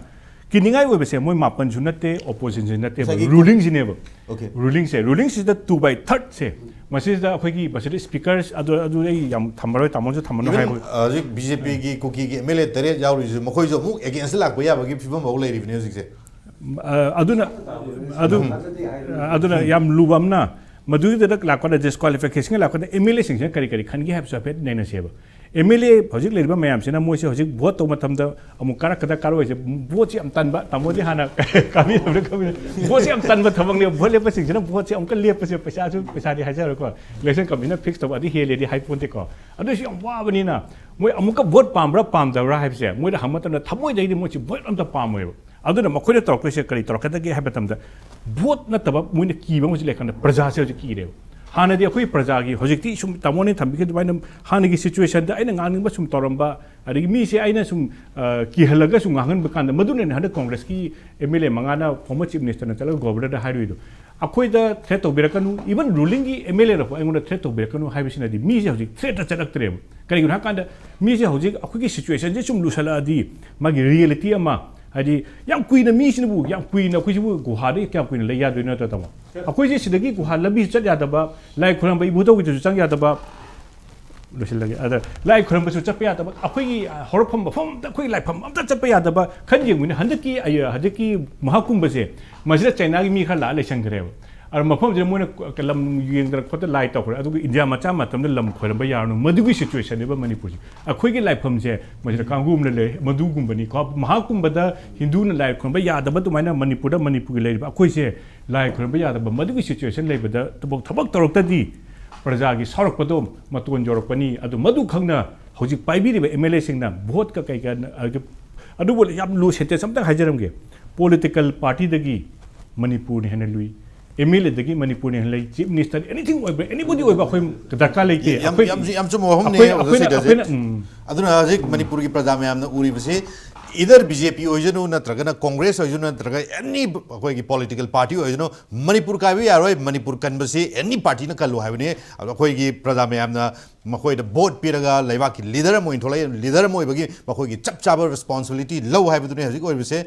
ꯀꯤꯅꯤꯡꯉꯥꯏ ꯑꯣꯏꯕꯁꯦ ꯃꯣꯏ ꯃꯥꯄꯟꯁꯨ ꯅꯠꯇꯦ, ꯑꯣꯄꯣꯖꯤꯁꯟꯁꯨ ꯅꯠꯇꯦꯕ, ꯉꯁꯥꯏꯒꯤ ꯔꯨꯂꯤꯡꯁꯤꯅꯦꯕ꯫ Okay. ꯔꯨꯂꯤꯡꯁꯦ, ꯔꯨꯂꯤꯡꯁꯤꯗ ꯇꯨ ꯕꯥꯏ ꯊꯥꯔꯠꯁꯦ ꯃꯁꯤꯗ ꯑꯩꯈꯣꯏꯒꯤ ꯃꯁꯤꯗ ꯁ꯭ꯄꯤꯀꯔꯁ ꯑꯗꯨ, ꯑꯗꯨ ꯑꯩ ꯌꯥꯝ ꯊꯝꯃꯔꯣꯏ, ꯇꯥꯃꯣꯁꯨ ꯊꯝꯃꯅꯨ Even, ꯍꯥꯏꯕ꯫ ꯑ, ꯍꯧꯖꯤꯛ ꯕꯤ ꯖꯦ ꯄꯤꯒꯤ ꯀꯨꯀꯤꯒꯤ ꯑꯦꯝ ꯑꯦꯜ ꯑꯦ ꯇꯔꯦꯠ ꯌꯥꯎꯔꯤꯁꯤꯁꯨ ꯃꯈꯣꯏꯁꯨ ꯑꯃꯨꯛ ꯑꯦꯒꯦꯟꯁꯇ ꯂꯥꯛꯄ ꯌꯥꯕꯒꯤ ꯐꯤꯕꯝ ꯐꯥꯎ ꯂꯩꯔꯤꯕꯅꯦ ꯍꯧꯖꯤꯛꯁꯦ꯫ ꯑ, ꯑꯗꯨꯅ ꯑꯗꯨ ꯑꯗꯨꯅ ꯌꯥꯝ ꯂꯨꯕ ꯑꯃꯅ ꯃꯗꯨꯒꯤꯗ ꯂꯥꯛꯄꯗ, ꯗꯤꯁꯀ꯭ꯋꯥꯂꯤꯐꯤꯀꯦꯁꯟꯒ ꯂꯥꯛꯄꯗ ꯑꯦꯝ ꯑꯦꯜ ꯑꯦꯁꯤꯡꯁꯤꯅ ꯀꯔꯤ ꯀꯔꯤ ꯈꯟꯒꯦ ꯍꯥꯏꯕꯁꯨ ꯍꯥꯏꯐꯦꯠ ꯅꯩꯅꯁꯦꯕ꯫ ꯑꯦꯝ ꯑꯦꯜ ꯑꯦ ꯍꯧꯖꯤꯛ ꯂꯩꯔꯤꯕ ꯃꯌꯥꯝꯁꯤꯅ ꯃꯣꯏꯁꯦ ꯍꯧꯖꯤꯛ ꯚꯣꯠ ꯇꯧꯕ ꯃꯇꯝꯗ ꯑꯃꯨꯛ ꯀꯥꯔꯛꯀꯗ ꯀꯥꯔꯛꯑꯣꯏꯁꯦ, ꯚꯣꯠꯁꯤ ꯌꯥꯝ ꯇꯟꯕ꯫ ꯇꯥꯃꯣꯗꯤ ꯍꯥꯟꯅ ꯀꯥꯕꯤꯔꯕ꯭ꯔꯥ ꯈꯪꯗꯦ꯫ ꯚꯣꯠꯁꯤ ꯌꯥꯝ ꯇꯟꯕ ꯊꯕꯛꯅꯦꯕ꯫ ꯚꯣꯠ ꯂꯦꯞꯄꯁꯤꯡꯁꯤꯅ ꯚꯣꯠꯁꯤ ꯑꯃꯨꯛꯀ ꯂꯦꯞꯄꯁꯦ, ꯄꯩꯁꯥꯁꯨ, ꯄꯩꯁꯥꯗꯤ ꯍꯥꯏꯖꯔꯣꯏꯀꯣ, ꯏꯂꯦꯛꯁꯟ ꯀꯃꯤꯁꯟꯅ ꯐꯤꯛꯁ ꯇꯧꯕ ꯑꯗꯨ ꯍꯦꯜꯂꯦꯗꯤ ꯍꯥꯏ ꯄꯣꯟꯇꯦꯀꯣ꯫ ꯑꯗꯨꯏꯁꯨ ꯌꯥꯝ ꯋꯥꯕꯅꯤꯅ ꯃꯣꯏ ꯑꯃꯨꯛꯀ ꯚꯣꯠ ꯄꯥꯝꯕ꯭ꯔꯥ ꯄꯥꯝꯗꯕ꯭ꯔꯥ ꯍꯥꯏꯕꯁꯦ ꯃꯣꯏꯗ ꯍꯪꯕ ꯃꯇꯝꯗ ꯊꯃꯣꯏꯗꯩꯗꯤ ꯃꯣꯏꯁꯤ ꯚꯣꯠ ꯑꯝꯇ ꯄꯥꯝꯃꯣꯏꯕ꯫ ꯑꯗꯨꯅ ꯃꯈꯣꯏꯅ ꯇꯧꯔꯛꯇꯣꯏꯁꯦ ꯀꯔꯤ ꯇꯧꯔꯛꯀꯗꯒꯦ ꯍꯥꯏꯕ ꯃꯇꯝꯗ, ꯚꯣꯠ ꯅꯠꯇꯕ ꯃꯣꯏꯅ ꯀꯤꯕ ꯑꯃꯁꯨ ꯂꯩ ꯀꯥꯟꯗ ꯄ꯭ꯔꯖꯥꯁꯦ ꯍꯧꯖꯤꯛ ꯀꯤꯔꯦꯕ꯫ ꯍꯥꯟꯅꯗꯤ ꯑꯩꯈꯣꯏ ꯄ꯭ꯔꯖꯥꯒꯤ, ꯍꯧꯖꯤꯛꯇꯤ ꯁꯨꯝ ꯇꯥꯃꯣꯅ ꯊꯝꯕꯤꯈꯤꯕ ꯑꯗꯨꯃꯥꯏꯅ ꯍꯥꯟꯅꯒꯤ ꯁꯤꯆꯨꯋꯦꯁꯟꯗ ꯑꯩꯅ ꯉꯥꯡꯅꯤꯡꯕ ꯁꯨꯝ ꯇꯧꯔꯝꯕ, ꯑꯗꯒꯤ ꯃꯤꯁꯦ ꯑꯩꯅ ꯁꯨꯝ, ꯑ, ꯀꯤꯍꯜꯂꯒ ꯁꯨꯝ ꯉꯥꯡꯍꯟꯕ ꯀꯥꯟꯗ, ꯃꯗꯨꯅꯅꯦ ꯍꯟꯗꯛ ꯀꯣꯡꯒ꯭ꯔꯦꯁꯀꯤ ꯑꯦꯝ ꯑꯦꯜ ꯑꯦ ꯃꯉꯥꯅ ꯐꯣꯔꯃꯔ ꯆꯤꯐ ꯃꯤꯅꯤꯁꯇꯔꯅ ꯆꯠꯂꯒ ꯒꯣꯕꯔꯅꯔꯗ ꯍꯥꯏꯔꯨꯏꯗꯣ꯫ ꯑꯩꯈꯣꯏꯗ ꯊ꯭ꯔꯦꯠ ꯇꯧꯕꯤꯔꯛꯀꯅꯨ, ꯏꯚꯟ ꯔꯨꯂꯤꯡꯒꯤ ꯑꯦꯝ ꯑꯦꯜ ꯑꯦꯅ ꯐꯥꯎ ꯑꯩꯉꯣꯟꯗ ꯊ꯭ꯔꯦꯠ ꯇꯧꯕꯤꯔꯛꯀꯅꯨ ꯍꯥꯏꯕꯁꯤꯅꯗꯤ ꯃꯤꯁꯦ ꯍꯧꯖꯤꯛ ꯊ꯭ꯔꯦꯠꯇ ꯆꯠꯂꯛꯇ꯭ꯔꯦꯕ꯫ ꯀꯔꯤꯒꯤꯅꯣ ꯍꯥꯏꯀꯥꯟꯗ ꯃꯤꯁꯦ ꯍꯧꯖꯤꯛ ꯑꯩꯈꯣꯏꯒꯤ ꯁꯤꯆꯨꯋꯦꯁꯟꯁꯦ ꯁꯨꯝ ꯂꯨꯁꯜꯂꯛꯑꯗꯤ ꯃꯥꯒꯤ ꯔꯤꯌꯦꯂꯤꯇꯤ ꯑꯃ, ꯍꯥꯏꯗꯤ ꯌꯥꯝ ꯀꯨꯏꯅ ꯃꯤꯁꯤꯅꯕꯨ, ꯌꯥꯝ ꯀꯨꯏꯅ ꯑꯩꯈꯣꯏꯁꯤꯕꯨ ꯒꯨꯍꯥꯗ ꯀꯌꯥꯝ ꯀꯨꯏꯅ ꯂꯩ ꯌꯥꯗꯣꯏꯅꯣ ꯅꯠꯇ꯭ꯔꯥ, ꯇꯥꯃꯣ? ꯑꯩꯈꯣꯏꯁꯦ ꯁꯤꯗꯒꯤ ꯒꯨꯍꯥ ꯂꯝꯕꯤ ꯆꯠ ꯌꯥꯗꯕ, ꯂꯥꯏ ꯈꯨꯔꯝꯕ ꯏꯕꯨꯙꯧꯒꯤꯗꯁꯨ ꯆꯪ ꯌꯥꯗꯕ, ꯂꯣꯏꯁꯤꯜꯂꯒꯦ꯫ ꯑꯗ ꯂꯥꯏ ꯈꯨꯔꯝꯕꯁꯨ ꯆꯠꯄ ꯌꯥꯗꯕ, ꯑꯩꯈꯣꯏꯒꯤ ꯍꯧꯔꯛꯐꯝ ꯃꯐꯝ ꯑꯝꯇ, ꯑꯩꯈꯣꯏꯒꯤ ꯂꯥꯏꯐꯝ ꯑꯝꯇ ꯆꯠꯄ ꯌꯥꯗꯕ꯫ ꯈꯟ ꯌꯦꯡꯕꯅꯤ, ꯍꯟꯗꯛꯀꯤ, ꯑꯩ, ꯍꯟꯗꯛꯀꯤ ꯃꯍꯥꯀꯨꯝꯚꯁꯦ ꯃꯁꯤꯗ ꯆꯩꯅꯥꯒꯤ ꯃꯤ ꯈꯔ ꯂꯥꯛꯑ ꯂꯩꯁꯟꯈ꯭ꯔꯦꯕ꯫ ꯑꯗ ꯃꯐꯝꯁꯤꯗ ꯃꯣꯏꯅ ꯂꯝ ꯌꯦꯡꯗꯅ ꯈꯣꯠꯇꯅ ꯂꯥꯏ ꯇꯧꯈ꯭ꯔꯦ꯫ ꯑꯗꯨꯒ ꯏꯟꯗꯤꯌꯥ ꯃꯆꯥ ꯃꯇꯝꯗ ꯂꯝ ꯈꯣꯏꯔꯝꯕ ꯌꯥꯔꯅꯨ, ꯃꯗꯨꯒꯤ ꯁꯤꯆꯨꯋꯦꯁꯟꯅꯦꯕ ꯃꯅꯤꯄꯨꯔꯁꯦ꯫ ꯑꯩꯈꯣꯏꯒꯤ ꯂꯥꯏꯐꯝꯁꯦ ꯃꯁꯤꯗ ꯀꯥꯡꯕꯨ ꯑꯃꯅ ꯂꯩ, ꯃꯗꯨꯒꯨꯝꯕꯅꯤ꯫ ꯃꯍꯥꯀꯨꯝꯚꯗ ꯍꯤꯟꯗꯨꯅ ꯂꯥꯏ ꯈꯨꯔꯨꯝꯕ ꯌꯥꯗꯕ ꯑꯗꯨꯃꯥꯏꯅ ꯃꯅꯤꯄꯨꯔꯗ, ꯃꯅꯤꯄꯨꯔꯒꯤ ꯂꯩꯔꯤꯕ ꯑꯩꯈꯣꯏꯁꯦ ꯂꯥꯏ ꯈꯨꯔꯨꯝꯕ ꯌꯥꯗꯕ ꯃꯗꯨꯒꯤ ꯁꯤꯆꯨꯋꯦꯁꯟ ꯂꯩꯕꯗ ꯊꯕꯛ, ꯊꯕꯛ ꯇꯧꯔꯛꯇꯗꯤ ꯄ꯭ꯔꯖꯥꯒꯤ ꯁꯥꯎꯔꯛꯄꯗꯣ ꯃꯇꯣꯟ ꯌꯧꯔꯛꯄꯅꯤ꯫ ꯑꯗꯨ ꯃꯗꯨ ꯈꯪꯅ ꯍꯧꯖꯤꯛ ꯄꯥꯏꯕꯤꯔꯤꯕ ꯑꯦꯝ ꯑꯦꯜ ꯑꯦꯁꯤꯡꯅ ꯚꯣꯠꯀ ꯀꯩꯀꯥ, ꯑꯗꯨꯕꯨ ꯌꯥꯝ ꯂꯨ ꯁꯦꯟꯇꯦꯟꯁ ꯑꯝꯇꯪ ꯍꯥꯏꯖꯔꯝꯒꯦ꯫ ꯄꯣꯂꯤꯇꯤꯀꯦꯜ ꯄꯥꯔꯇꯤꯗꯒꯤ ꯃꯅꯤꯄꯨꯔꯅ ꯍꯦꯟꯅ ꯂꯨꯏ, ꯑꯦꯝ ꯑꯦꯜ ꯑꯦꯗꯒꯤ ꯃꯅꯤꯄꯨꯔꯅ ꯍꯦꯟꯅ ꯂꯩ, ꯆꯤꯐ ꯃꯤꯅꯤꯁꯇꯔ, ꯑꯦꯅꯤꯊꯤꯡ ꯑꯣꯏꯕ, ꯑꯦꯅꯤꯕꯣꯗꯤ ꯑꯣꯏꯕ, ꯑꯩꯈꯣꯏ ꯗꯔꯀꯥꯔ ꯂꯩꯇꯦ꯫ ꯌꯥꯝ, ꯑꯩꯈꯣꯏ, ꯌꯥꯝ, ꯌꯥꯝ ꯆꯨꯝꯕ ꯋꯥꯐꯝꯅꯤ, ꯑꯩꯈꯣꯏꯅ, ꯑꯣꯖꯥ ꯑꯩꯈꯣꯏꯅ, ꯁꯤꯗꯁꯦ꯫ ꯑꯩꯈꯣꯏꯅ, ꯎꯝ꯫ ꯑꯗꯨꯅ ꯍꯧꯖꯤꯛ ꯃꯅꯤꯄꯨꯔꯒꯤ ꯄ꯭ꯔꯖꯥ ꯃꯌꯥꯝꯅ ꯎꯔꯤꯕꯁꯤ, either B J P ꯑꯣꯏꯁꯅꯨ, ꯅꯠꯇ꯭ꯔꯒꯅ ꯀꯣꯡꯒ꯭ꯔꯦꯁ ꯑꯣꯏꯁꯅꯨ, ꯅꯠꯇ꯭ꯔꯒ ꯑꯦꯅꯤ ꯑꯩꯈꯣꯏꯒꯤ ꯄꯣꯂꯤꯇꯤꯀꯦꯜ ꯄꯥꯔꯇꯤ ꯑꯣꯏꯁꯅꯨ, ꯃꯅꯤꯄꯨꯔ ꯀꯥꯏꯕ ꯌꯥꯔꯣꯏ, ꯃꯅꯤꯄꯨꯔ ꯀꯟꯕꯁꯤ ꯑꯦꯅꯤ ꯄꯥꯔꯇꯤꯅ ꯀꯜꯂꯨ ꯍꯥꯏꯕꯅꯤ꯫ ꯑꯗꯣ ꯑꯩꯈꯣꯏꯒꯤ ꯄ꯭ꯔꯖꯥ ꯃꯌꯥꯝꯅ ꯃꯈꯣꯏꯗ ꯚꯣꯠ ꯄꯤꯔꯒ ꯂꯩꯕꯥꯛꯀꯤ ꯂꯤꯗꯔ ꯑꯃ ꯑꯣꯏꯅ ꯊꯣꯛꯂꯛꯏ, ꯂꯤꯗꯔ ꯑꯃ ꯑꯣꯏꯕꯒꯤ ꯃꯈꯣꯏꯒꯤ ꯆꯞ ꯆꯥꯕ ꯔꯦꯁꯄꯣꯟꯁꯤꯕꯤꯂꯤꯇꯤ ꯂꯧ ꯍꯥꯏꯕꯗꯨꯅꯤ ꯍꯧꯖꯤꯛ ꯑꯣꯏꯔꯤꯕꯁꯦ꯫